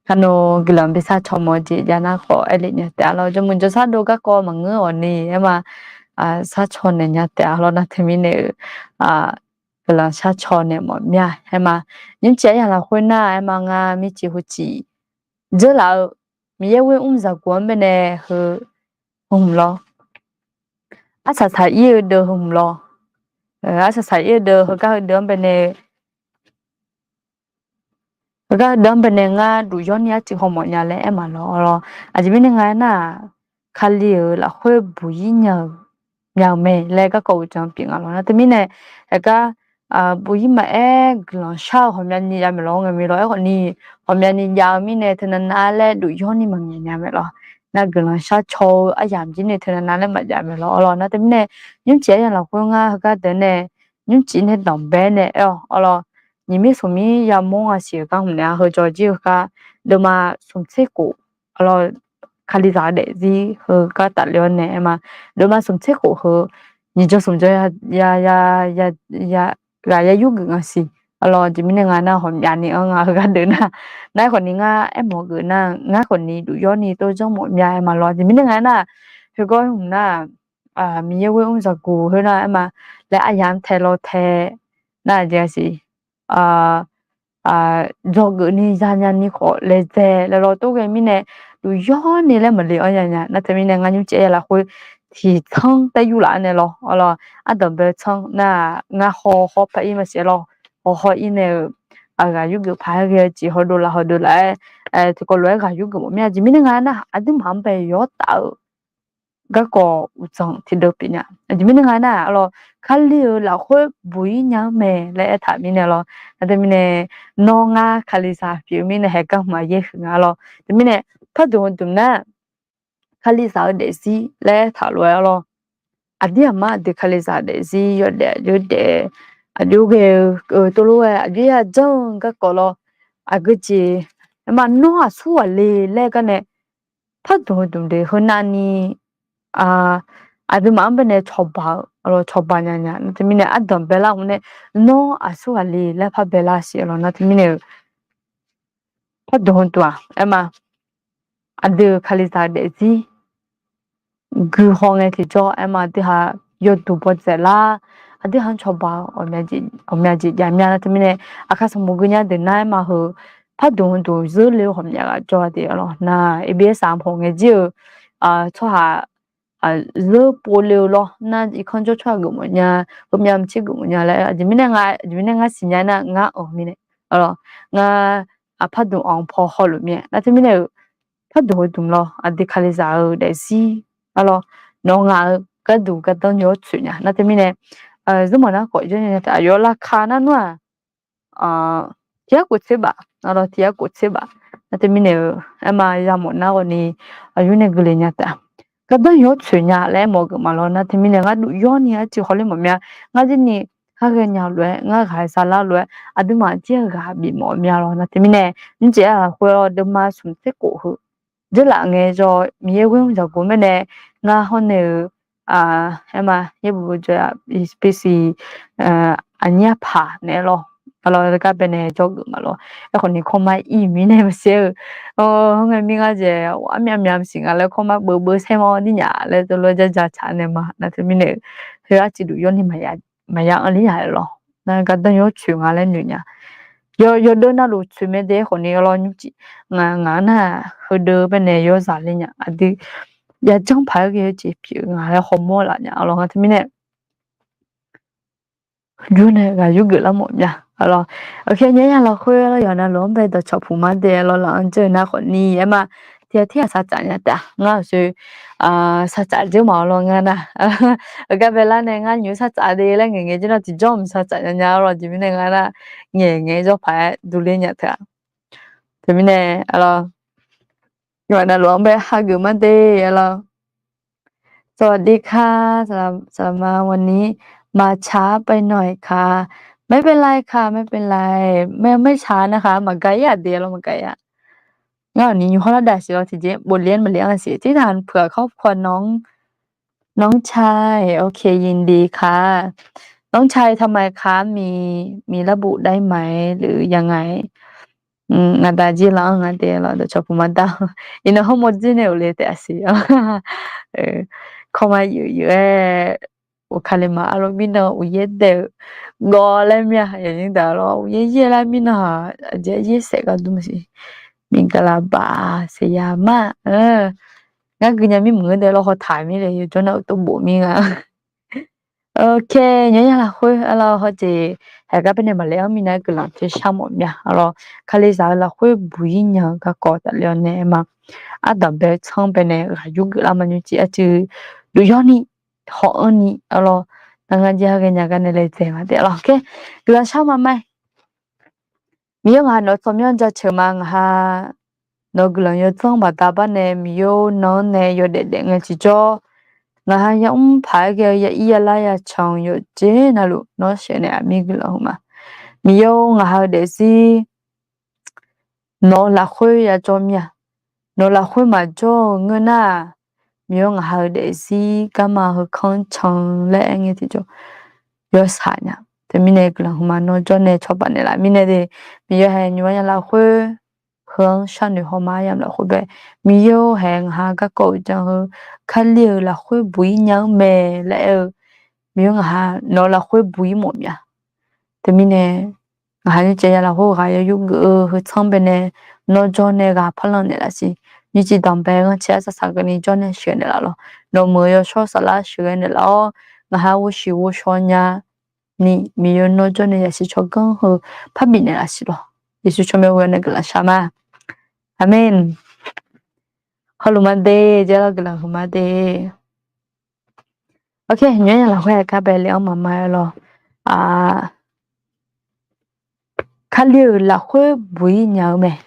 kharnov guiqlanq bi sharcaw mawf-eu jeq jav nar khawf aerlef nya taef. Arlawr jawrmuiq jawrshar dov garkawv maqngeur-awq ni aer ma. Sharcaw naeq nya taef. Arlawr nar teumirnae-euq guiqlanq sharcaw naeq mawf mya aer ma. Nymrcif yaq lafkhoer nar aer ma ngar mircif heucif dzeurlaf-eu Miqyaer ghoer mr zaqguq-anr baenae heu hmq lawr. Arsaq saq ir-eu deuq heu hmq lawr. Arsaq saq ir-eu deuq heugar heudeuq-anr baenae heugar heudeuq-anr baenae ngar duq yawr ni arcuiv hawmawf nya laer aer ma lawr. Arlawr aqjeq mirnae nga aernar-aq, Kali-euq lafkhoer buq ir nya-euq mya-euq mae laer garkawv uqdzan pyeuf nga lawr. Nar teumirnae heugar buq ir maqaer guiqlanq shar-eu ghawqmyani jav maeq lawr. Ngaeq maeq lawr aer khawfni ghawqmyani jav-eu mirnae teunav nav laer duq yawr ni maqngaeq nya maeq lawr. nar guiqlanq shar caw-eu aryamq jir nae teunav nav laer maqjav maeq lawr arlawr. Nar teumirnae nymrcif aryamq lafkhoer ngar heugar deuq nae nymrcif nae danqbae nae aer-awq arlawr. Nyiq mir smq mir yamawr nga siq-euq gar hmq naeq-a heu jawr jir-eu gar, deuvma smq tser khof arlawr, Kalizaq-eu daefzir heugar tafle-awr nae aer ma. Deuvma smq tser khof heu, nyiq jawr smq jawr ya, ya, ya, ya, ghaq ya yurgeuf nga siq arlawr. Aqjeq mirnae nga nar ghawqmyavni-anr nga heugar deuq nar, nar aerkhawfni ngar aermawf geuf nar, ngar khawfni duf yawrni tawrjanr mawf myav aer ma lawr. Aqjeq mirnae nga nar, heugar hmq nar, Miqyaer ghoer mr zaqguq khoer nar aer ma, laer aryamq tae law tae nar aqjeq siq dzawgeuf ni zanya ni khawf laedzae laer lawr tov ghae mirnae, duf yawrni laer maqle-anr ya nya. Nar teumirnae ngar nymrcif aryamq lafkhoer tiqtsanr taer yur laf-aer nae lawr arlawr, ardanqbae tsanr nar-aq ngar haw hawr par ir maqsiq lawr, haw hawr ir nae-euq ghaq yurgeuf paq-aer ghae-eu jeq hawdov laf hawdov laf-aer tiqkawv lof-aer ghaq yurgeuf mawf myav. Aqjeq mirnae nga nar aqduimaf-anr bae yawr taf-eu garkawv uqdzan tiqdeuv pyeuf nya. Aqjeq mirnae nga nar arlawr, Kali-euq lafkhoer buq ir nya-anr mae laer aertaq mirnae lawr. Nar teumirnae nawr ngar Kalizaq pyeuf-eu mirnae haeqgar hmq-a yaer huiq nga lawr. Teumirnae pardmq heudmq nar Kalizaq-eu daefzir laer aertaq lof-aer arlawr, aqdir aqmar aqdui Kalizaq daefzir yawdaef aqjox daef aqjox ghae-eu tov lof-aer aqjox ya janr-eu garkawv lawr, aqgeu jeq aer ma nawr aqsur ghaq le laer gar nae pardmq heudmq de heu navni aqduimaf-anr bae nae cawba-eu arlawr, cawba nya nya. Nar teumirnae ardanqbae lar-awr nae nawr aqsur ghaq le laer par bae lar siq arlawr. Nar teumirnae-eu pardmq heudmq-aq aer ma, aqdui-euq Kalizaq daefzir guihaw ngae tiqjawr aer ma, aqdui ha yawduq bawdzaeq lar, aqdui ha-anr cawba-eu ghawqmya jeq jav myav. Nar teumirnae aqkar sanqbof gui nya deuq nar aer ma heu pardmq heudmq zeur le-eu ghawqmya ghaq jawr-a de arlawr. Nar abs aqmq haw ngae jir-eu tsawrhaq zeur pov le-eu lawr nar irkanr jawr tsawrhaq geufmawf nya, heumyav mqtser geufmawf nya laer aqjeq mirnae nga, aqjeq mirnae ngar siqnya nar ngar-anr mirnae arlawr, ngar aqpar dmq-anr paw hawluf mir-aer. Nar teumirnae-euq pardmq heudmq lawr, aqdui Kalizaq-eu daefzir arlawr, nawr ngaq-euq garduq gardanr yawr tsoeq nya. Nar teumirnae zurmawf nar khawf yawr nya taef, aqyawf lavka nar nmr-aq tiq yar khof tser baf arlawr, tiq yar khof tser baf. Nar teumirnae-euq aer ma yamawf nar ghawqni aqyur nae guiqle nya taef, gardanr yawr tsoeq nya laer aermawf geuf ma lawr. Nar teumirnae ngar duf yawrni arcuiv hawler mawf myav. Ngar jirni khar ghaenya lof-aer, ngar ghaq za lar lof-aer, aqduimaf jir-eu ghaq bifmawf myav lawr. Nar teumirnae nymrcif aryamq lafkhoer lawr deuvma smq tser khof heu dzeurlaf ngae jawr Miqyaer ghoer mr zaqguq mirnae ngar hawr nae-eu aer ma yaerbof jawr-a, pc aqnyir arpaq naeq-aer lawr, arlawr gar bae nae jawrgeuf ma lawr. Aerkhawfni kawrmar ir mirnae maqsiq-eu, hawr ngae mir ngar jeq armyav myav maqsiq nga laer kawrmar beuv beuv saer ma nir nya laer tov lof-aer jarja tsaq nae ma. Nar teumirnae-eu heu arcuiv duf yawrni maqya anr ler nya lawr. Nar gardanr yawr tsoeq nga laer noeq nya. Yawdeuv navluf tsoeq mae de. Aerkhawfni arlawr nymrcif ngaq ngaq-anr nar heudeuv bae nae yawzaq le nya aqdui yajanr paq-aer ghae-eu jeq pyeuf nga laer hawmawr laf nya arlawr. Ngar teumirnae yur nae ghaq yurgeuf lar mawf myav arlawr. Aqkar nyar ya lafkhoer lawr yawqha navluf-anr bae dawqcawq puq mar de arlawr laf-anr jawr-eu nar khawfni aer ma tiq ghaq tir ghaq sar tsaf nya taef-a. Ngar aqshoe sar tsaf jeur ma arlawr ngar nar. Aqgar bae lar nae ngar nymq sar tsaf de laer ngaeq ngae jir nar tiqjawr mq sar tsaf nya nya arlawr. Aqjeq mirnae ngar nar ngaeq ngae jawr paq-aer durler nya taef-a. Teumirnae arlawr yawqha navluf-anr bae hageuf mar de arlawr. สวัสดีค่ะ สำหรับ สำหรับมาวันนี้ มาช้าไปหน่อยค่ะ ไม่เป็นไรค่ะ ไม่เป็นไร ไม่ ไม่ช้านะคะ maqgaq-ir-aq de lawr maqgaq-ir-aq. Ngar-awq ni nymq hawr lar dav siq lawr tiqjeq bofle-aer maqle-anr siq. ที่ทานเผื่อครอบครัวน้อง น้องชาย โอเค ยินดีค่ะ น้องชายทำไมคะ มี มีระบุได้ไหม หรือยังไง Ngaq da jir lar-anr nga de lawr dawqcawq puq mar dar. Iqnan hawmawr jir nae ghofle taef-a siq. Kawrmar yuif yuif-aer, uqkale ma arlawr mirnan uqyaer daef-eu gawv laer mir-a. Yaqnyir daq lawr uqyaer yaer lar mirnan-aq aqjeq yaer saef gar dur maqsiq. Miqgaqlaq baq saeqyaq mar. Ngar gui nya mirmuiq-anr dae lawr haw taq mir le yawjawr nar uqtov bof mir nga. Ok, nyar ya lafkhoer arlawr hawjeq haeqgar bae nae maqle-anr mirnae guiqlanq tersar mawf mya arlawr. Kalizaq-eu lafkhoer buq-ir nya-eu garkawv tafle-awr nae aer ma. Ardanqbae tsanr bae nae ghaq yurgeuf lar ma nymrcif arcuiv duf yawrni haw-anr ni arlawr. Nar ngar jir ha ghaenya gar nae laedzae nga de arlawr. Ok, guiqlanq shar ma ma. Miqyaer ngaq ha nawq-eu tsawrmyanr jaceuq ma ngaq ha. Nawq-eu guiqlanq yawdzanr baqda bar nae Miqyaer-or, nan-anr nae yawdaef daef ngae tiqjawr, ngaq ha yamr paq-aer ghae-eu ya ir ya lar ya can-eu yawqjeq navluf nawr sheuqnaeq aqmir guiqlanq heu ma. Miqyaer-or, ngaq ha-eu daefzir nawq-eu lafkhoer ya jawr mir-a. Nawq-eu lafkhoer maqjawr-eu ngeur nar-aq, Miqyaer-or, ngaq ha-eu daefzir garma heu kanr can laer aer ngae tiqjawr yawshaq nya. Teumirnae guiqlanq heu ma nawr jawr nae cawba naeqlaf mirnae de, Miqyaer hae nymr-anr nya lafkhoer heu-anr sharnoeq hawma yamq lafkhoer bae, Miqyaer-or, hae ngaq ha garkawv-eu jan heu Kali-euq lafkhoer buq-ir nya-anr mae laer aer-eu, Miqyaer-or, ngaq ha nawq-eu lafkhoer buq-ir mawf mir-a. Teumirnae ngaq ha nymrcaev ya lafkhoer ghaq yaw yurgeuf-eu heu tsanr baenae nawr jawr nae ghaq parlanr naeqlaf siq. Nymrcif danqbae ghanrcae arsaq saqgeuf ni jawr nae sheuqnaeq laf lawq. Nawq meuq-eu yawshawr saflar sheuqghae naeqlaf-awr, ngaq ha ghovshiq ghovshaw nya ni Miqyaer nawr jawr nae yasiq tsawrganr heu parbif naeqlaf siq lawq. Yeqsur tsawrmyanr ghoe-awr nae guiqlanq shar ma. Aqmeq. Hawluf ma de, jeq-awr guiqlanq huiq ma de. Ok, nymr-anr nya lafkhoer aer gar bae le-anr maqma-aer lawr. Kali-euq lafkhoer buq-ir nya-eu mae.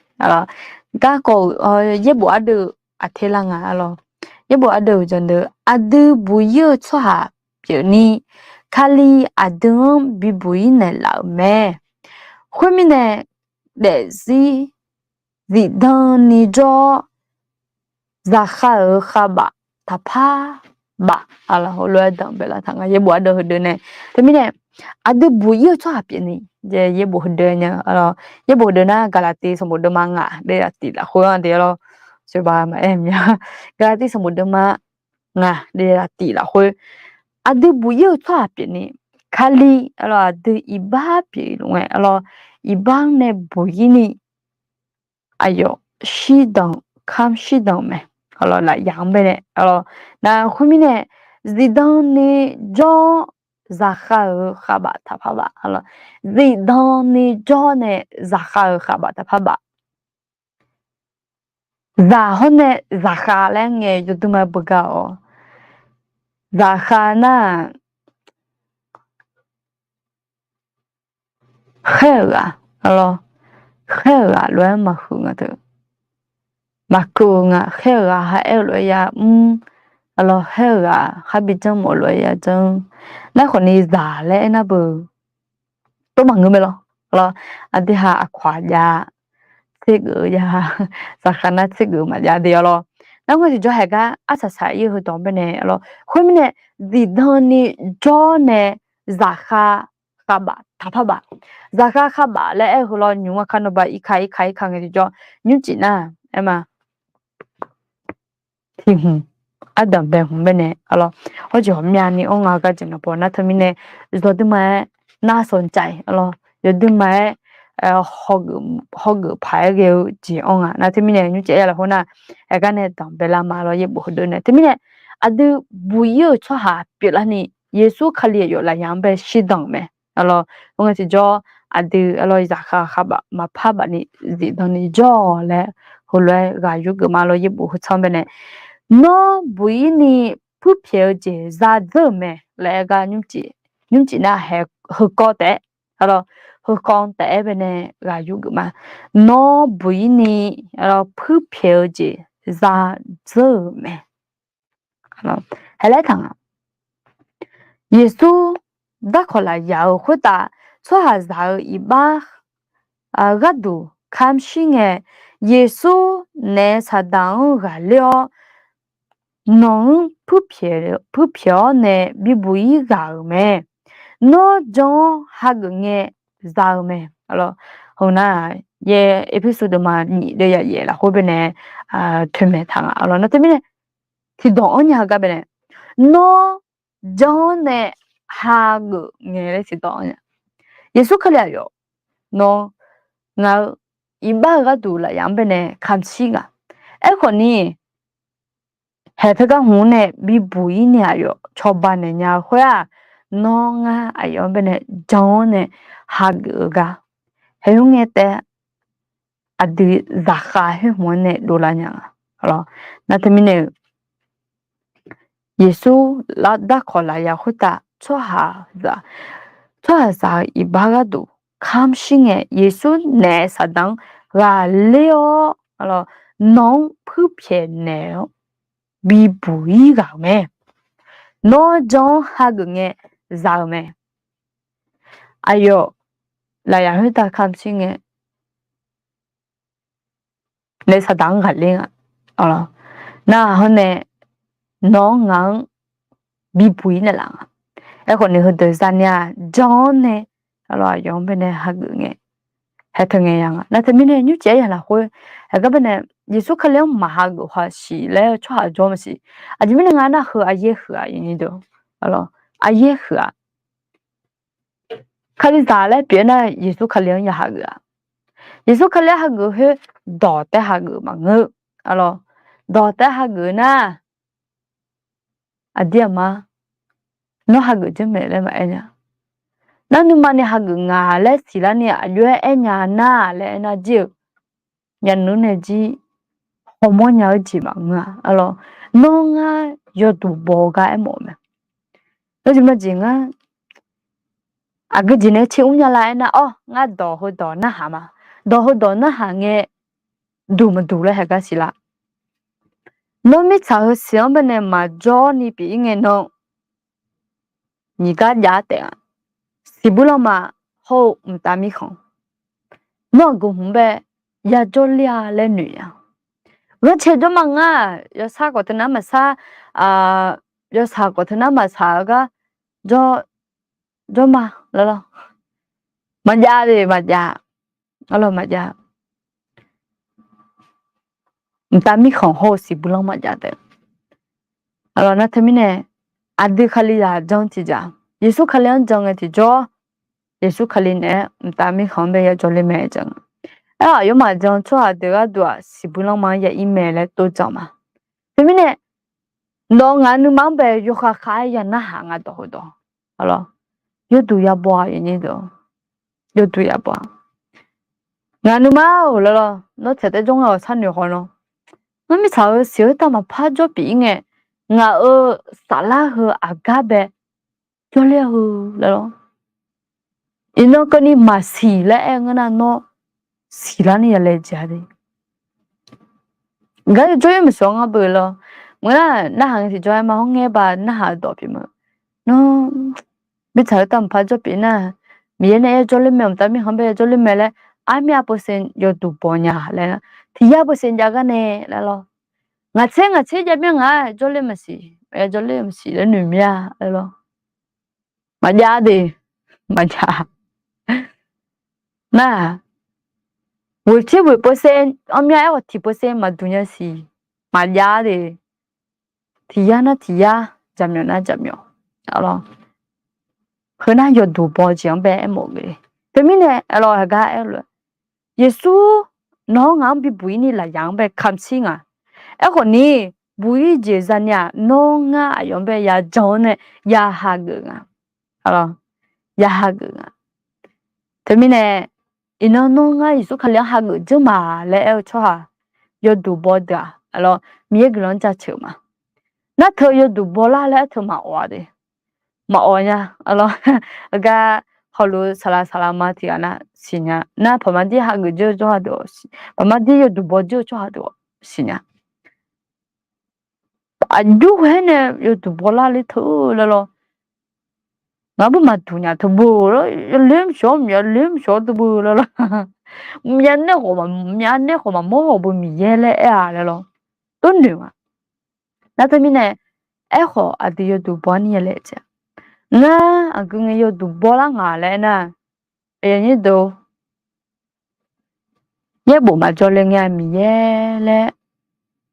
Garkawv-euq yaerbof ardeuv aqter lar nga lawr. Yaerbof ardeuv-euq jawqdeuq aqdui buq-ir-eu tsawrhaq pyeufni, Kali aqdui-anr bibuq-ir naeqlaf-euq mae. Khoermirnae, daefzir zifdan ni jawr-awr, zaqkhav-euq khavbaf taqpar baf. Aqlaf heulof-aer danqbae lar taq nga yaerbof ardeuv heudeuv nae. Teumirnae, aqdui buq-ir-eu tsawrhaq pyeufni, yaerbof heudeuv nya lawr. Yaerbof heudeuv nar Gaqlaqtiv sanqbof deuvma ngaq de aqtif lafkhoer-anr de lawr. Seuba maqaer mya. Gaqlaqtiv sanqbof deuvma ngaq de aqtif lafkhoer, aqdui buq-ir-eu tsawrhaq pyeufni, Kali lawr aqdui iqbax pyeuf luf ngae lawr, iqbax-anr nae buq-ir ni aqyawf shirdanq, kamr shirdanq-euq mae. Lafyaq-anr baenae lawr, nar khoermirnae, zifdan ni jawr-awr zaqkhav-euq khavbaf taqpar baf. Zifdan ni jawr nae zaqkhav-euq khavbaf taqpar baf. Zaq hawr nae zaqkhav laer ngae yawdui ma beugar-awq. Zaqkhav nar-aq, khaer-euq ghaq, lawr, khaer-euq ghaq lof-aer maqhuiq nga teu. Maqkeuv-eu nga, khaer-euq ghaq ha aer-eu lof-aer yamr, lawr, khaer-euq ghaq kharbi janr mawf lof-aer yajanr. Nar khawfni zaq laer aernar beu tov maqngeur mae lawr. Lawr, aqdui ha aqkawq-aq jav, tsergeuf-eu jav, zaqkhav nar tsergeuf-eu maqjav de-awr lawr. Nar ngeur tiqjawr haeq gar arsaq saq-ir-eu heudawq baenae lawr. Khoermirnae, zifdan ni jawr nae zaqkhav khavbaf taqpar baf. Zaqkhav khavbaf laer aer-eu heu lawr nymr-anr kar nawba irka irka irka ngae tiqjawr nymrcif nar aer ma. Tiq hmq, ardanq bae hmq baenae lawr, hawrjeq ghawqmyani anr nga gar jeq naqpaw nar teumirnae, zawqdui ma-aer nar sanqcaf-iq lawr, yawqdui ma-aer hawgeuf paq-aer ghae-eu jeq anr nga nar teumirnae nymrcif aer ya lafkhoer nar, aer gar nae danqbae lar ma lawr yaerbof heudeuv nae teumirnae, aqdui buq-ir-euq tsawrhaq pyeuflarni, Yeqsur Kali aqyawf lafyaq-anr bae shirdanq-euq mae. Lawr, khoerngae tiqjawr aqdui lawr zaqkhav khavbaf maqpar bafni zifdan ni jawr-awq laer heulof-aer ghaq yurgeuf ma lawr yaerbof heu tsanr baenae, nawr buq-ir ni puirpyaeq-eu jeq za dzeur-euq mae laer aer gar nymrcif nar haeq heukawv taef-aer, lawr, heukawv taef-aer baenae ghaq yurgeuf ma. Nawr buq-ir ni puirpyaeq-eu jeq za dzeur-euq mae. Haeq laer taq nga. Yeqsur darkawq lafyaq-euq khoertav tsawrhaqzaq-euq iqbax gharduq kamq shir ngae, Yeqsur naef saqdaq-anr ghaqler-awr, nawq-anr puirpyaeq-awr nae bibuq-ir ghaq-euq mae. Nawr jan-awr hageuf ngae za-eu mae. Heu nar, yaer Erpersu deuvma nyiq deuv yaf yaef lafkhoer baenae toeqmaeq taq nga. Nar teumirnae, tiqdawq-anr nya-eu gar baenae, nawr jan-awr nae hageuf ngae laer tiqdawq-anr nya. Yeqsur Kali aqyawf, nawr ngaq-eu iqbax-eu gharduq lafyaq-anr baenae kamq shir nga. Aerkhawfni, haeq teugar hmq-anr nae bibuq-ir ni aqyawf cawba naeq nya-eu khoer-aq, nawr ngar aqyawf-anr baenae jan-awr nae hageuf-eu gar. Haeq-anr ngae taef-aer aqdui zaqkhav khoer hmq-anr nae dovlar nya nga. Nar teumirnae-eu, Yeqsur darkawq lafyaq khoertav tsawrhaqzaq, tsawrhaqzaq-eu iqbax gharduq kamq shir ngae, Yeqsur naef saqdaq-anr ghaqler-awr, nawq-anr puirpyaeq naeq-awr bibuq-ir ghaq-euq mae. Nawr jan-anr hageuf ngae za-eu mae. Aqyawf lafyaq khoertav kamq shir ngae, naef saqdaq-anr ghaqler nga. Nar hawr nae nawq-anr ngaq-anr bibuq-ir naeqlaf nga. Aerkhawf ni heudeuq zani-aq jan-awr nae aqyawf-anr baenae hageuf ngae, haeq teu ngae ya nga. Nar teumirnae nymrcif aryaq lafkhoer, haeq gar baenae Yeqsur Kali-anr maqhageuf haq siq laer-eu tsawrhaq jawr maqsiq. Aqjeq mirnae nga nar heu aryaer huiq-aq, aqyuif aqnyir deuq, aryaer huiq-aq. Kalizaq laer pyeuf-eu nar Yeqsur Kali-anr ya hageuf-aq. Yeqsur Kali-anr hageuf khoer dawq taef hageuf maqngeur. Dawq taef hageuf nar, aqdir aqma, nawr hageuf jir maeq laer maqaer nya. Nar nuima ni hageuf ngaq laer siqlar ni aqjox-aer aer nya nar laer aernar jir-eu, myavnuiv nae jir hawmawr nya-eu jeq maqngeur-a. Nawr ngar yawduq baw-eu gar aermawf-eu mae. Nawr jeq majeq ngar aqgeu jeq nae tser mr nya la aernar, awr, ngar dawq heudawq narhaq ma. Dawq heudawq narhaq ngae, duq maqduq laer haeq gar siqlar. Nawr mirtsaq heu siq-anr baenae maqjawr ni pyeuf-ir ngae nan, nyiq gar jav-ar taef-a. Siqbuir lanma hawr-eu mqtav mirkhanq, nawr aqgeu hmq bae yajawr ler-a laer noeq-a. Ghanrcae jawr ma ngar, yawsar khawf teunar maqsar, yawsaq khawf teunar maqsaq-eu gar jawr, jawr ma lawlawr. Maqjav de, maqjav. Arlawr maqjav. Mqtav mirkhanq hawr-eu siqbuir lanma jav taef. Arlawr nar teumirnae, aqdui Kalizaq jan tiqjaq, Yeqsur Kali-anr jan ngae tiqjawr, Yeqsur Kali naeq-aer mqtav mirkhanq-anr bae yajawr ler mae jan. Aer-aq, aqyawfmaf jan tsawrhaq deuq gharduq-aq, siqbuir lanma-anr ya ir mae laer tov jan ma. Teumirnae, nawq ngaq nuima-anr bae yawkhav khav-aer ya narhaq nga dawq heudawq. Arlawr, yawduq yabaw-a, yawduq yabaw-a. Ngaq nuima-or lawlawr, nawr taeq taev jawr ngae-awq sharnoeq haw nan. Nawr mirtsaq-euq siq-eu tav maqpar jawr pyeuf-ir ngae, ngaq-euq saflar heu aqgar bae jawrler-eu lawlawr. Iqnan keuvni maqsiq laer aer-eu ngeur nar, nawr siqlar ni ya laejae-a de. Gar jawr-ir maqsiq-awr ngar beu lawr. Ngeur nar, narhaq ngae tiqjawr aer ma hawr ngae ba narhaq-eu dawq pyeuf ma. Nawr mirtsaq-eu tav maqpar jawr pyeuf nar, Miqyaer nae ya jawrler mae, mqtav mirkhanq-anr bae ya jawrler mae laer, armyav percent yawduq baw nya laer, tiq yar percent jav gar nae laer lawr. Ngaq tser ngaq tser jav myanr ngaq jawrler maqsiq, ya jawrler maqsiq laer noeq mya laer lawr. Maqjav de, maqjav. Nar, ghoeq tser ghoeq percent, armyav aerkhawf tiq percent maqduq nya siq, maqjav de. Tiq yar nar tiq yar, jaqmyawf nar jaqmyawf. Arlawr, heu nar yawduq baw jeq-anr bae aermawf-eu le. Teumirnae arlawr, heugar aer-eu lof-aer, Yeqsur nawq-anr ngaq-anr bibuq-ir ni lafyaq-anr bae kamq shir nga. Aerkhawf ni, buq-ir jeq zani-aq, nawr ngar aqyawf-anr bae ya jan-awr nae ya hageuf nga. Arlawr, ya hageuf nga. Teumirnae, iqnan nawr ngar Yeqsur Kali-anr hageuf dzeur ma laer aer-eu tsawrhaq, yawduq baw deuq-aq, arlawr, Miqyaer guiqlanq-anr jaceuq-eu ma. Nar teu yawduq baw lar laer aer teu maqawf-a de. Maqawf nya, arlawr, gar hawluf saqlaq saqlaq ma tiq ghaq nar siqnya. Nar paqma dir hageuf dzeur-eu tsawrhaq deuq, paqma dir yawduq baw dzeur-eu tsawrhaq deuq siqnya. Aqjox ghae-aer nae yawduq baw lar ler teu lawlawr. Ngaq-anr bae maqduq nya teu beu lawr, yawler mqshawr, mqyav ler mqshawr teu beu lawlawr. Mqyav nae khawf maqmawr hawq beu Miqyaer laer aer-a laer lawr. Tov noeq ma. Nar teumirnae, aerkhawf aqdui yawduq baw-ar ni ya laejae. Ngar aqgeu ngae yawduq baw lar ngaq laer aernar, aqyuif aqnyir deuq, yaerbof maqjawr le ngae-a Miqyaer laer,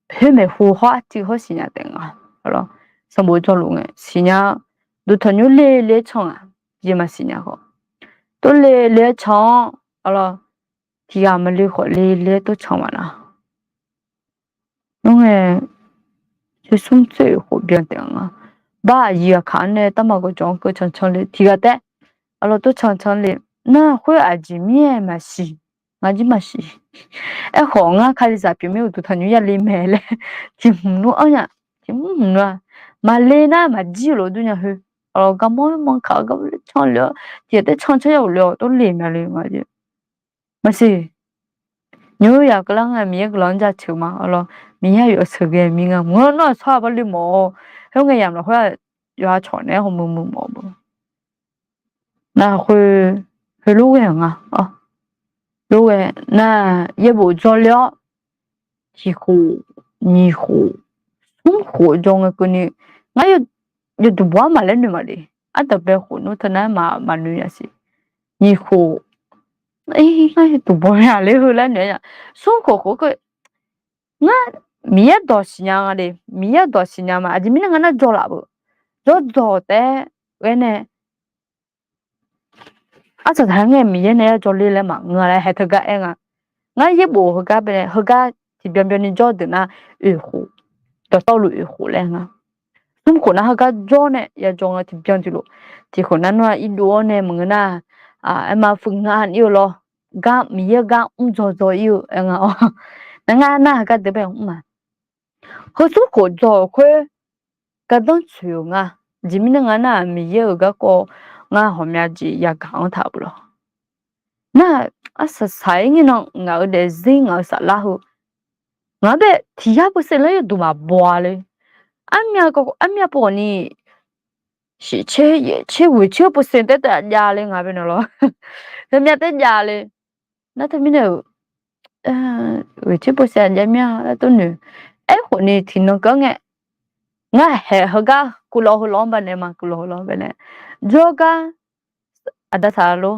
khoermaeq hu hawr arcuiv hawr siqnya taef nga. Sanqbof jawrluf ngae siqnya, duqtanqnymr le le-aer can-aq, jeq maqsiq nya khawf, tov le le-aer can-awr, arlawr, tiq ghaq maqle khawf le le-aer tov can ma nar. Nymr ngae, tser smr tser khof byan taef nga. Bar aqyuif aqkaq-anr nae tavmaq gawqjawq-anr keuv cancan le tiq ghaq taef, arlawr tov cancan le. Nar khoer aqjeq mir-aer maqsiq, ngar jir maqsiq. Aerkhawf ngar Kalizaq pyeuf mir-euq duqtanqnymr ya le mae laer tiq hmq nmr-anr nya, tiq hmq hmq nmr-a. Maqle nar maqjir-eu lof dur nya khoer, arlawr garmanr manr kaq-eu gar le can le-awr tiq ghaq taef can can ya ghofle-awr tov le mya le nga. Maqsiq. Nymr yaq keuvlar ngae Miqyaer guiqlanq-anr jaceuq ma. Arlawr, Miqyaer aqyawf sheuqghae mir nga. Maqngeur nar-aq tsawrhaq bawrli mawf-awr, khoerngae yamq lafkhoer yawqha cawq naeq-aer hawmuiq muiq mawf beu. Nar khoer, khoerlof ghae-euq nga. Lof ghae nar, yaerbof jawrler-awr, tiq khof, nyiq khof, smr khof jawr ngae keuvni, ngar yawduq baw-ar maqlaer noeq maqle. Ardanqbae khof nmr teunar-aer maqnoeq nya siq. Nyiq khof, ngar yawduq baw-a ler heu laer noeq-aer nya. Smr khof khof keuv, ngar Miqyaer dawq siqnya nga le. Miqyaer dawq siqnya ma. Aqjeq mirnae ngar nar jawr laf beu. Jawr dawq taef-aer ghae nae arsaq taq-aer ngae Miqyaer nae yar jawrler laer maqngeur laer haeq teugar aer nga. Ngar yaerbof heugar bae, heugar tiqbyan byanni jawr deuq nar, oeq khof, dawqtawvluf oeq khof laer nga. Smr khof nar heugar jawr nae ya jawr nga tiqbyan tiqlof. Tiq khof nar nawr-aq irdov-awr nae maqngeur nar, aerma fuq nga ir-eu lawr. Gar Miqyaer gar mr dzawdzaw ir-eu aer nga-awr. Nar ngar nar heugar deuq bae mr ma. Heu smr khof dzaw-euq khoer gardanr tsoeq-euq nga. Aqjeq mirnae ngar nar-aq Miqyaer-euq garkawv ngar ghawqmya jeq yagaq-anr taq-euq lawr. Nar-aq arsaq saq-ir ngae nan ngaq-euq daefzir ngaq-euq saflar heu, ngaq-anr bae tiq yar percent laer yawduq maqbaw-a le. Armyav pawqni shiqtser yaeqtser ghoeqtser percent taef taef jav le ngaq bae naeq lawr. Heumyav taef jav le. Nar teumirnae-euq ghoeqtser percent jav mir-a laer tov noeq. Aerkhawfni tiqnan keuv ngae, ngar haeq heugar kuvlawv heulof-anr banaeq ma, kuvlawv heulof-anr banaeq. Jawrgar aqda saqlaq lor,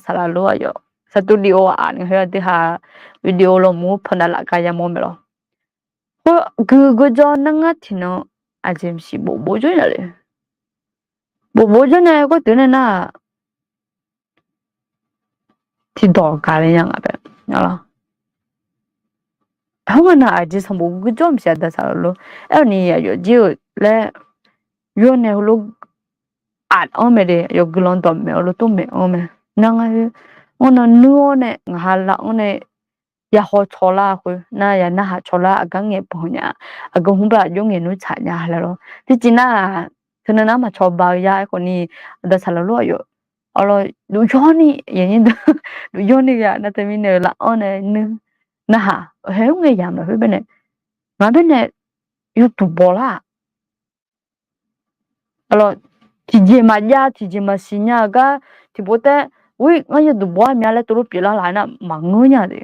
saqlaq lor aqyawf studio-aq ni khoer aqdui ha video lawmur pandav laf gar yamawr mae lawr. Khoer gui gui jawr nar ngar tiqnan aqjeq maqsiq bofbof jawr nya le. Bofbof jawr nae gawr deuq nae nar-aq, tiqdawq gaq le nya ngaq bae. Hawr nga nar aqjeq sanqbof gui jawr maqsiq aqda saqlaq lor. Aer-awq ni aqyawf jir-euq laer yawr nae heulof aq-anr mae de, aqyawf guiqlanq dawqmaeq-eu lof tov maeq-anr mae. Nar ngar khoer, anr nan nuir-awr nae ngaq ha lav-anr nae yahaw cawlar khoer nar ya narhaq cawlar aqgar ngaeq panq nya, aqgeu hmr ba aqjox ngaeq nmr tsaq nya laer lawr. Tiqjeq nar-aq, teunav nar maqcawba-eu ya aerkhawfni, aqda saqlaq lor aqyawf, arlawr duf yawr ni, yaqnyir duf yawr ni ya nar teumirnae-eu lav-anr nae nuir narhaq hae-anr ngae yamq lafkhoer baenae, ngaq baenae yawduq baw lar-aq. Arlawr, tiqjeq maqjav tiqjeq maqsiq nya-eu gar tiqpov taef, ur, ngar yawduq baw-ar mya laer tov lof pyeuflar laf nar maqngeur nya de.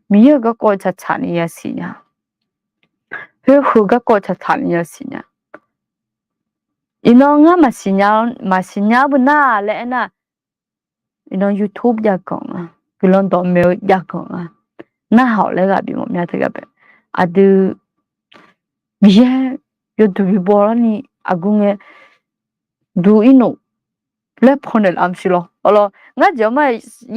Miqyaer-euq garkawv tsaqtsaq ni yasiq nya. Khoer heu garkawv tsaqtsaq ni yasiq nya. Iqnan ngar maqsiq nya, maqsiq nya-ar beu nar laer aernar, iqnan YouTube jav ganq nga, guiqlanq dawqmaeq-eu jav ganq nga, narhaq-awq laer ghaq bimawf mya teugar bae. Aqdui Miqyaer yawduq bibaw larni aqgeu ngae duq ir nof laer pannaeq laf maqsiq lawr. Arlawr, ngar jeq-anr ma,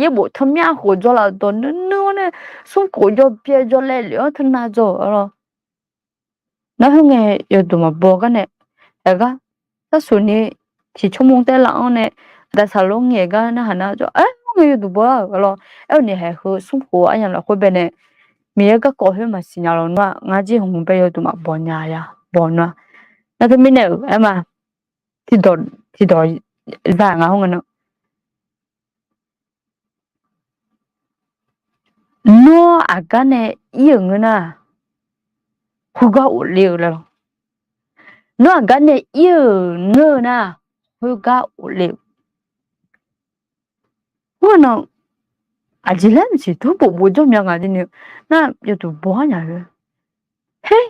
yaerbof tanqmya khof jawr laf-euq dawq nuinui-anr nae, smr khof jawr byae jawr laev lef-anr teunav jawr-euq arlawr. Nar khoerngae yawduq maqbaw gar nae, aer gar, sarsuq ni tiq tsawrmawr taer laf-anr nae, aqda saqlaq lor ngaeq gar narhaq nar jawr, aer, khoerngae yawduq baw lar-euq arlawr. Aer-awq ni haeq heu smr khof aryamq lafkhoer baenae, Miqyaer garkawv khoer maqsiq nya lawq nar-aq, ngar jir hmq bae yawduq maqbaw nya ya baw nar-aq. Nar teumirnae-euq aer ma, tiqdawq, tiqdawq za nga hawr nga nar, nawr aqgar nae ir-euq ngeur nar, khoergar of le-eu laer lawr. Nawr aqgar nae ir-euq ngeur-eu nar, khoergar of le-eu. Khoernar, aqjeq laer maqsiq tov bofbof jawr mya nga jir ni, nar yawduq baw-ar nya-eu. Her,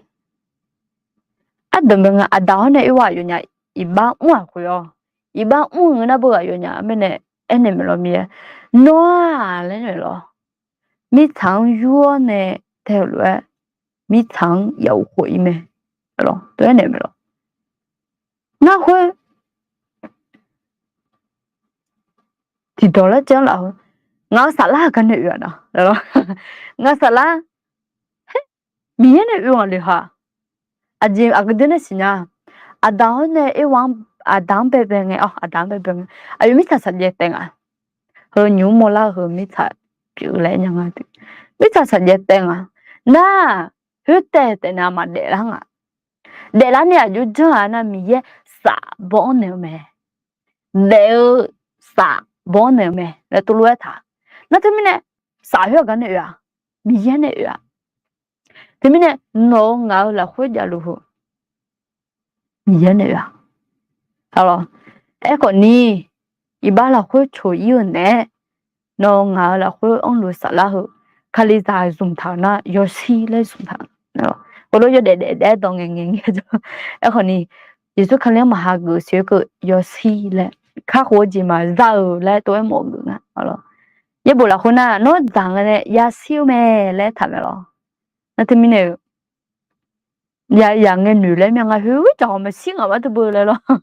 ardanq bae nga aqda-awr nae oerwaq aqyawfnyaf iqbax mr-aq khoer-awr, iqbax mr-eu ngeur nar beu aqyawf nya-a mirnae, aernaeq maeq lawr mir-aer, nawr-aq laer naeq lawr, mirtsaq-anr yur-awr nae tae-euq lof-aer, mirtsaq-anr yauf khof ir mae, lawr tov aernaeq maeq lawr. Nar khoer tiqdawq laer janr laf-eu, ngaq-eu saflar aqgar nae oe-aq nar, ngaq-eu saflar, Miqyaer nae oe-aq le ha. Aqjeq aqgeu deuq nae siqnya, aqda-awr nae oerwaq-anr, aqda-anr baebae ngae, aqda-anr baebae ngae, aqyawf mirtsaq saqjaev taev nga. Heu nymq-mr mawrlar-eu heu mirtsaq pyeuf laer nya nga. Mirtsaq saqjaev taev nga. Nar, khoertaev taef nae maqdaef lar nga. Daeflar ni aqjox janr-aq nar Miqyaer saf baw-anr naeq-eu mae. Daef-eu saf baw-anr naeq-eu mae laer tov lof-aer taq. Nar teumirnae, saf khoer aqgar nae oe-aq, Miqyaer nae oe-a. Teumirnae nawq-eu ngaq-eu lafkhoer javluf heu Miqyaer nae oe-a. Aerkhawf ni, iqbax lafkhoer coq-ir-eu naeq-aer, nawq-eu ngaq-eu lafkhoer anrluf saflar heu, Kalizaq zmqtaq-euq nar yawshir laer zmqtaq-euq. Heulof yawdaef daef daef-aer dawq ngaeq ngaeq ngae, aerkhawf ni, Yeqsur Kali-anr maqha geuf siq-aer keuv yawshir laer, kakhof-eu jeq maqza-euq laer tov-aer mawf geuf nga. Yaerbof lafkhoer nar, nawr dzaq ngae nae yashir-eu mae laer taq mae lawr. Nar teumirnae-euq, ya yaq ngae noeq laer myav nga, khoerjaq-awq maqshir ngaq ma teu beu laer lawr.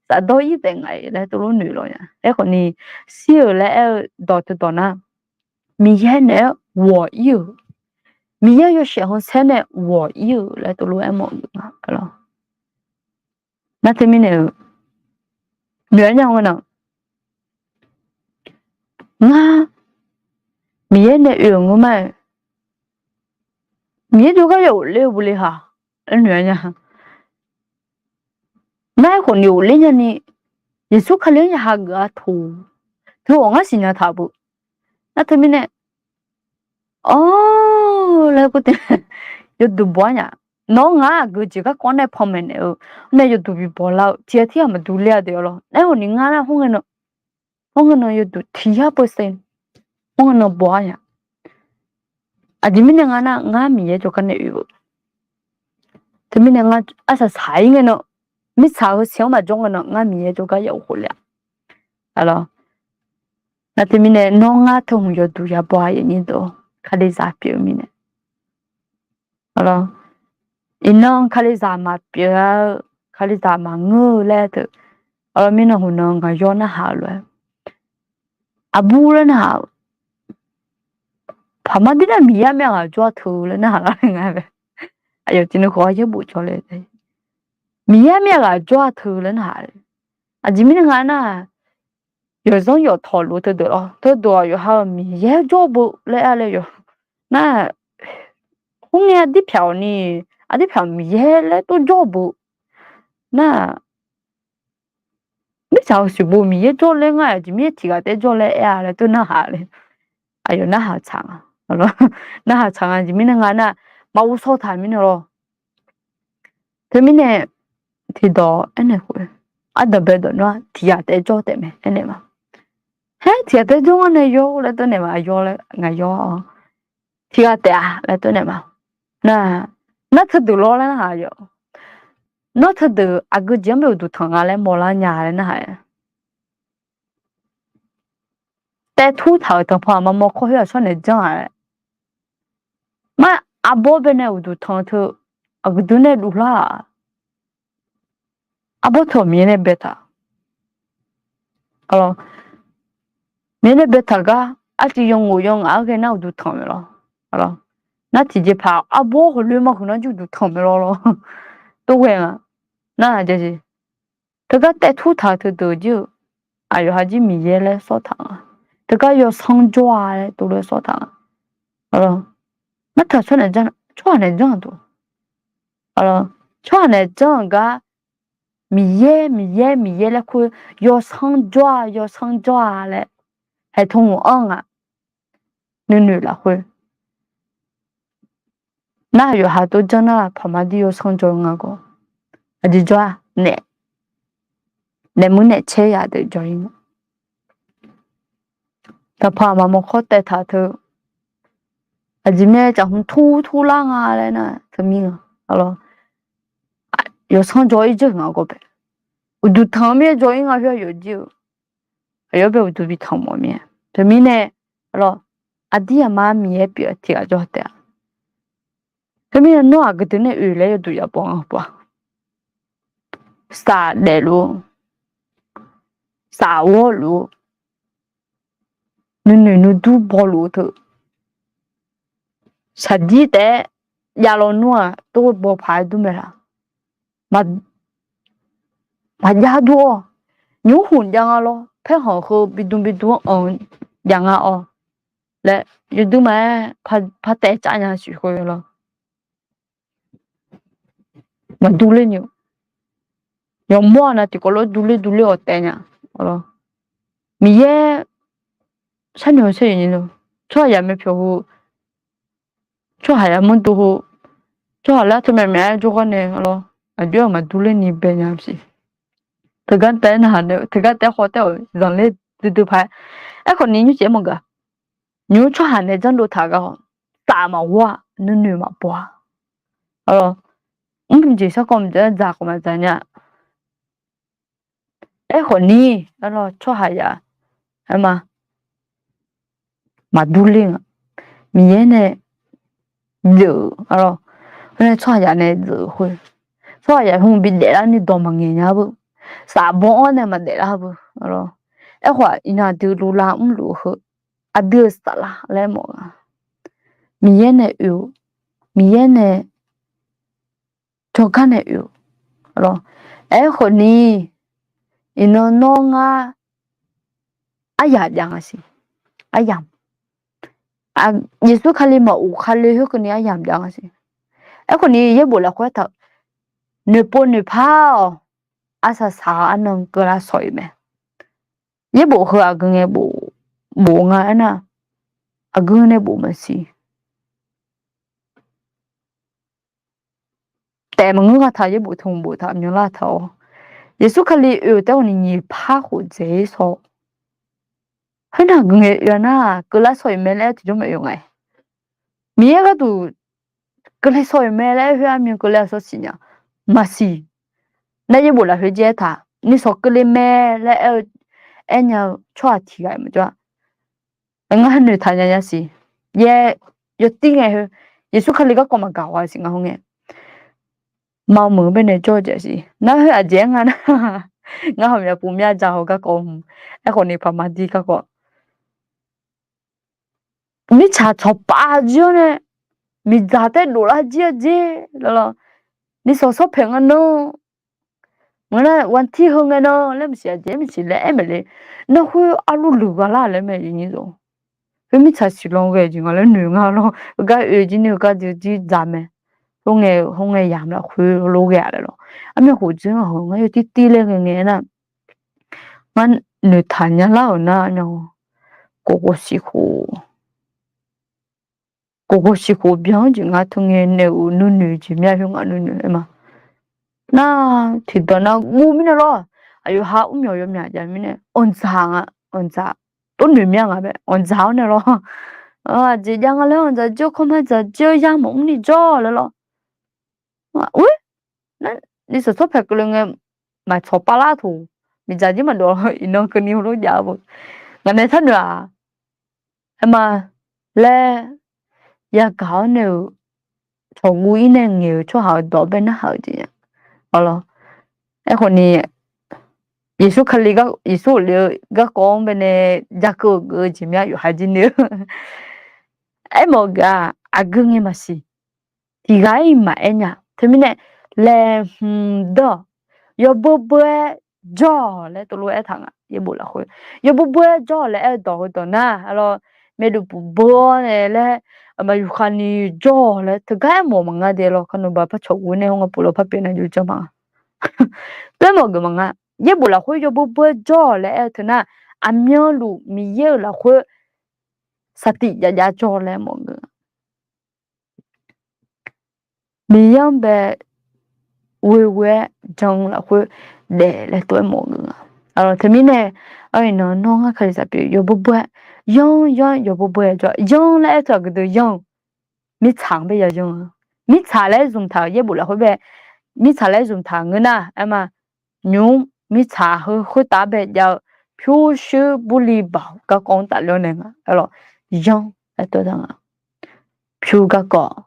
Safdawr-ir taef nga-iq laer tov lof noeq lawr nya. Aerkhawf ni, shir-euq laer aer-eu dawq teudawq nar, Miqyaer naeq-aer ghawq-ir-euq, Miqyaer yawshaef khanqsaer nae ghawq-ir-euq laer tov lof-aer mawf geuf nga lawr. Nar teumirnae-euq, noeq-aer nya-eu ngeur nar, ngar Miqyaer nae oe-euq ngeur ma-aer, Miqyaer jawrgar ya ghofler-eu beu le ha, aer noeq-aer nya. Nar aerkhawf ni ghofler nyani, Yeqsur Kali-anr ya hageuf-a teu, teu-awq ngar siqnya taq beu. Nar teumirnae, awr laer kur te, yawduq baw-ar nya. Nawr ngar aqgeu jeq garkawv nae panmaeq naeq-eu, nae yawduq bi baw lar-eu tiq ghaq tirghaq maqdur ler-a deuq-a lawr. Aerkhawf ni ngar nar, hawr ngae nan yawduq tiq yar peusen, hawr ngae nan baw-ar nya. Aqjeq mirnae nga nar, ngar Miqyaer jawrgar nae oe-eu. Teumirnae ngar arsaq saq-ir ngae nan, mirtsaq heu siq-anr maqjawr ngae nan, ngar Miqyaer jawrgar ya ghofkhof le-a. Nar teumirnae nawr ngar teuhmq yawduq ya baw-a, aqyuif aqnyir deuq, Kalizaq pyeuf-eu mirnae. Iqnan Kalizaq maqpyeuf-a-eu, Kalizaq maqngeur-eu laer teu, mirnan hmq nan ngaq yawr narhaq-eu lof-aer, aqbur laer narhaq-eu, paqmar dir nar Miqyaer myav ghaq jawr-a teu laer narhaq lar nga mae. Aqyawf tiqnan khawf-a yaerbof cawle, Miqyaer myav ghaq jawr-a teu laer narhaq. Aqjeq mirnae nga nar, yawqzanr yawqtawq lof teudeuq lawr, teudeuq-aq yawqha-euq Miqyaer jawr beu laer aer laer yawq nar, khoerngae aqdir pyaq-awq ni, aqdir pyaq Miqyaer laer tov jawr beu nar, mirtsaq-eu siqbo Miqyaer jawr laer ngar aqjeq mirnae tiq ghaq taef jawr laer aer-a laer tov narhaq le. Aqyawf narhaq tsaq nga. Narhaq tsaq nga jeq mirnae nga nar, maqghov shawr taq mirnae lawr. Teumirnae tiqdawq aernaeq khof, ardanq bae dawq nawr tiq ghaq taef jawr taef mae aernaeq ma. Haer tiq ghaq taef jawr-anr nae yawr laer tov naeq ma, aqyawf laer ngaq yawr-a, tiq ghaq taef-a laer tov naeq ma. Nar, nar teudeuq lawr laer narhaq yawq. Nar teudeuq aqgeu jeq-anr bae uqduq tanq nga laer mawrlar nya laer narhaq-a. Taev tur taq-euq tanqpanq aqma mawrkawr khoer-aq tsawrnaeq janr-a laer. Mar, arbawr bae nae uqduq tanq teu, aqgeu deuq nae duvlar-aq, arbawr teu-aq Miqyaer nae baetaq. Miqyaer nae baetaq gar artiv yawnghof yawngaq-aer ghae nar uqduq tanq mae lawr. Nar tiqjeqpaq arbawr heuloe ma huiq nar jir uqduq tanq mae lawr lawr. Tov ghae nga. Nar aqjeq jeq, teugar taev tur taq-eu teudeuq jir-eu, aqyawf ha jir Miqyaer laer sawr taq nga. Teugar yawsanr jawr-a laer tov lof-aer sawr taq nga. Nar taq tsawrnaeq janr, tsawrhaq naeq janr-aq tov. Tsawrhaq naeq janr-euq gar Miqyaer Miqyaer Miqyaer laer kur, yawsanr jawr-a yawsanr jawr-a laer haeq tmr-anr nga. Nuinoeq lafkhoer nar yawqha tov janr nar paqma dir yawsanr jawr-eu nga gawr. Aqjeq jawr-a, naef, naef muir naef caer yaf deuq jawr-ir nga. Taqpaq aqma mawrkawr taev taq teu, aqjeq mirnae caqhmq tur turlar nga laer nar teumir nga. Yawsanr jawr-ir jawr-eu nga gawr bae. Uqduq tanq-eu mirnae jawr-ir nga khoer aqyawf jir-eu. Aqyawf bae uqduq bi tanq mawf mir-a. Teumirnae, aqdir aqma Miqyaer pyeuf-eu tiq ghaq jawr taef-a. Khoermirnae nawr aqgeu deuq nae oe laer yawduq yabawq nga pov-a. Safdaef luf-eu, safghawr luf-eu, nuinoeq nuidur baw luf-eu teu, saqdir taef-aer jav lawnmr-aq tov baw paq-aer dur mae laq. Maqjav dur-awr, nymr hmq jav nga lawr, paerkhanq heu bidm bidm-anr anq-eu jav nga-awr laer yawduq ma-aer par taev cav nya siq khoer lawr. Maqdur ler ni-eu, yawqmawr-aq nav tiqkawv lof-aer durler durler-awq taev nya. Miqyaer sharnoeq-eu tsawrhaq yamawr pyawq heu tsawrhaq yamr dov heu, tsawrhaq laer teu myaqmyaq-aer jawrgar nae lawr, aqjox-aq maqdur ler ni bae nya siq. Teugar taef-aer narhaq nae, teugar taef-aer khawf taef-awq zanqler duidui paq-aer. Aerkhawf ni nymrcif-aer maqgaq, nymr tsawrhaq nae janrdov taq gar-awq, taf maqghov-a, nuinoeq maqbaw-a. Mrjeq sarkawv maqdzaq, dzaq khawf maqdzaq nya. Aerkhawf ni, arlawr tsawrhaqzaq, aerma, maqdur ler nga. Miqyaer nae dzeuf, arlawr, khoer nae tsawrhaqzaq nae dzeuf khoer, tsawrhaqzaq hmq bidaef lar ni dawq maqngaeq nya beu, safbaw-anr nae maqdaef lar beu, arlawr. Aerkhawf iqnan aqdui luvlav mrluf heu, aqdui-euq saflar laer mawf nga. Miqyaer nae oe-eu, Miqyaer nae jawrgar nae oe-eu, arlawr. Aerkhawf ni, iqnan nawr ngar aryamq jav nga siq. Aryamq, Yeqsur Kali maqof kale khoerkeuvni aryamq jav nga siq. Aerkhawf ni yaerbof lafkhoer aertaq-euq, noeqpov noeqpar-awq, arsaq saq-awr arnan keuvlar shawq-iq mae. Yaerbof heu aqgeu ngae bof, bof nga aernar, aqgeu nae bof maqsiq. Taef maqngeur gha taq yaerbof tmq bof taq myanlar taq-awr, Yeqsur Kali oe-eu taef-awq ni nyiq par khof dzaeq-ir shawr. Khoernar aqgeu ngae oe-a nar, keuvlar shawq-iq mae laer tiqjawr maqoe nga-aer. Miqyaer gharduq keuvle shawq-iq mae laer aer khoer armyan keuvle-a shawr siqnya. Maqsiq. Nar yaerbof lafkhoer jir aertaq, nishawq keuvle mae laer aer-eu, aernya-eu tsawrhaq tiq ghaq-iq maqjawr-a. Ngar noeqtaq nya nya siq. Yaer, yawtir ngae heu, Yeqsur Kali garkawv maqgaq-a siq ngar hawngae. Maqmeuq-eu baenae jawr-eu jaeq siq. Nar khoer aqjeq-aer nga nar, ngar hawqmya pov mya ja haw garkawv hmq. Aerkhawf ni paqma dir garkawv mirtsaq tsawqpav jir-awr nae, miqdzaq taer doflar jir-a jer lawlawr, nishawq shawr paeq nga nan, ngeur nar wantir heu ngae nan laer maqsiq aqjeq maqsiq laer aer maeq le. Nar khoer arlu luiq gha lar laer mae, khoer mirtsaq siqlan ghae jeq nga laer noeq nga lawr. Heugar oe jir ni heugar jir dzaq mae. Khoerngae, khoerngae yamq lafkhoer lof ghae-a laer lawr. Armyan khof dzoer-anr hawq ngar yawtir tir laer ghae ngae nar, ngar noeqtaq nya lar-euq nar, armyan khof khof siq khof khof khof siq khof byan-anr jeq nga teu ngae nae-euq nuinoeq jeq mya khoer nga nuinoeq aer ma. Nar tiqdawq nar guv mirnae lawr, aqyawf ha mr myawq yawmyaq jav mirnae anqdzaq nga, anqdzaq, tov noeq mya nga bae anqdzaq-awr nae lawr. Aqjeq jav nga laer anqdzaq jir-awr kawrma dzaq jir-awr yar maqmr ni jawr laer lawr. Nar nishawq shawr paeq keuvle ngae, maqtsawq pavlar toq, miqdzaq jir maqdawq iqnan keuvni heulof jav-eu beu. Ngaq nae sharnoeq-aq, aer ma laer yagaq-awr nae-euq cawqguv-ir nae ngaeq-euq tsawrhaq-euq dawq bae narhaq-euq jeq nya. Arlawr, aerkhawf ni, Yeqsur Kali gar, Yeqsur ghofle-eu garkawv-anr bae nae jakeuv-eu geuf-eu jeq mya yawqha jir ni-eu. Aermawf-eu geuf-aq, aqgeu ngae maqsiq. Tiqghaq-iq maqaer nya. Teumirnae, laeqhmq deur-awq, yawbeur beur-aer jawr-awq laer tov lof-aer aertaq nga yaerbof lafkhoer. Yawbeur beur-aer jawr-awq laer aer-eu dawq heudawq nar, arlawr, maeqdov puq beur-awr nae laer, aqma yufkhav ni jawr-awq laer teugar aermawf maqnga de lawr. Kharnov baq par cawqguv nae hawr nga puq lawr par pyeuf nar jov janr ma nga. Laer mawf geuf maqnga. Yaerbof lafkhoer yawbeur beur-aer jawr-awq laer aer-eu teu nar, aqmyanluf Miqyaer-euq lafkhoer saqtiq jav jav jawr laer mawf geuf. Miqyaer-anr bae ghoe ghoe-aer jan lafkhoer daef laer tov-aer mawf geuf nga. Teumirnae, iqnan nawr ngar Kalizaq pyeuf yawbeur beur-aer, yanr yanr yawbeur beur-aer jawr, yanr laer aer teu aqgeu deuq yanr-eu mirtsaq-anr bae ya yanr-eu. Mirtsaq laer zmqtaq-euq yaerbof lafkhoer bae, mirtsaq laer zmqtaq ngeur nar aer ma. Nymq-mr mirtsaq heu khoertav bae jav-eu pyurshuir burli baoq garkawv-anr tafler-awr nae nga. Arlawr, yanr laer tov-aer taq nga. Pyur garkawv,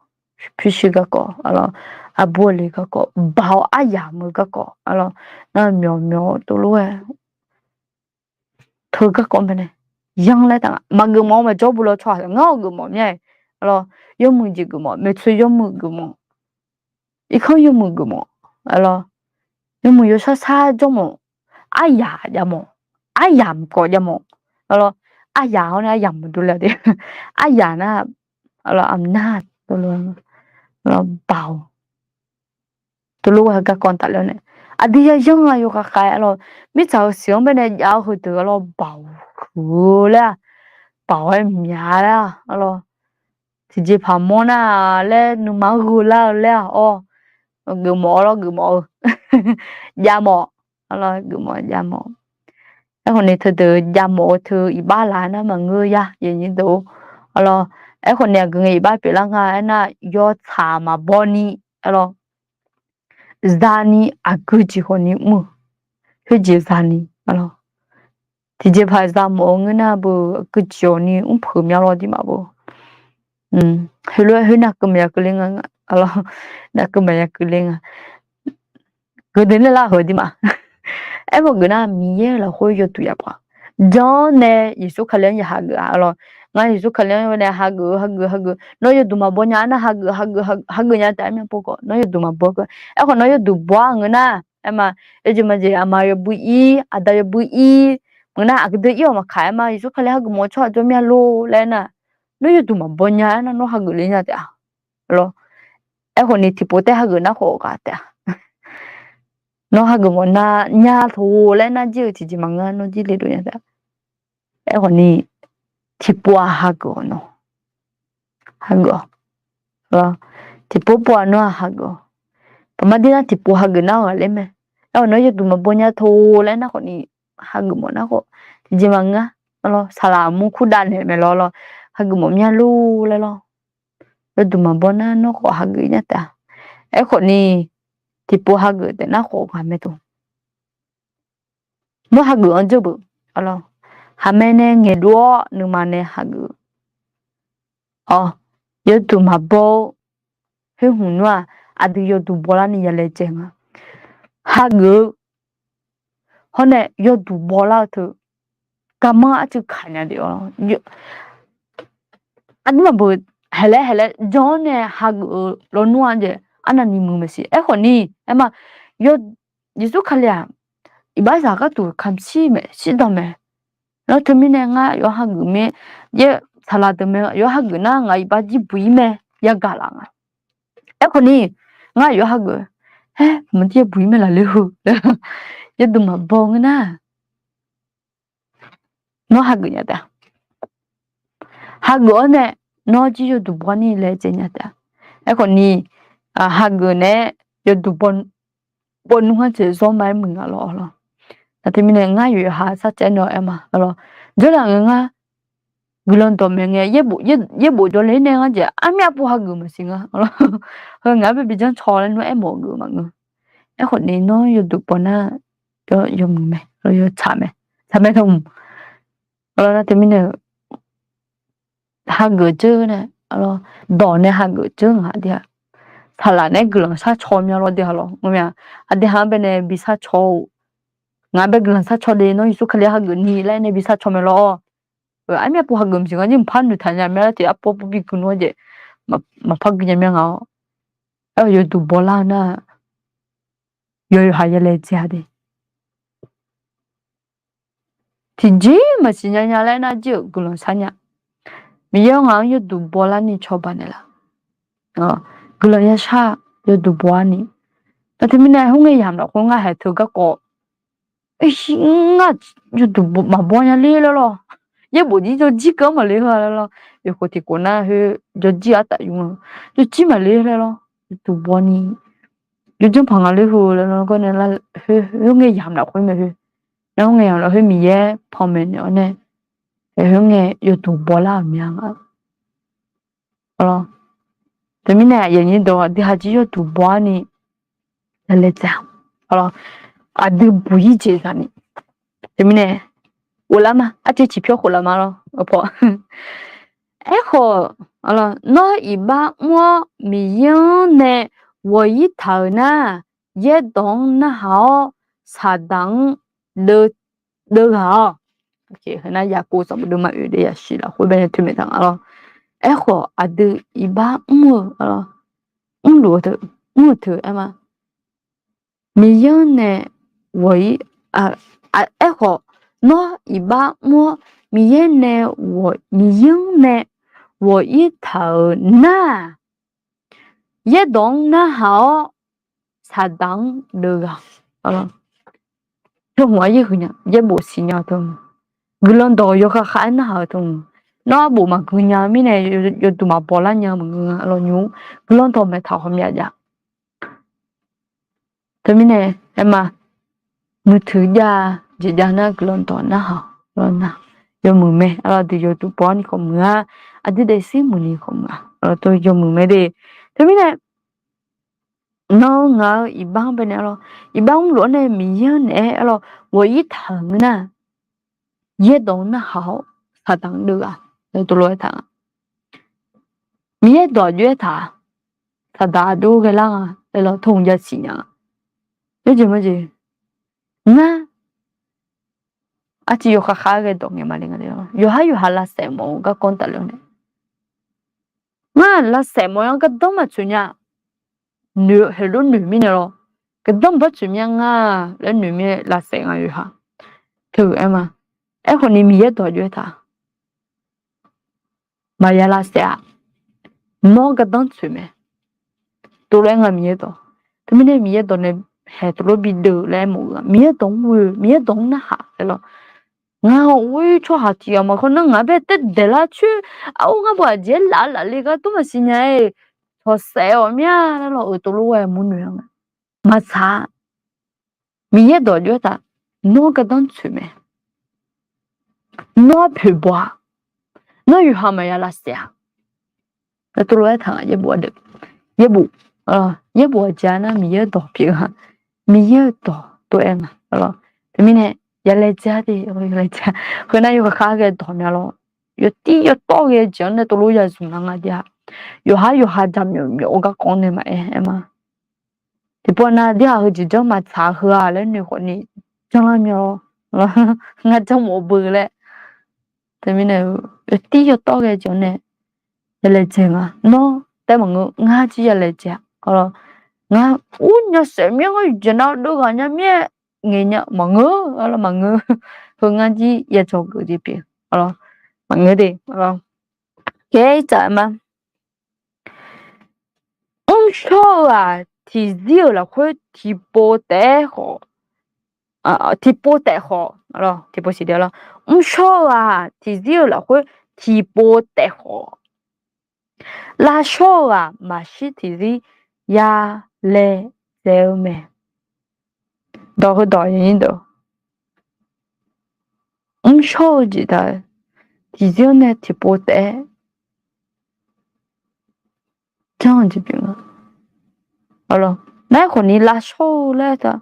pyurshuir garkawv, arlawr, aqbur aqli garkawv, baoq aryamq-eu garkawv, arlawr, nar myawq myawq tov lof-aer teu garkawv-anr bae nae yanr laer taq nga. Maqgeuf mawf-eu maqjawr bu lawr tsawrhaq ngar-awq geuf mawf mya-iq, arlawr, yawmuiq jeq geuf mawf, maeqtsoeq yawmuiq geuf mawf, irkanr yawmuiq geuf mawf, arlawr, yawmuiq yawshar shar jawr mawf, aryaq jav mawf, aryamq kawv jav mawf, arlawr, aryaq-awr nae aryamq maqdur le de, aryaq nar, arlawr, aqmq nar, arlawr, baoq tov lof-aer garkawv-anr tafler-awr nae, aqdui ya yanr-a yawkhav khav-aer, arlawr, mirtsaq-euq siq-anr bae nae jav-eu heudeuq, arlawr, baoq huiq-eu laer-aq, baoq-aer myaq laer-aq, arlawr, tiqjeqpaq mawr nar laer nuima-anr gheu lar-eu laer-aq, awr, geufmawf-awr lawr, geufmawf-eu, javmawf, geufmawf javmawf. Aerkhawf ni teudeuq javmawf-eu teu iqbax laf nar maqngeur ya, aqyuif aqnyir deuq-or. Arlawr, aerkhawf ni aqgeu ngae iqbax pyeuflar nga aernar, yawtsaq maqbaw ni, arlawr, zani aqgeu jeq khawf ni mr-eu, khoerjeq zani, arlawr, tiqjeqpaq zamawf-eu ngeur nar beu, aqgeu jeq khawf ni mrpeuq myanlawr dirmaf beu. Heulof-aer khoernar keuv maqya keuvle nga, arlawr, nar keuv maqya keuvle nga. Geudeuq naeqlar-eu dirmaf. Aermawf geuf nar Miqyaer-eu lafkhoer yawduq yabawf-a. Janr nae Yeqsur Kali-anr ya hageuf-a, arlawr. Ngar Yeqsur Kali-anr nae hageuf-eu, hageuf, hageuf. Nawr yawduq maqbaw nya-aer nar hageuf, hageuf, hageuf nya taef-aer myav pov khawf, nawr yawduq maqbaw-eu. Aerkhawf nawr yawduq baw-a ngeur nar, aerma, yawjeq maqjeq aqma yawbui ir, aqda yawbui ir, ngeur nar aqgeu deuq ir-awq maqkaq aerma, Yeqsur Kali hageuf mawf-eu tsawrhaq jawr myav lor laer nar, nawr yawduq maqbaw nya-aer nar nawr hageuf le nya taef-a, arlawr. Aerkhawf ni tiqpov taer hageuf nar khawf ghaq taef-a. Nawr hageuf mawf nar nya taq laer nar jir-eu tiqjeq maqngeur, nawr jir le dov nya taef-a. Aerkhawf ni tiqpov-aq hageuf-awq nawr. Hageuf-awq. Tiqpov pov-aq nawr-aq hageuf-awq. Paqmar dir nar tiqpov hageuf nar-eu ghaqler mae. Aerkhawf nawr yawduq maqbaw nya taq laer nar khawf ni, hageuf mawf nar khawf tiqjeq maqngeur. Arlawr, saqlaq mur kurdav naeq mae lawr lawr. Hageuf mawf myav lor laer lawr. Yawduq maqbaw nar nawr khawf hageuf nya taef-a. Aerkhawf ni tiqpov hageuf taef nar khawf ghaq mae taq. Nawr hageuf-anr jeur beuf. Arlawr, khaqmae nae ngaeqdov-awr nuima nae hageuf. Awr, yawduq maqbaw-eu khoer hmq nmr-aq, aqdui yawduq bawlar ni ya laejae nga. Hageuf-eu hawr nae yawduq bawlar-eu teu, garmanr arcuiv kaq nya deuq-awr, aqduimaf beuq haeqlaer haeqlaer jan-awr nae hageuf-eu lawnmr-anr jeq arnavni muiq maqsiq. Aerkhawf ni, aerma, Yeqsur Kali-aq, iqbaxzaq gharduq kamq shir mae, shirdan mae. Nawr teumirnae ngar yawqha hageuf mae, yaer saqlaq deuq mae, yawqha hageuf nar ngaq iqbax jir buq-ir mae, yagaq laf nga. Aerkhawf ni, ngar yawqha hageuf, aer, maqdir yaer buq-ir mae laf ler heu, yawduq maqbaw ngeur nar, nawr hageuf nya taef-a. Hageuf-awr nae nawr jir yawduq bawni laejae nya taef-a. Aerkhawf ni, hageuf nae yawduq baw nmr-anr jeq zawr ma-aer muiq nga lawr lawr. Nar teumirnae ngar yawqha sarcaev nae-awr aer ma lawr. Jawrlaf ngae ngar guiqlanq dawqmaeq ngae, yaerbof jawrle nae ngar jeq armyav pov hageuf maqsiq nga. Heu ngaq-anr bae bi janr caw laer nawr aermawf-eu geuf maqngeur. Aerkhawf ni nawr yawduq baw nar, yawmuiq mae, yawtsaq mae, tsaq mae taq mq. Nar teumirnae hageuf jeur nae, dawq nae hageuf jeur ngaq aqdui-aq, saqlaq nae guiqlanq sharcaw mya lawr deuq-a lawr, ngeur ma. Aqdui ha-anr bae nae bi sharcaw-eu, ngaq-anr bae guiqlanq sharcaw le nawr Yeqsur Kali hageuf ni laer nae bi sharcaw mae lawr. Armyav pov hageuf maqsiq nga, jir mqpar noeqtaq nya mya lar tiq arpov pov bi gui nmr-anr jeq maqpar gui nya mya nga-awr. Aer-awq yawduq bawlar-eu nar, yawqha ya laejae-a de. Tiqjeq maqsiq nya nya laer nar jir-euq guiqlanq shar nya. Miqyaer-awr ngaq-anr yawduq bawlar ni cawba naeqlaf. Guiqlanq yashar yawduq bawlar ni. Nar teumirnae khoerngae yamq lafkhoer ngar haeq teu garkawv, ngar yawduq maqbaw nya ler laer lawr. Yaerbof jir jawrjir keuv-anr maqler heu-a laer lawr. Yawkhof tiqkhof nar khoer jawrjir artaf yur-eu, jawrjir maqler laer lawr. Yawduq baw ni, jawrjanr paq nga ler heu laer lawr. Khoerngae yamq lafkhoer mae khoer, nar khoerngae yamq lafkhoer Miqyaer panmaeq naeq-awr nae, khoerngae yawduq bawlar-euq mya nga. Teumirnae aqyuif aqnyir deuq, aqdui ha jir yawduq bawlar ni, laejae-a. Aqdui buq-ir jeq zaq ni. Teumirnae ghoflar ma, arciv ciqpyawr khoflaf ma lawr. Aerkhawf, nawr iqbax mr-awr Miqyaer-anr nae ghawq-ir taq-euq nar, yaerdawq-anr narhaq-awr, Saqdaq-anr deuv ghaq-awq. Heu nar Yaqkov sanqbof deuvma oeq deuvma yaqsiq lafkhoer bae nae toeqmaeq taq nga lawr. Aerkhawf aqdui iqbax mr-eu, mrluf-eu teu, mr-eu teu aer ma. Miqyaer-anr nae ghawq-ir, aerkhawf nawr iqbax mr-awr Miqyaer nae, Miqyaer-anr nae ghawq-ir taq-euq nar, yaerdawq-anr narhaq-awr Saqdaq-anr deuv ghaq-awq. Teu hmq-anr yaer huiq nya, yaerbof siqnya-eu teu hmq, guiqlanq dawq yawkhav khav-aer narhaq-eu teu hmq, Nawr arbof maqgui nya-eu mirnae yawduq maqbaw lar nya-eu maqngeur nga. Arlawr nymr guiqlanq dawq maeqtaq ghawqmya jav. Teumirnae aerma, muiqtui jav jeq jav nar guiqlanq dawq narhaq-awq. Arlawr nar yawmuiq mae. Arlawr aqdui yawduq baw-awr ni khawf muiq-a, aqdui daefzir muiqni khawf muiq-a. Arlawr tov yawmuiq mae de. Teumirnae nawr ngaq-eu iqbax-anr baenae arlawr, iqbax mrluf-anr nae Miqyaer-anr naeq-aer arlawr ghawq-ir taq-euq ngeur nar, yaerdawq-anr narhaq-awr saqdaq-anr deuv ghaq. Tov lof-aer taq nga. Miqyaer dawq aqjox-aer taq, saqdaq aqjox ghae lar nga laer lawr tov-anr jasiq nya nga. Yawjeq majeq, ngar arciv yawkhav khav-aer ghae dawq ngaeq male nga. Yawqhar yawqha lavsaef mawf-eu garkawv tafler-awr nae, ngar lavsaef mawf-anr gardanr maqtsoeq nya. Noeq-eu heulor noeq mirnae lawr, gardanr maqbar tsoeq mya nga laer noeq mirnae lavsaef nga yawqha. Teu aerma, aerkhawf ni Miqyaer dawq aqjox-aer taq, maqya lavsaef-a. Nawr gardanr tsoeq mae. Tov lof-aer nga Miqyaer dawq. Teumirnae Miqyaer dawq nae haeq tov lof bi deuv laer aermawf-eu-a. Miqyaer dawq-anr ghoe-eu, Miqyaer dawq-anr narhaq laer lawr. Ngar-awr, tsawrhaq tiq ghaq maqkhawf nar ngaq-anr bae taef daeq lar coer, arhu ngar baw aqjeq-aer laf laf le gar dur maqsiq nya-aer, tawqsaef-awq mya laer lawr-euq tov lof-aer murnoeq-a nga. Maqtsaq-a. Miqyaer dawq aqjox-aer taq, nawr gardanr tsoeq mae. Nawr arpoeq baw-a. Nawr yawqha maqya lavsaef-a. Tov lof-aer taq nga yaerbof ardeuv. Yaerbof, yaerbof aqjeq nar Miqyaer-euq dawq pyeuf-eu-a. Miqyaer-euq dawq tov-aer nga. Teumirnae ya laejae-a de, ya laejae. Heu nar yawkhav khav ghae dawq mya lawr. Yawtir yawtawr ghae jeq-anr nae tov lof ya zmq lar nga de-a. Yawqhar yawqha jaqmyawf myawf-eu garkawv nae maqaer aerma. Tiqpov nar aqdir haq heujeq janr maqtsaq heu-a laer noeq khawf ni janr lar mya-awr, ngar janr mawf-eu beu laer. Teumirnae yawtir yawtawr ghae jeq-anr nae ya laejae nga. Nawr taef maqngeur, ngar jir ya laejae-a. Ngar ur nya saef mir-aer ngar yawqjeq nar dov ghaq nya mir-aer ngaeq nya maqngeur, maqngeur. Heu ngar jir ya dzawgeuf jeq pyeuf, maqngeur de. Kaer tsaf ma. Mrshawr-eu-aq tiqzir-euq lafkhoer tiqpov taef-aer khawf, tiqpov taef khawf, tiqpov siq de lawr. Mrshawr-eu-aq tiqzir-euq lafkhoer tiqpov taef khawf, lavshawr-eu-aq maqshir tiqzir ya laejae-eu mae. Dawq heudawq aqnyir deuq, mrshawr-eu jeq taq tiqzir-anr nae tiqpov taef-aer janr-eu jeq pyeuf nga. Nar aerkhawf ni lavshawr-eu laer taq,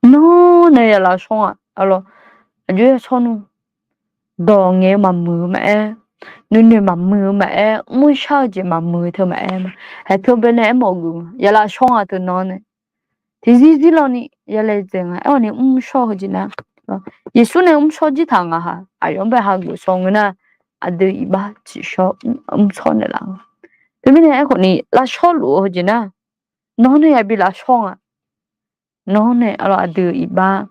nawr nae ya lavshawr nga. Aqjox ya shawr nmr. Dawq ngaeq-eu maqmuiq-eu maqaer, nuinoeq maqmuiq-eu maqaer, mrshar-eu jeq maqmuiq-eu teu maqaer ma. Haeq teu baenae aermawf geuf nga, ya lavshawr nga teu nan-anr nae tiqzir zir lawni ya laejae nga. Aerkhawf ni mrshawr-eu jeq nar, Yeqsur nae mrshawr jir taq ngaq haq aqyawf-anr bae hageuf shaw ngeur nar, aqdui iqbax tsiqshawr mrshawr naeqlaf nga. Teumirnae aerkhawf ni lavshawr luf-eu jeq nar, nawr nae yabi lavshawr nga. Nawr nae aqdui iqbax,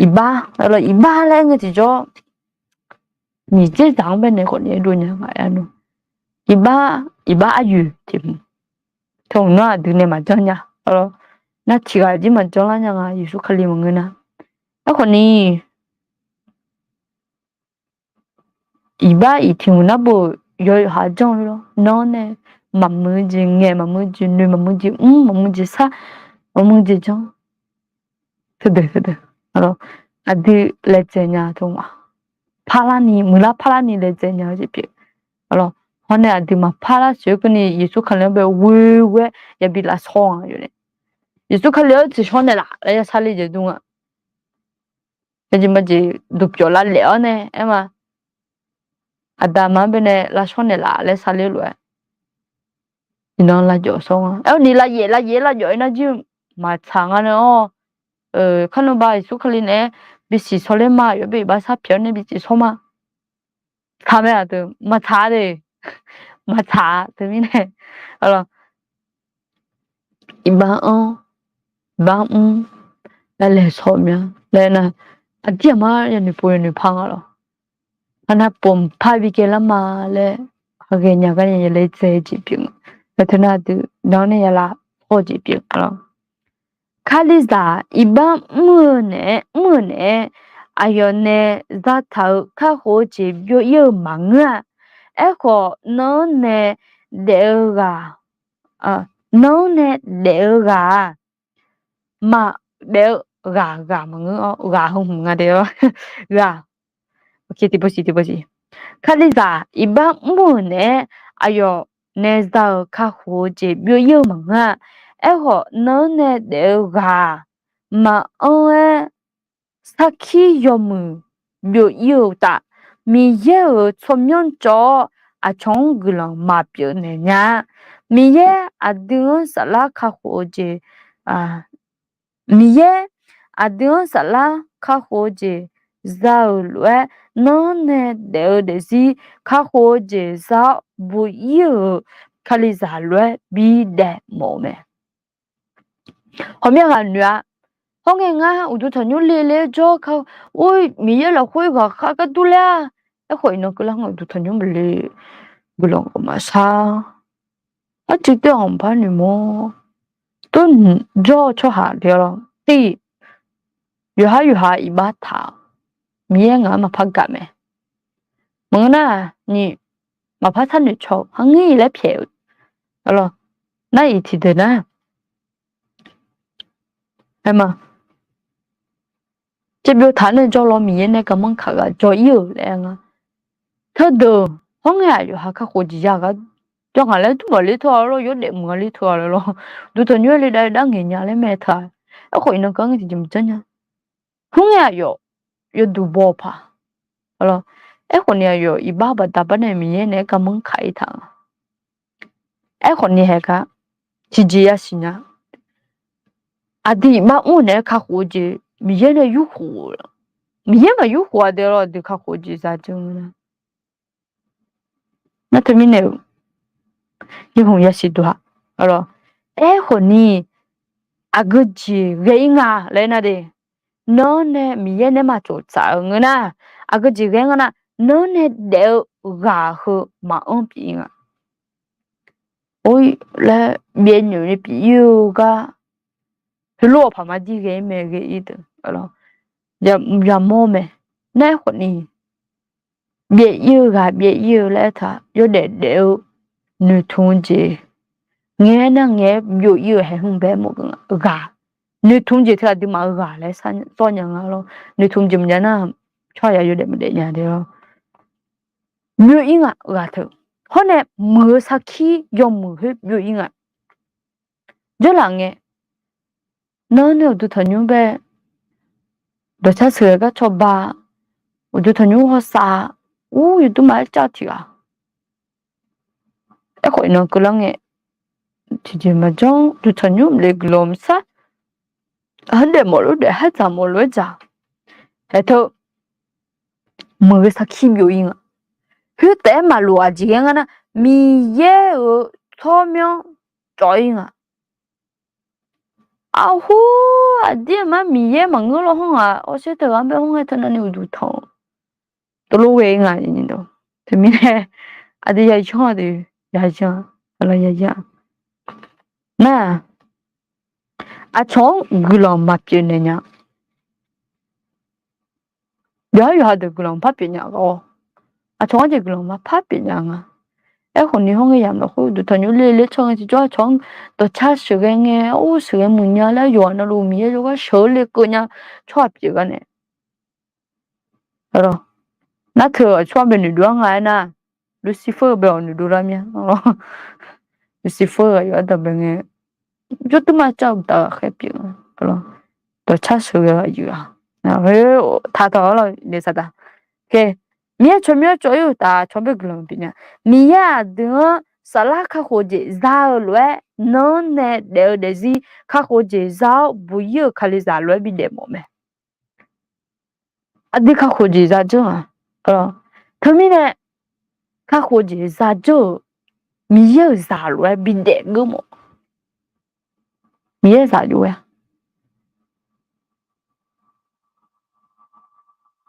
iqbax, iqbax laer aer ngae tiqjawr, Miqyaer zaq-anr baenae khawf ni aerdov nya nga aer nar, iqbax, iqbax aryoeq tiq hmq, teu hmq nar aqdui nae maqjanr nya. Nar tiq ghaq jir maqjanr lar nya nga Yeqsur Kali maqngeur nar. Aerkhawf ni iqbax iq tiq hmq nar bov-euq yawqha janr-eu lawr. Nawr nae maqmuiq-eu jeq ngaeq, maqmuiq-eu jeq noeq, maqmuiq-eu jeq mr, maqmuiq-eu jeq shar, maqmuiq-eu jeq janr. Teudeuq teudeuq, aqdui laejae nya teu ma. Parlarni, muiqlar parlarni laejae nya-eu jeq pyeuf. Hawr nae aqdui maqpar lar sheuq-eu keuvni Yeqsur Kali-anr bae ghoe-aer yabi lavshawr nga yawf nae. Yeqsur Kali-anr tsiqshawr naeqlaf laer ya sarle jeq dur nga. Aqjeq maqjeq duqpyawf lavlaef-awr nae aer ma. Aqda aqma-anr baenae lavshawr naeqlaf laer sarler lof-aer, iqnan lavjawf shawr nga. Aerkhawf ni lavyaef lavyaef lavjawf-ir nar jir maqtsaq nga nae-awr, kar nmr ba Yeqsur Kali naeq-aer bisiq shawr ler ma, yawbae iqbax sar pyaeq-awr nae bisiq shawr ma. Tsaq mae aqdui maqtsaq de. Maqtsaq-a teumirnae, iqbax-anr, iqbax mr, laer laeq shawr mya laer nar, aqdir aqma yanoeq pov yanoeq par nga lawr. Aqnav pov mqpar bi kaev lar ma laer, haqghae nya gar nya ya laejae jeq pyeuf nga. Teu nar aqdui nawr nae ya lavshawr-eu jeq pyeuf nga lawr. Kalizaq iqbax mr-eu naeq-aer, mr-eu naeq-aer, aqyawf nae zataq-euq kakhof-eu jeq byov-ir-eu maqngeur-a. Aerkhawf, nan-anr nae daef-eu ghaq, nan-anr nae daef-eu ghaq-aq, maqdaef-eu ghaq, ghaq maqngeur-awr, ghaq heu hmq nga de-awr, ghaq, tiqpov siq tiqpov siq, Kalizaq iqbax mr-euq naeq-aer aqyawf nae za-euq kakhof-eu jeq byov-ir-eu maqngeur-a. Aerkhawf, nan-anr nae daef-eu ghaq-aq, maqanr-aer sarkir yawmuiq byov-ir-eu uqtaf, Miqyaer-euq tsawrmyanr cawv-awr, aqcawq-anr guiqlanq maqpyeuf naeq nya-a. Miqyaer aqdui-anr saflar kakhof-eu jeq, Miqyaer aqdui-anr saflar kakhof-eu jeq za-euq lof-aer, nanr nae daef-eu daefzir kakhof-eu jeq za-awr buq-ir-euq Kalizaq lof-aer bidaef mawf-eu mae. Hawqmya ghaq noeq-a. Hawr ngae ngar uqduq tanqnymr le le-aer jawr ka, or Miqyaer lafkhoer ghaqkhav gar durler-a. Aerkhawf iqnan keuvlar ngae uqduq tanqnymr maqle, guiqlanq maqshar. Arcuiv teuranq bar noeqmawr, tov jawr-eu tsawrhaq le-awr lawr, tir, yawqhar yawqha iqbax taq-awq. Miqyaer ngaq-anr maqpar gaq mae. Maqngeur nar ni, maqpar sharnoeq caw-eu, harngir laer pyaeq-eu, aqlawq, nar-iq tiqdeuq nar, aerma, tserbyov taq nae jawrlawr Miqyaer nae garmanr kaq ghaq jawr-ir-euq laer aer nga. Teudeuq hawr ngae-aq yawqha kakhof jeq ya ghaq jawr ngaq laer dur maqler teu-a lawr, yawdaef mq-a ler teu-a laer lawr, duq tanqnymr-aer le dav le dav ngaeq nya laer mae teu-a. Aerkhawf iqnan keuv-anr ngae tiqjeq maqjanr nya. Hawr ngae aqyawf yawduq baw-eu paq, aqlawq, aerkhawf ni aqyawf iqbax baqda bar nae Miqyaer naeq-aer garmanr kaq-ir taq nga. Aerkhawf ni haeq gar tiqjeq yasiq nya. Aqdui iqbax mr naeq-aer kakhof-eu jeq Miqyaer nae yurkhof-eu, Miqyaer maq yurkhof-a deuq lawr, aqdui kakhof-eu jeq za dzeur nar, nar teumirnae-euq yawhmq yasiq duq-a, aqlawq, aerkhawf ni aqgeu jeq ghae-ir nga laer nar de, nanr nae Miqyaer nae maqtsoftsaf-eu ngeur nar, aqgeu jeq ghae-ir nga nar, nanr nae daef-eu ghaq heu maqanr pyeuf-ir nga. Or laer byaevnyoeq ni pyeuf-ir-eu gar, heulof-awq paq mar dir ghae-ir mae ghae-ir deuq, yamawr mae. Nar aerkhawf ni, byaev-ir-eu ghaq byaev-ir-eu laer aertaq yawdaef daef-eu noeqtmq-eu jeq, ngaeq-aer nar ngaeq-aer byov-ir-eu haeqhmq bae mawf-eu ghaq, noeqtmq jeq teughaq duimaf-eu ghaq laer sawr nya nga lawr. Noeqtmq jeq maqjav nar, tsawrhaq yawdaef maqdaef nya de lawr. Byov-ir nga ghaq teu. Hawr nae muiq-eu sarkir yawmuiq khoer byov-ir nga. Dzeurlaf ngae, nanr nae uqduq tanqnymr bae, dawqcar sheuqghae gar cawba, uqduq tanqnymr hawsav, ur yawdmr maqaer cav tiq ghaq. Aerkhawf iqnan keuvlar ngae, tiqjeq maqjanr, uqduq tanqnymr le guiqlanq maqshar, hardaef mawf lof-aer daef, hardzaq mawf lof-aer dzaq. Haeq teu, muiq-eu sarkir byov-ir nga. Khoertaef-aer maqlof aqjeq ghae nga nar, Miqyaer-euq tsawrmyanr cawv-ir nga. Aqhur, aqdir aqmar Miqyaer maqngeur lawr hawr ngaq, awsher teughaq-anr bae hawr ngae teu navni uqduq tanq-eu teulof ghae-ir nga. Teumirnae aqdui yayanr-a de, yayanr-a, yayanr-a. Nar, aqcawq-anr guiqlanq maqpyeuf naeq nya. Yawqhar yawqha deuq guiqlanq maqpar pyeuf nya-awr, aqcawq-anr jeq guiqlanq maqpar pyeuf nya nga. Aerkhawf ni hawr ngae yamq lafkhoer uqduq tanqnymr le le tsawr ngae tiqjawr aqcawq-anr dawqcar sheuqghae ngae, or sheuqghae muiq nya laer yawqha navluf Miqyaer jawrgar sheuq-eu le keuv nya tsawrhaq pyeuf gar nae. Nar teu aqcawq-anr bae noeqdov-ar nga aernar, Lucifer bae-awq noeqdov lar mir-a. Lucifer ghaq yawqha daq bae ngae, jawrduq maqcav uqtaf ghaqkhaer pyeuf-eu, dawqcar sheuqghae aqyuif-aq, taqtawq-awr lawq naeq saqdaq. Miqyaer tsawrmyanr cawv-ir uqtaf tsawrbae guiqlanq pyeuf nya. Miqyaer aqdui-anr saflar kakhof jeq za-eu lof-aer nanr nae daef-eu daefzir kakhof jeq za-awr buq-ir-euq Kalizaq lof-aer bidaef mawf mae. Aqdui kakhof jeq za dzeur-aq, teumirnae kakhof jeq za dzeur-euq Miqyaer-euq zaq lof-aer bidaef geur mawf. Miqyaer zaq jov-aer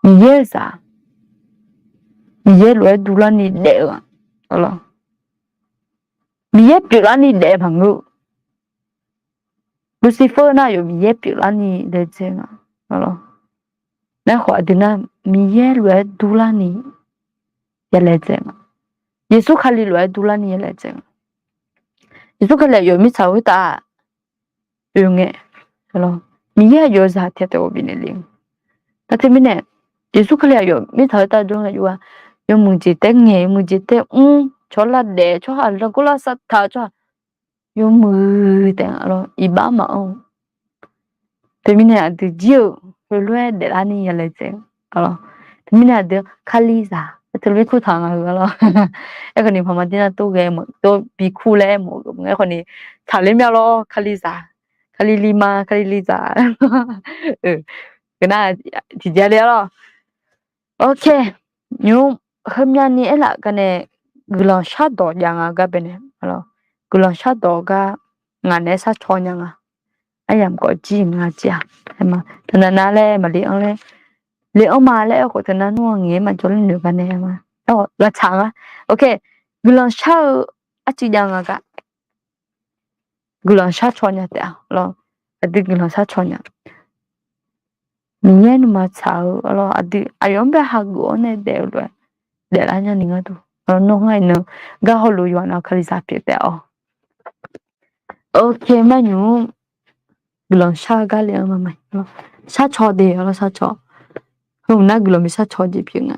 Miqyaer zaq, Miqyaer lof-aer duvlarni daef-eu-aq, Miqyaer pyeuflarni daef maqngeur. Lucifer nar yawf Miqyaer pyeuflarni daef dzae nga. Aerkhawf aqdui nar, Miqyaer lof-aer durlarni yalaejae nga. Yeqsur Kali lof-aer durlarni yalaejae nga. Yeqsur Kali aqyawf mirtsaq khoertav oe ngae, Miqyaer aqyawf zaq tiq ghaq taef-aer ghawqbif naeq le. Nar teumirnae, Yeqsur Kali aqyawf mirtsaq khoertav jawr ngae jov-a, yawmuiq jeq taef-aer ngaeq, yawmuiq jeq taef-aer mr, cawq lavdaef tsawrhaq, largawr lavsav taq-eu tsawrhaq, yawmuiq taef-aer lawr iqbax maqanr-eu. Teumirnae aqdui jir-euq heulof-aer daeflarni yalaejae-eu lawr. Teumirnae aqdui Kalizaq teulof-aer kurtaq nga-eu lawr. Aerkhawf ni paqma dirnar tov ghae mawf tov bi kur laer mawf-eu nga. Aerkhawf ni tsaqler mya lawr, Kalizaq, Kali li ma, Kali li zaq. Geunar tiqjav le-a lawr. Ok, nymr heumyani aerlaf gar nae guiqlanq shardawq jav nga gar baenae, guiqlanq shardawq gar ngaq naeq-aer sharcaw nya nga. Aryamq khawf jir nga jir-a. Taqnav nav laer maqli anr laer, le anr ma laer aerkhawf taqnav nmr-a ngaeq-aer maqjawr laer noeq gar nae ma. Aerkhawf lavtsaq nga. Ok, guiqlanq shar-eu arcuiv jav nga gar guiqlanq sharcaw nya taef-a lawr. Aqdui guiqlanq sharcaw nya. Miqyaer nuima tsaq-eu lawr, aqdui aqyawf-anr bae hageuf-awr nae daef-eu lof-aer daeflar nyani ngar duq. Nawr ngar iqnan gar hawluf yawqha nav-eu Kalizaq pyeuf taef-awq. Ok, mar nymr guiqlanq shar-eu gar le-anr ma ma. Sharcaw de-awr lawr sharcaw. Heu nar guiqlanq bi sharcaw jeq pyeuf nga.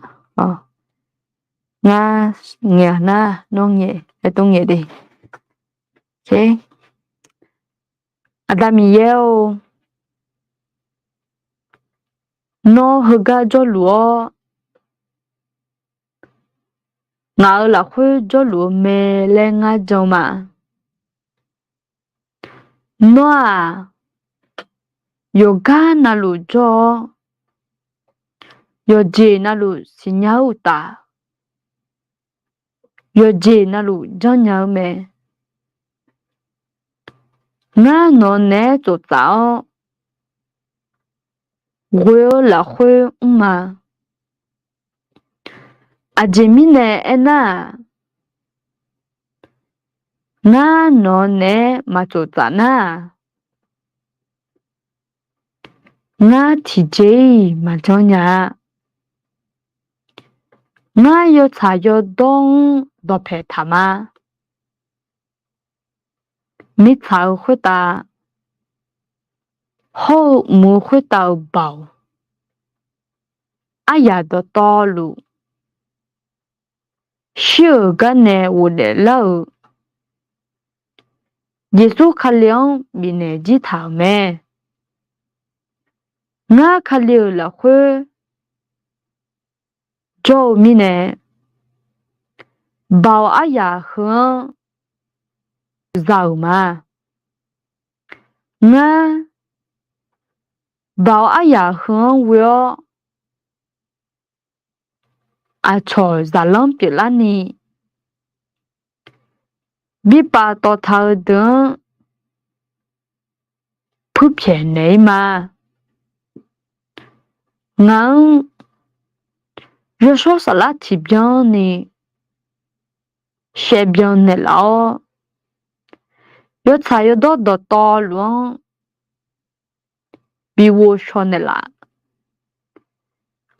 Ngar ngaeq-a nar nawr ngaeq, aertov ngaeq de. Aqda Miqyaer-or, nawr heugar jawrluf-awr, ngaq-euq lafkhoer jawrluf-eu mae laer ngar jan ma. Nawr-aq, yawqgar navluf jawr-awr, yawqjeq navluf siqnya-eu uqtaf, yawqjeq navluf janrnya-eu mae. Ngar nawq naeq-aer tsoftsaf-awr, ghoe-eu lafkhoer mr ma. Aqjeq mirnae aernar-aq, ngar nawq naeq-aer maq tsoftsaf nar-aq, ngar tiqjeq-iq maqjanr nya-a. Ngar yawtsaq yawdawr-anr dawqpaeq taq ma. Mirtsaq-eu khoertav, hawr-eu mq-eu khoertav-euq baoq, aryaq dawqtawvluf, shir-euq gar nae ghofdaef lar-euq Yeqsur Kali-anr bifnaeq jir taq-euq mae. Ngar Kali-euq lafkhoer jawr-eu mirnae, baoq aryaq heu-anr za-euq ma. Ngar baoq aryaq heu-anr ghoe-awr, aqcawq zaqlanr pyeuflarni, birpav tawv taq-eu deuq-anr puirpyaeq naeq-ir ma. Ngaq-anr yawshawr saflar tiqbyan ni shaevbyan naeqlaf-awr, yawtsaq yawdawr dawqtawvluf-anr bi ghovshaw naeqlaf.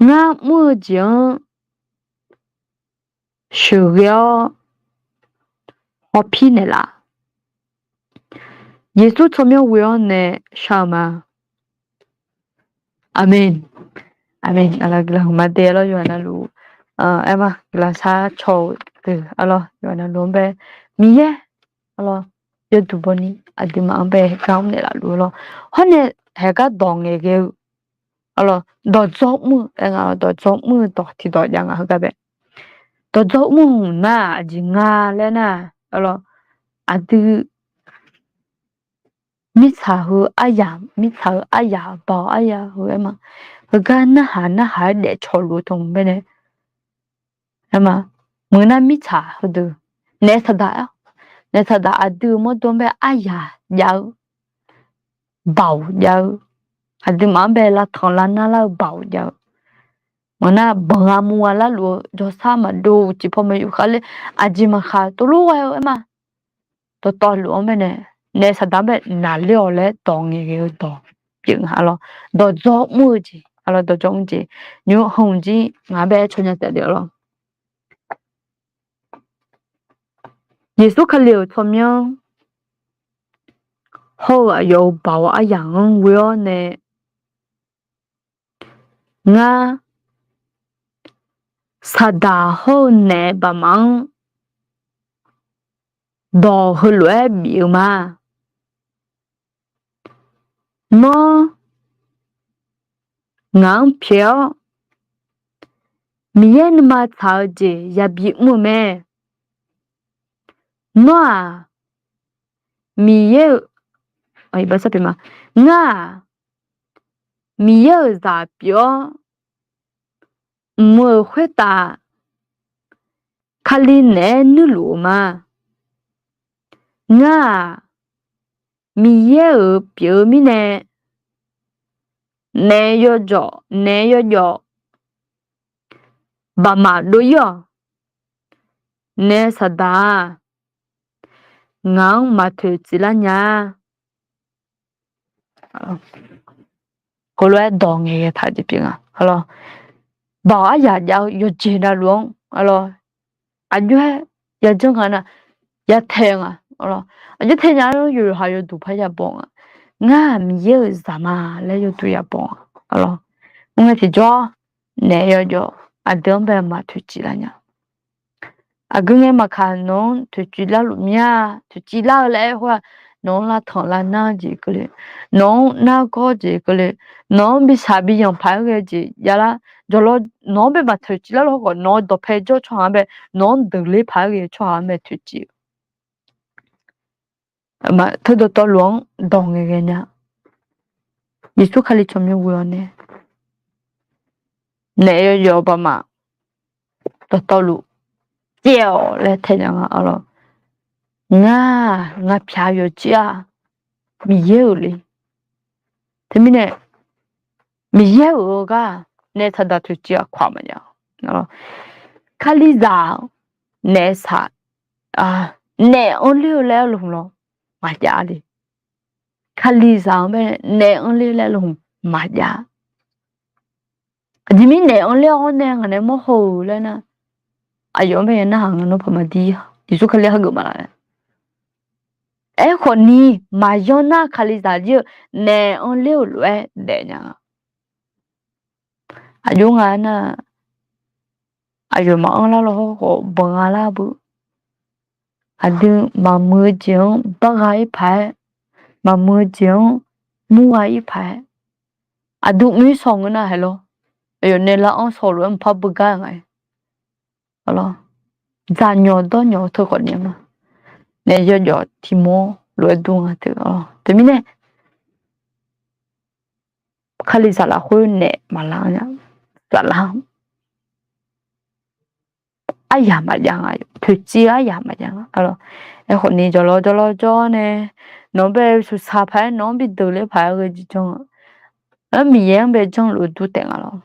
Ngar mr-eu jeq-anr sheuqghae-awr hawpir naeqlaf. Yeqsur tsawrmyanr ghoe-awr nae shar-eu ma. Aqmeq. Aqmeq. Aqlaf guiqlanq hmq ma de-a lawr yawqha navluf, aer ma guiqlanq sharcaw-eu deuq-a lawr yawqha navluf-anr bae Miqyaer-a lawr yawduq bawni aqduimaf-anr bae gar mr naeqlaf luf-eu lawr. Hawr nae haeq gar dawq ngaeqghae-eu, a lawr dawqdzawr mr-eu aer nga, dawqdzawr mr-eu dawq tiqdawq jav nga heugar bae. Dawqdzawr mr-eu hmq nar aqjeq nga laer nar, a lawr aqdui mirtsaq heu aryaq, mirtsaq-eu aryaq, baoq aryaq heu aer ma. Heugar narhaq narhaq-aer daefcawq luf-eu tmq baenae, aer ma. Meuq nar mirtsaq heudeuq naef saqdaq-a, naef saqdaq aqdui-euq mawrdo-anr bae aryaq jav-eu, baoq jav-eu, aqduimaf-anr bae lavtanq lavnar lar-eu baoq jav-eu, meuq nar banq gha mu gha larluf-eu jawrsar maqdov uqcif paw maqyuf khav ler, aqjeq maqkhaq tov lof ghae-eu aer ma. Dawqtawvluf-anr baenae naef saqdaq-anr bae naqler-awq laer dawq ngaeqghae-eu dawq pyeuf nga lawr. Dawqdzawr mr-eu jeq, Arlawr, dawqdzawr mr jeq nymr hmq jir ngaq-anr bae aer caw nya taef le arlawr. Yeqsur Kali-euq tsawrmyanr hawr-eu aqyawf-euq baoq aryaq-anr ghoe-awr nae, ngar saqdaq hawr-eu naef baqmaf-anr dawq heulof-aer bif-eu ma. Nawr ngaq-anr pyaeq-awr, Miqyaer nuima tsaq-eu jeq yabi mr-eu mae. Nawr-aq, Miqyaer-euq, ngar-aq, Miqyaer-euq zaq pyeuf-awr, mq-euq khoertav Kali naeq-aer nuirluf-eu ma. Ngar-aq, Miqyaer-euq pyeuf-eu mirnae, naef yawjawf, naef yawjawf baqmaf dov-ir-awq. Naef saqdaq-aq, ngaq-anr maqtoeq tsiflar nya. Heulof-aer dawq ngaeqghae taq jeq pyeuf nga. Arlawr, baoq aryaq jav-eu yawqjeq navluf-anr, arlawr, aqjox-aer yajanr nga nar, yataeq nga. Arlawr, aqjox tae nya-anr yawqha yawduq par yabaw nga. Ngar-aq Miqyaer-euq zaq ma laer yawduq yabaw nga. Arlawr, mr ngae tiqjawr, naef yawjawf aqdui-anr bae maqtoeq tsiflar nya. Aqgeu ngae maqkaq nawq-anr toeqciv larluf mir-a. Toeqciv lar-eu laer aer khoer-aq, nawq-anr lavtanq lavnar-eu jeq keuvle, nawq-anr nargawr jeq keuvle, nawq-anr bishaq biyanq paq-aer ghae jeq javlar, jawqlawr nawq-anr bae maqtoeq tsiflar lor khawf, nawq-eu dawqpae jawr tsawrhaq-anr bae, nawq-anr deuqler paq-aer ghae tsawrhaq-anr bae toeqciv-eu teudawqtawvluf-anr dawq ngaeqghae nya. Yeqsur Kali tsawrmyanr ghoe-awr nae, naef yawjawf baqmaf dawqtawvluf caev-awq laer tae nya nga. Arlawr, ngar, ngaq pyaq yawqjir-aq Miqyaer-euq le. Teumirnae Miqyaer-euq-eu gar naef saqdaq toeqciv aqkawq-aq maqjav. Kalizaq-anr naef saq, naef anrler-eu laer luf hmq lawr maqjav le. Kalizaq-anr bae naef anrler laer luf hmq maqjav. Aqjeq mirnae naef anrler-awr nae ngaq nae mawrhaw-euq laer nar, aqyawf-anr bae narhaq nga nawr paq maqdir. Yeqsur Kali hageuf maqlaf-a. Aerkhawf ni maqyanr nar Kalizaq jir-eu naef anrler-euq lof-aer daefnya nga. Aqjox nga nar, aqyawf maqanr lar lor khawf banq gha lar beu. Aqdui maqmuiq-eu jeq-anr bar gha-ir paq-aer, maqmuiq-eu jeq-anr mur gha-ir paq-aer, aqdui mr-ir sawq ngeur nar haeq lor. Aqyawf nae lav-anr sawq lof-aer mqpar beugar nga. Dzaqnyawq dawrnyawq teu khawf ni ma. Naef yawjawf tiqmawr lof-aer dur nga teu. Teumirnae Kalizaq lafkhoer naef maqlar nya. Saflar aryaq maqjav nga. Toeqciv aryaq maqjav nga. Aerkhawf ni jawrlawr jawrlawr jawr nae, nawq-anr bae suqsaq paq-aer nawq-anr bideuq ler paq-aer ghae jeq janr-a. Aer, Miqyaer-anr bae janrluf dur taef nga lawr.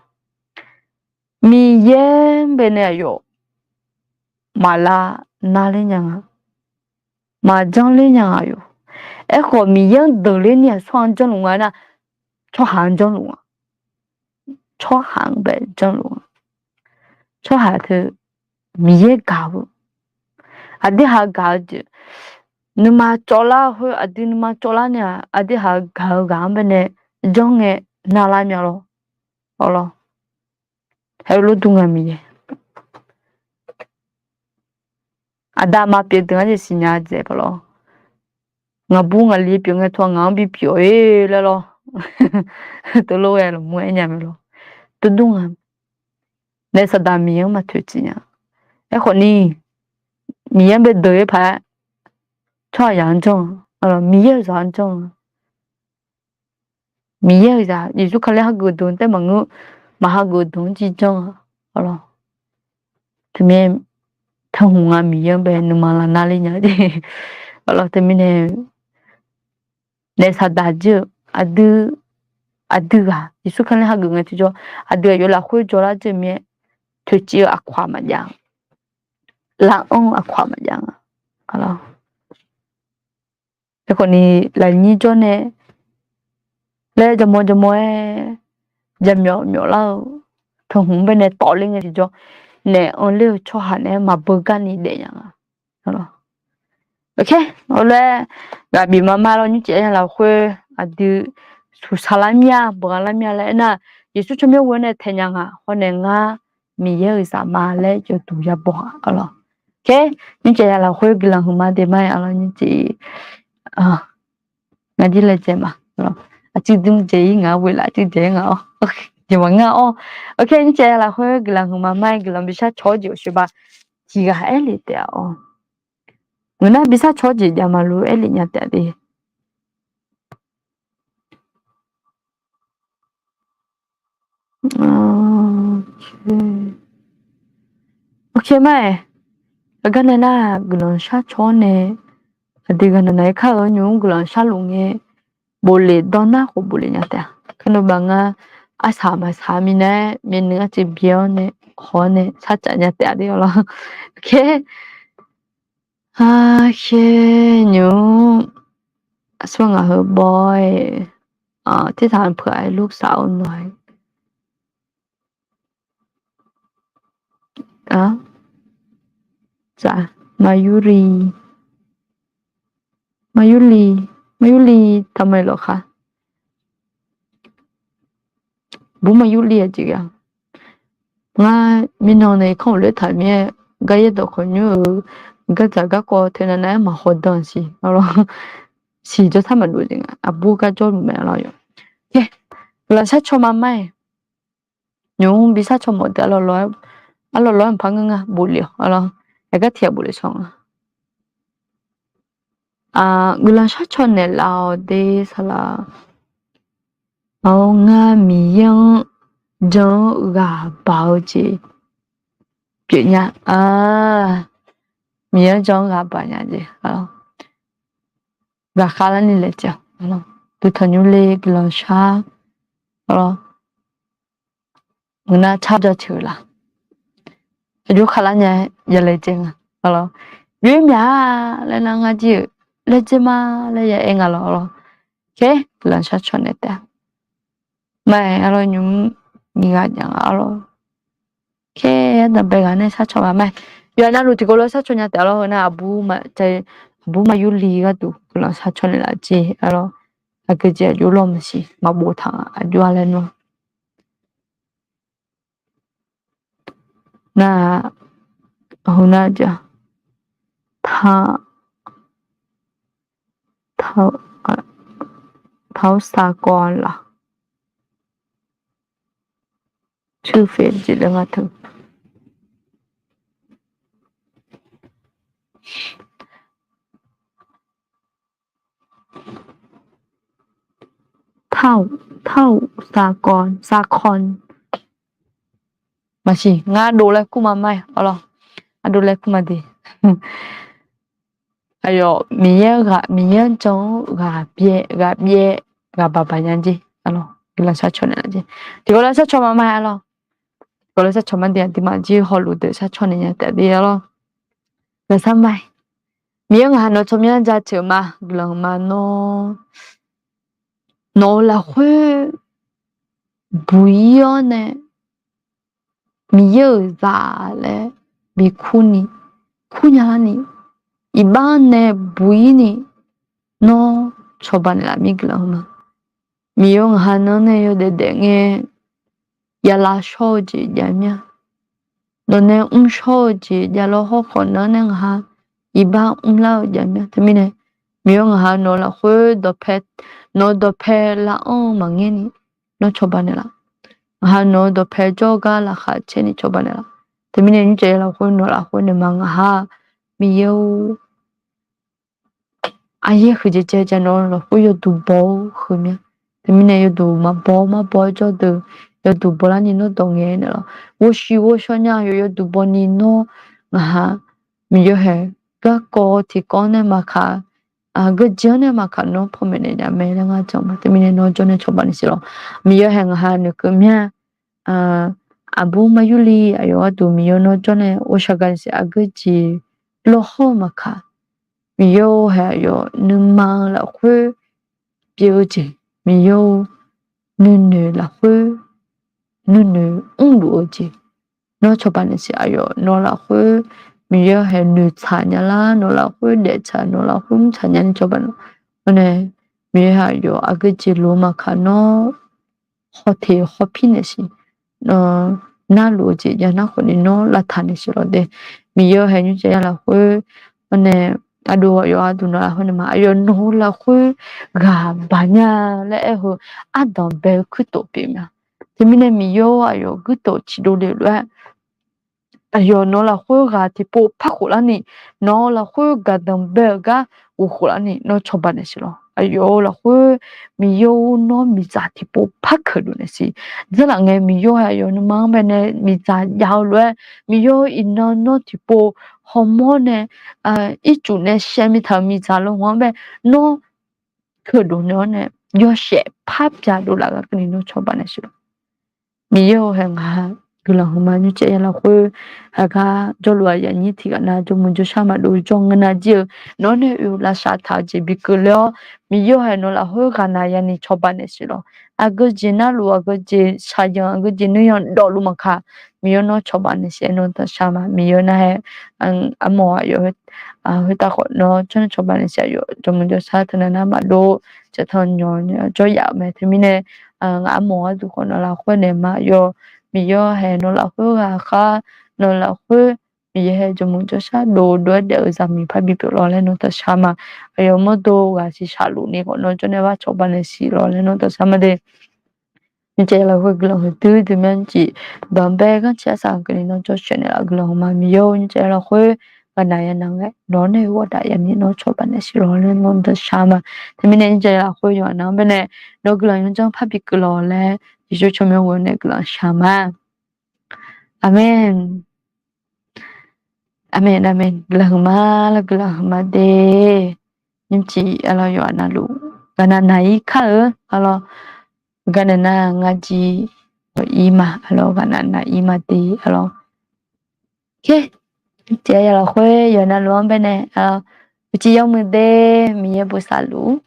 Miqyaer-anr bae nae aqyawf maqlav narler nya nga. Maqjanr ler nya nga yawq. Aerkhawf Miqyaer-anr deuq ler ni-aq tsawrhaq-anr janrluf nga nar, tsawrhaq-anr janrluf nga. Tsawrhaq-anr bae janrluf nga. Tsawrhaq teu Miqyaer gaq-eu, aqdui haq gaq-eu jeq, nuima cawvlar khoer aqdui nuima cawvlar ni-aq, aqdui haq gaq-eu ghaq-anr bae nae janr ngae narlar mya lawr. Awlawr, haeq lof dur nga Miqyaer. Aqda aqma pyeuf deuq-anr jeq siqnya dzaeq paq lawr. Ngaqbur ngaqli pyeuf ngae tawq ngaq-anr bipyeuf-ir laer lawr. Teulof ghae lmqmr-aer nya mae lawr. Dur dur nga. Naef saqdaq Miqyaer-anr maqtoeqciv nya. Aerkhawf ni Miqyaer-anr bae deuq-ir paq-aer tsawrhaqzaq-anr janr-a. Miqyaer-euq zaq-anr janr-a. Miqyaer-euq zaq, Yeqsur Kali hageuf deuq taef maqngeur, maq hageuf deuq-anr jir janr-a. Awlawr, teumirnae teuhmq nga Miqyaer-anr bae nuima lavnar ler nya. Awlawr, teumirnae naef saqdaq jir-eu aqdui, aqdui ghaq Yeqsur Kali hageuf ngae tiqjawr aqdui aqyawf lafkhoer jawrlar jir-eu mirnae toeqciv-eu aqkawq-aq maqjav, lav-anr-eu aqkawq-aq maqjav nga. Awlawr, aerkhawf ni lafnyir jawr nae laer jawrmawr jawrmawr-aer jaqmyawf myawflar-eu, teuhmq-anr baenae tawvler ngae tiqjawr, naef anr ler-eu tsawrhaq naeq-aer maqbeugar ni daefnya nga. Awq laer, ghaq bif ma ma lawr, nymrcif ya lafkhoer aqdui suqsaq lar mir-a, beuqghaq lar mir-a laer aernar, Yeqsur tsawrmyanr ghoe-awr nae taeq nya nga. Hawr nae ngar Miqyaer-euq zaq ma laer yawduq yabaw-a lawr. Nymrcif ya lafkhoer guiqlanq huiqma de ma-aer lawr, nymrcif, ngaq jir laejae ma. Aqcuiv dmr jae-ir ngaq-anr ghoe laf, aqcuiv jae-ir ngaq-awr jeq maqngeur-awr. Nymrcif ya lafkhoer guiqlanq huiqma ma-aer guiqlanq bishar caw-awr jeq-awq shoeba tiq ghaq aer lef taef-a-awr. Ngeur nar bishar caw-awr jeq jav maqlof aer lef nya taef de. Oke ma-aer, aqgar nae nar guiqlanq shar caw-awr nae, aqdui ghaq naq naq-aer kar-eu nymq-mr guiqlanq sharluf ngae, boflef dawr nar khof boflef nya taef-a. Kar navbaf ngar arsaq maqsaq mirnae, myavnuiv arcuiv byae-awr nae, haw-awr nae shartsaf nya taef-a de-awr lawr. Oke. Aqkhaer nymq-mr aqsur ngaq heu bawr-aer, tirtaq peuq-aq ลูกสาว nawq-aer, maqyurli, maqyurli, maqyurli taqmaeq lawq khar. Bur maqyurli aqjeq ghae-a. Ngar mirnan nae irkanr-euq lof-aer taqmir-aer, gar yaerdawq khawf nymr-euq gardzaq garkawv teu navnav-aer maqhaw dan siq-awr, siq jawrsar maqdov jeq nga. Aqbur gar jawrluf mae-a lawr yawq. Guiqlanq shar caw ma ma-aer, nymq-mr bishar caw mawf deuq arlawr lawr-aer maqpar ngeur nga, boflef-awq-a lawr. Aqgar tiq ghaq boflef shawr nga. Guiqlanq shar caw naeqlaf-awq de saqlaq. Awr, ngar Miqyaer-anr jan-anr ghaq baq-eu jeq pyeufnya. Miqyaer-anr jan-anr ghaq baq nya jeq, ghaqkhav larni laejae-awq. Duqtanqnymr le guiqlanq shar-awr, ngeur nar car jaceuq-eu laf, aqjox khavlar nya-aer ya laejae nga. Arlawr, yoer myaq-a laer nar ngar jir-euq laejae ma laer ya aer nga lawr. Arlawr, khaer guiqlanq shar caw naeq taef-a. Mae, arlawr, nymq-mr nyiq ghaq jav nga arlawr. Khaer ardanqbae ghaq nae shar caw ma mae. Yawqha navluf tiqkawv lof-aer shar caw nya taef-a lawr. Heu nar aqbur maqyurli gharduq guiqlanq shar caw naeqlaf jeq arlawr. Aqgeu jeq aqjox lawr maqsiq, maqbof taq-a aqjox-a laer nmr. Nar, heu nar ja, taq, taq, taq-awr saqkawv laf, cuirfeq jeq laer ngar teu. Taq-awr, taq-awr saqkawv, saqkawv. Maqsiq, ngar dov laer kur ma ma-aer arlawr. Ardov laer kur ma de. Aqyawf Miqyaer ghaq, Miqyaer-anr jan-anr ghaq byaev, ghaq byaev, ghaq baq baq nya jeq arlawr. Guiqlanq shar caw naeqlaf jeq. Tiqkawv lof-aer shar caw ma ma-aer arlawr. Tiqkawv lof-aer shar caw ma de, aqduimaf jir hawluf deuq shar caw naeq nya taef de arlawr. Ghaqsar ma-aer, Miqyaer ngaq ha nawq tsawrmyanr jaceuq ma, guiqlanq ma nawr, nawq-euq lafkhoer buq-ir-awr nae Miqyaer-euq zaq laer bikur ni, kurnya larni, iqbax nae buq-ir ni, nawr cawba naeqlaf mir guiqlanq ma. Miqyaer ngaq ha nawr nae yawdaef daef ngae yalav shawr-eu jeq jav mir-a. Nawq nae mrshawr-eu jeq jav lawr hawrkhawf nawr nae ngaq ha iqbax mrlar-eu jav mir-a. Teumirnae Miqyaer ngaq ha nawq-eu lafkhoer dawqpae, nawq-eu dawqpae lav-anr-eu maqngaer ni nawr cawba naeqlaf. Ngaq ha nawq-eu dawqpae jawrgar laqkhaq caer ni cawba naeqlaf. Teumirnae nymrcawq ya lafkhoer nawq lafkhoer naeq ma ngaq ha Miqyaer-or, aqyaer huiqdzaeq dzaeq dzaeq nawq-eu lafkhoer yawduq baw-awr heu mir-a. Teumirnae yawduq maqbaw maqbaw-aer jawrdeuq yawduq bawlarni nawr dawq ngae naeqlaf. Ghovshiq ghovshaw nya yawf yawduq bawni nawr ngaq ha Miqyaer hae garkawv tiqkawv-anr nae maqkaq, geujeq-anr nae maqkaq nawr panmaeq naeq nya mae laer ngar jan ma. Teumirnae nawr jawr nae cawba naeq siq lawr. Miqyaer hae ngaq ha noeqkeuv mir-a. Aqbur maqyurli aqyawf gharduq Miqyaer nawr jawr nae ghovsha ga naeq siq aqgeujeq lawhawr-eu maqkaq, Miqyaer-or hae aqyawf nuima-eu lafkhoer pyeuf-eu jeq, Miqyaer-or nuinoeq lafkhoer nuinoeq mrluf-eu jeq, nawr cawba naeq siq. Aqyawf nawq lafkhoer Miqyaer-awr hae noeqtsaq nya lar, nawq lafkhoer daeftsaq, nawq lafkhoer mrtsaq nya ni cawba naeq. Hawr nae Miqyaer aqyawf aqgeujeq lof-eu maqkaq nawr hawteq hawpir naeq siq. Nawr narluf-eu jeq jav nar khawf ni nawr lavtaq naeq siq lawq de. Miqyaer-awr hae nymrcav ya lafkhoer, hawr nae aqdui aqyawf aqdui nawq lafkhoer nae ma, aqyawf nawq-eu lafkhoer ghaq baq nya laer aer-eu ardanq bae-eu kuirtof pyeuf ma. Teumirnae Miqyaer-or, aqyawf guirtof tiqdov le lof-aer aqyawf nawq lafkhoer ghaq tiqpov par khof larni, nawq lafkhoer gaqdanq bae-eu gar ghof khof larni nawr cawba naeq siq lawq. Aqyawf-eu lafkhoer Miqyaer-or, nawr miqdzaq tiqpov par keuqdov naeq siq. Dzarlaf ngae Miqyaer-or, aqyawf nuima-anr bae nae miqdzaq jav-eu lof-aer, Miqyaer-or, iqnan nawr tiqpov hawmawr nae ircuf nae shaev mitaq-euq miqdzaq lawnmq-anr bae nawr keuqdov naeq-awr nae yawshaef par byaqdov laf gar keuvni nawr cawba naeq siq lawq. Miqyaer-or, hae ngaq guiqlanq hmq ma. Nymrcav ya lafkhoer aqgar jawrluf-aq yaqnyir tiqghaq nav jawrmuiq jawrshar maqdov jawr ngeur nar jir-eu, nawr nae oe-eu lavsav taq-eu jeq bi keuvle-awr, Miqyaer-or, hae nawq lafkhoer ghaqnaq yani cawba naeq siq lawq. Aqgeujeq narluf, aqgeujeq shaqzanq, aqgeujeq nuiyanr dawvluf maqkaq, Miqyaer nawr cawba naeq siq-aer nawr tanqshar ma. Miqyaer nar hae armawf aqyawf khoertav khawf nawr janr cawba naeq siq. Aqyawf jawrmuiq jawrshar teunav nar maqdov, caevtanq nyawq jawryaf-eu mae. Teumirnae ngaq armawf gharduq khawf nawq lafkhoer naeq ma. Aqyawf Miqyaer-or, hae nawq lafkhoer ghaqkhar, nawq lafkhoer Miqyaer hae jawrmuiq jawrshar dovdov-aer daef-eu zaqmiq parbi pyeuf lawq laer nawr tanqshar ma. Aqyawf mawrdo ghaq siqshaq luf ni khawf nawr jawrnae bar cawba naeq siq lawq laer nawr tanqshar ma de. Nymrcav ya lafkhoer guiqlanq huiqdui dui myanr cif, danqbae ghanrcae arsaq keuvni nawr jawr shaev naeqlaf guiqlanq hmq ma. Miqyaer-or, nymrcav ya lafkhoer ghaqnaq ya naq ngae, nawr nae ghawrdaf yani nawr cawba naeq siq lawq laer nawr tanqshar ma. Teumirnae nymrcav ya lafkhoer yawqha naq-anr bae nae nawq guiqlanq yawdzanr parbi keuv lawq laer Yeqsur tsawrmyanr ghoe-awr nae guiqlanq shaq ma. Aqmeq. Aqmeq, aqmeq. Guiqlanq huiqma lawr, guiqlanq huiqma de. Nymrcif arlawr yawqha navluf ghaqnaq naq-ir kar-eu arlawr. Ghaqnaq naq ngar jir-ir ma arlawr, ghaqnaq naq-ir ma de arlawr. Khe, nymrcif ya lafkhoer yawqha navluf-anr bae nae arlawr, uqcif yawmuiq de, Miqyaer bosav luf-ur.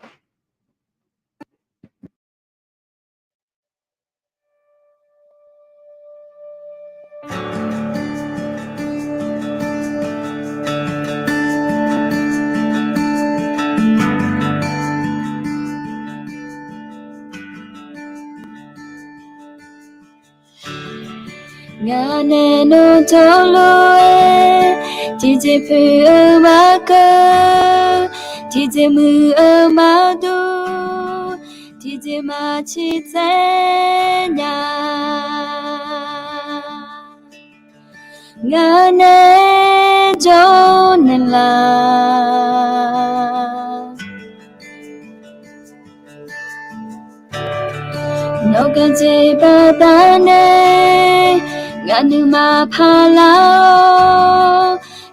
Ngaq nae nawr jawrluf-aer, tiqjeq poeq-eu maqkeuv, tiqjeq muiq-eu maqdur, tiqjeq maqciq tsaev nya. Ngaq nae jawr naeqlaf. Nawq gaq jeq baqdanae, ngaq nuima paqlar-awr,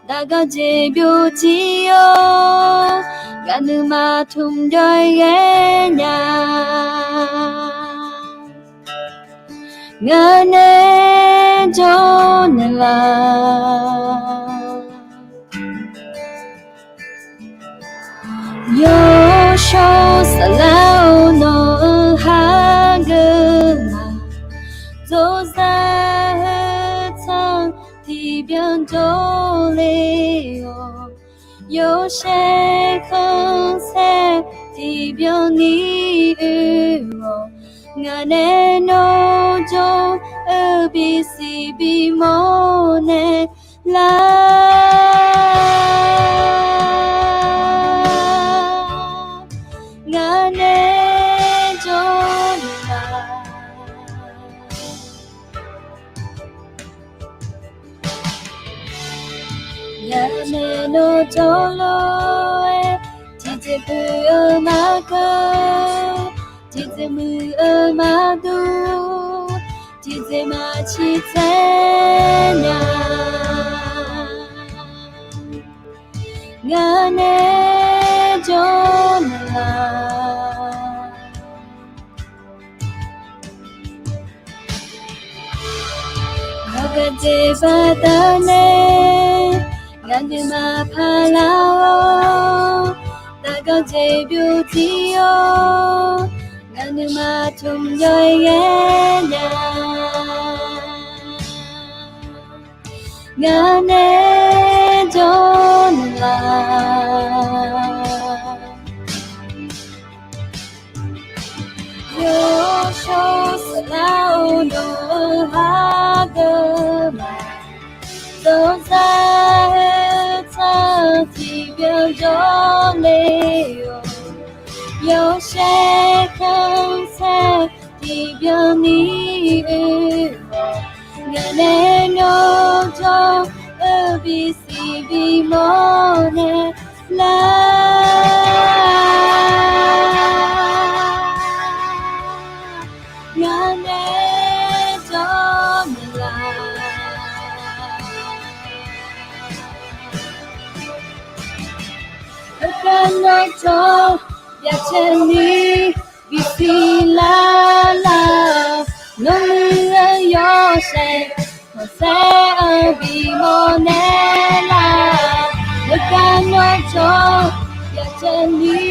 daqgaq jeq byovjir-awr, ngaq nuima tmq jawr-aer ghae nya. Ngaq nae jawr naeqlaf. Yawshawr saflar-awr nawq-euq hageuf ma. Dzawrzaq heu tsanr tiqbyan jawrle-awq. Yawshaef khanqsaer tiqbyan ni oe-awq. Ngaq nae nawr jawr-eu bisiq bimawr naeqlar. Ngaq nae jawr naeqlaf. Ngaq nae nawr jawrluf-aer, tiqjeq poeq-eu maqkeuv, tiqjeq muiq-eu maqdur, tiqjeq maqciq tsaev nya. Ngaq nae jawr naeqlaf. Daqgaq jeq baqdanae, ngaq nuima paqlar-awr, daqgaq jeq byovjir-awr, ngaq nuima tmq jawr-aer ghae nya. Ngaq nae jawrluf-a. Yawshawr saflar-eu nawq-eu hageuf ma. Dzawqzaq heu tsaq tiqbyan jawrle-awq. Yawshaef khanqsaer tiqbyan ni oe-awq. Ngaq nae nawr jawr-eu bisiq bimawr nae lar. Ngaq nae jawrluf-a. Heugar nawr jawr-eu byacaevni bisiq lar lar-awq. Nawr muiq-eu yawshaef khanqsaer-eu bimawr nae lar. Heugar nawr jawr-eu byacaevni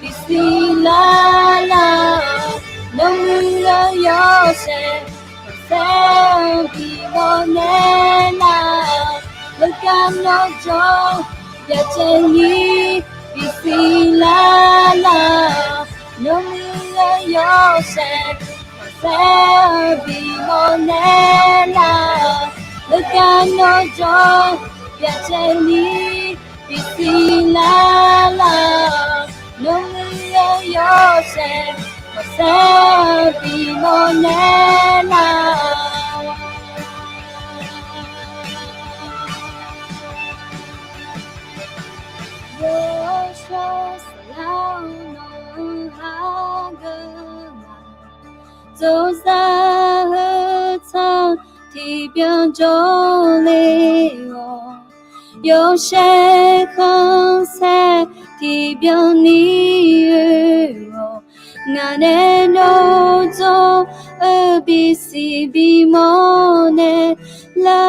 bisiq lar lar-awq. Nawr muiq-eu yawshaef khanqsaer-eu bimawr nae lar. Heugar nawr jawr-eu byacaevni bisiq lar lar-awq. Nawr muiq-eu yawshaef khanqsaer-eu bimawr nae lar. Heugar nawr jawr-eu byacaevni bisiq lar lar-awq. Nawr muiq-eu yawshaef khanqsaer-eu bimawr nae lar. Yawshawr saflar-eu nawq-eu hageuf ma. Dzawqzaq heu tsaq tiqbyan jawrle-awq. Yawshaef khanqsaer tiqbyan ni oe-awq. Ngaq nae nawr jawr-eu bisiq bimawr nae lar.